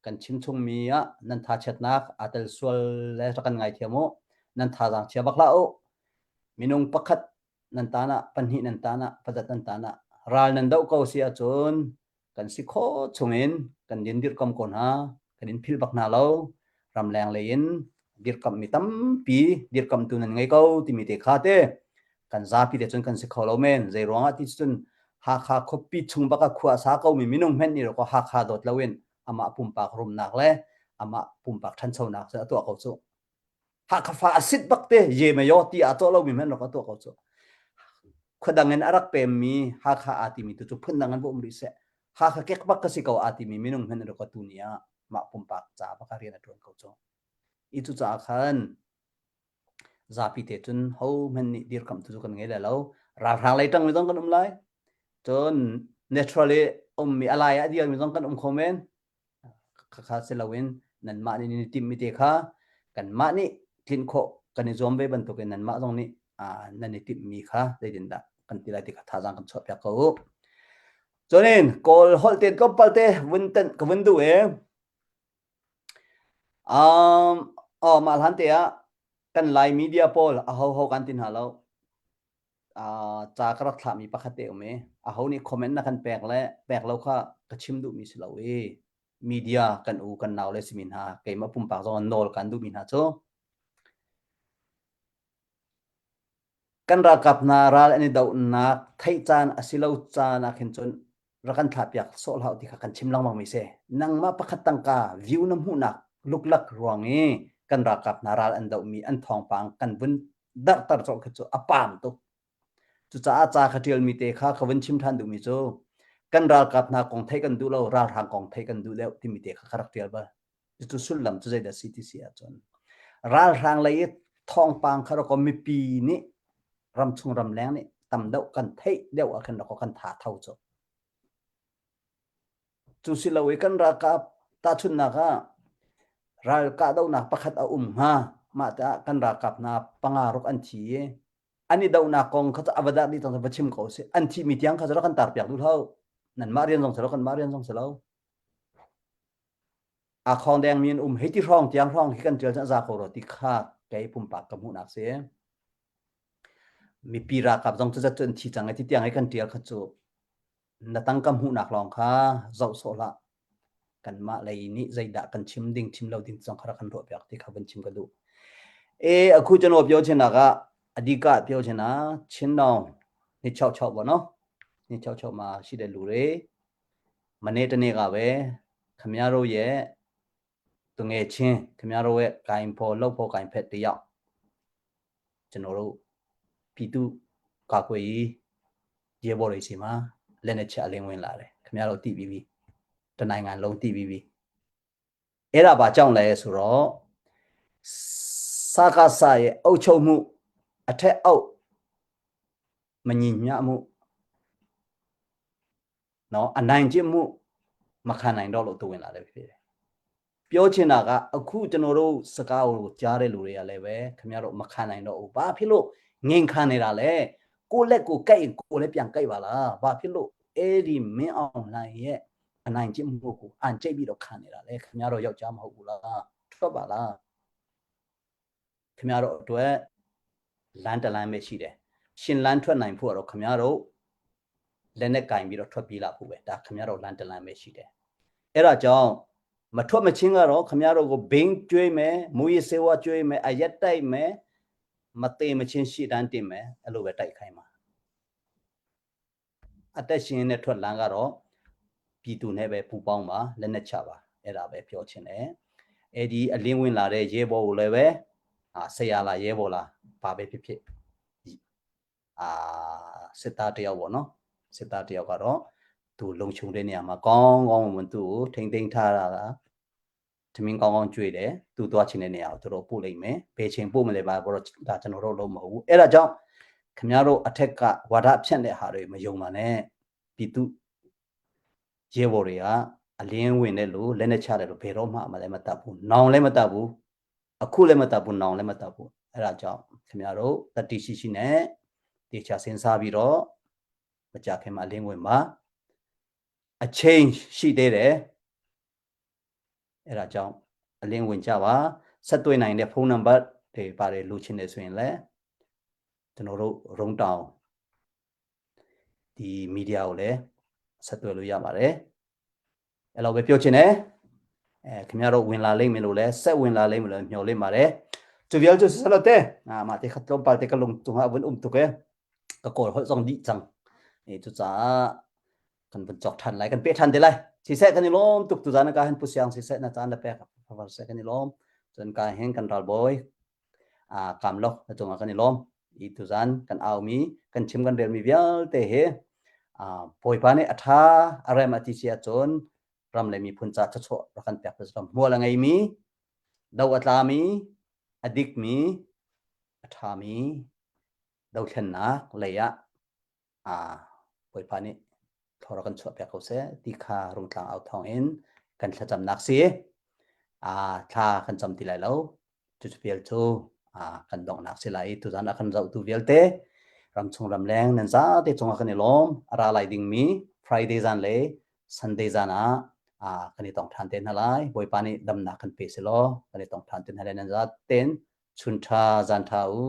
kan chim chungmi ah nan thachiatnak aa tel sual le rak kan ngaithiam u. Nan thazaang chia bak hlah u. Minung pakhat nan tan ah, pahnih nan tan ah, pazat nan tan ah ral nan doh ko si ahcun kan si khawh chungin kan din dirhkamh ko hna kan in philh bak hna lo ramleng lei in dirkamhmi tampi dirkamhtu nan ngei ko timi te kha te kan zapi te cun kan si kho lo men zei ruangah ti cun Hakha khuapi chung bak ah khua sa ko mi minung hmenh nih ko Hakha dawt loin amah pumpak rumnak le amah pumpak ṭhanchonak cu a tuah ko cu Hakha fa a sit bak te ye me yo ti a tuah lomi hmanh rak a tuah ko cu. Khuadang in a rak pemmi Hakha aa timi tu cu phundang an va um rih seh. Hakha kek bak ka si ko aa timi minung hmanh rak tu ni ah mah pumpak ca bak ah rian a ṭuan ko cu. I cu caah khan zapi te cun ho hmanh nih dirkamh tu cu kan ngei lai lo. Ralhrang lei ṭang mi zong kan um lai. Cun naturally ummi a lai ah a dirmi zong kan um kho men. Khakha si loin nanmah nih nan i timhmi te kha kanmah nih tlinh khawh kan i zuam ve bantukin nanmah zong nih nan i timhmi kha zeitindah kan ti lai ti kha thazaang kan chuahpiak ko u. Cunin Kawl holh te tlawmpal te vun tenh ka vun duh i um, oh, mah hlan te ah kan Lai media pawl a ho ho kan ti hna lo. Ca ka rak thlahmi pakhat te um i aho nih comment na kan pek le pek lo kha ka chim duhmi si lo i media kan u kan nau le simi hna keimah pumpak zong nawl kan duhmi hna cu kan ralkap hna ral an i dohnak theih caan a si lo caan ah khin cun rak kan thlahpiak sawh hlah ti kha kan chim lengmang mi si. Nangmah pakhat tangka view na hmuhnak luklak ruang i kan ralkap hna ral an dohmi an thawngpang kan vun darhter cawh khi cu a pam tuk. Cucaah ca ka ṭialmi te kha ka vun chim ṭhan duhmi cu kan ralkap hna kong theih kan duh lo, ralhrang kong theih kan duh deuh timi te kha ka rak ṭial bal. Cucu sullam cu zeidah si ti si ahcun ralhrang lei i thawngpang kha rak mipi nih ramchung ramleng nih tam deuh kan theih deuh ah khin rak kan tha tho cu. Cu si lo i kan ralkap tahchunhnak ah ral kahdohnak pakhat a um hnga mah tiah kan ralkap hna panga ruk an thi i an i dohnak kong kha a va dah dih cang va chim ko si an thihmi tiang kha cu kan tar piak duh lo nanmah rian zong si lo kanmah rian zong si lo aa khawng dengmi an um hei ti hrawng tiang hrawng hi kan ṭial cun a za ko rua ti kha kei pumpak ka hmuhnak si. Mipi ralkap zong cu zat cu an thi cang i ti tiang hi kan ṭial kha cu na tangka hmuhnak lawng kha zoh sawh hlah. Kanmah lei nih zeidah kan chim ding chim lo ding zong kha rak kan ruah piak ti kha vun chim ka duh. E akhu chano pyo chen ka adika pyo chen a chin nong ni chau chau bo no ni chau chau ma ရှိတဲ့လူတွေမနေ့တနေ့ကပဲခမရတို့ရဲ့သူငယ်ချင်းခမရတို့ရဲ့ဂိုင်ဖော်လှုပ်ဖို့ဂိုင်ဖက်တယောက်ကျွန်တော်တို့ပြည်သူကာကွယ်ရေးရဲဘော်တွေစီမှာလက်နဲ့ချက်အလင်းဝင်လာတယ်ခမရတို့သိပြီးပြီတနိုင်ငံလုံးသိပြီးပြီအဲ့ဒါဘာကြောင့်လဲဆိုတော့စကားဆရဲ့အုပ်ချုပ်မှုအထက်အောက်မညီမျှမှုနော်အနိုင်ကျင့်မှုမခံနိုင်တော့လို့သူဝင်လာတယ်ဖြစ်တယ်ပြောချင်တာကအခုကျွန်တော်တို့စကားကိုကြားတဲ့လူတွေကလည်းပဲခင်ဗျားတို့မခံနိုင်တော့ဘူးဘာဖြစ်လို့ငင်ခံနေတာလဲကိုလက်ကိုကြိုက်ရင်ကိုလည်းပြန်ကြိုက်ပါလားဘာဖြစ်လို့အဲ့ဒီမင်းအောင်လှိုင်ရဲ့အနိုင်ကျင့်မှုကိုအန်ကျိတ်ပြီးတော့ခံနေတာလဲခင်ဗျားတို့ယောက်ျားမဟုတ်ဘူးလားထွက်ပါလားခင်ဗျားတို့အတွက်လမ်းတလမ်းပဲရှိတယ်ရှင်လန်းထွက်နိုင်ဖို့ကတော့ခင်ဗျားတို့လက်နဲ့ကင်ပြီးတော့ထွက်ပြေးလာဖို့ပဲဒါခင်ဗျားတို့လမ်းတလမ်းပဲရှိတယ်အဲ့ဒါကြောင့်မထွက်မချင်းကတော့ခင်ဗျားတို့ကိုဘင်းကျွေးမယ်မူရစေဝါကျွေးမယ်အရက်တိုက်မယ်မသေးမချင်းရှေ့တန်းတင်မယ်အဲ့လိုပဲတိုက်ခိုင်းပါအသက်ရှင်နဲ့ထွက်လန်းကတော့ပြည်သူနဲ့ပဲပူပေါင်းပါလက်နဲ့ချပါအဲ့ဒါပဲပြောချင်တယ်အဲ့ဒီအလင်းဝင်လာတဲ့ရဲဘော်ကိုလည်းပဲအာဆရာလာရဲဘော်လာဘာပဲဖြစ်ဖြစ်အာစစ်သားတယောက်ပေါ့နော်စစ်သားတယောက်ကတော့သူလုံခြုံတဲ့နေရာမှာကောင်းကောင်းဝင်သူ့ကိုထိမ့်သိမ်းထားတာကထမင်းကောင်းကောင်းကျွေးတယ်သူသွားချင်တဲ့နေရာကိုသူတို့ပို့လိုက်မယ်ဘယ်ချိန်ပို့မလဲပါဘောတော့ဒါကျွန်တော်တို့လုံးမဟုတ်ဘူးအဲ့ဒါကြောင့်ခင်ဗျားတို့အထက်ကဝါဒဖြန့်တဲ့ဟာတွေမယုံပါနဲ့ပြည်သူရဲဘော်တွေကအလင်းဝင်တဲ့လူလက်နဲ့ချတယ်လို့ဘယ်တော့မှမလည်းမတတ်ဘူးနောင်လည်းမတတ်ဘူးအခုလည်းမတတ်ဘူးနောင်လည်းမတတ်ဘူးအဲ့ဒါကြောင့်ခင်ဗျားတို့တတိရှိရှိနဲ့တေချာစဉ်းစားပြီးတော့မကြခင်မှာအလင်းဝင်ပါအချိန်ရှိသေးတယ်အဲ့ဒါကြောင့်အလင်းဝင်ကြပါဆက်သွယ်နိုင်တဲ့ဖုန်းနံပါတ်တွေပါတယ်လိုချင်တယ်ဆိုရင်လည်းကျွန်တော်တို့ရုံတောင်ဒီမီဒီယာကိုလည်းဆက်သွယ်လို့ရပါတယ်အဲ့လိုပဲပြောချင်တယ်အဲခင်ဗျားတို့ဝင်လာလိမ့်မယ်လို့လည်းဆက်ဝင်လာလိမ့်မယ်လို့မျှော်လင့်ပါတယ်ကျူပြောကျဆလတဲ့အာမတေခတ်လုံးပါတေကလုံတုငါဝန်အုံတုကေကကောဟောဆောင်ဒီချန်အဲသူစာkan bun chok than lai kan pe than te lai si se kan ilom tuk tu zan ka hen pusiang si se na chan la pe ka var se kan ilom chun ka hen kan ral boy a kam lo na chunga kan ilom i tu zan kan au mi kan chim kan rel mi vial te he a boipa ne atha arem ati sia chon ram le mi phun cha chacho rakan pek ram hmual a ngei mi do atla mi adik mi atha mi dothlennak lei ah a Bawipa nih thlawr kan chuah piak ko seh ti kha rungtlang au thawng in kan thlacamnak si. A thla kan cam ti lai lo. Cucu vial cu a kan donghnak si lai i tuzan a kan zohtu vialte ramchung ramleng nan zate cungah kan i lawm. A ra lai dingmi Friday zan le Sunday zan ah a kan i tong ṭhan te hna lai. Bawipa nih damnak kan pe selaw kan i tong ṭhan te hna lai nan zaten chun ṭha zan ṭha u.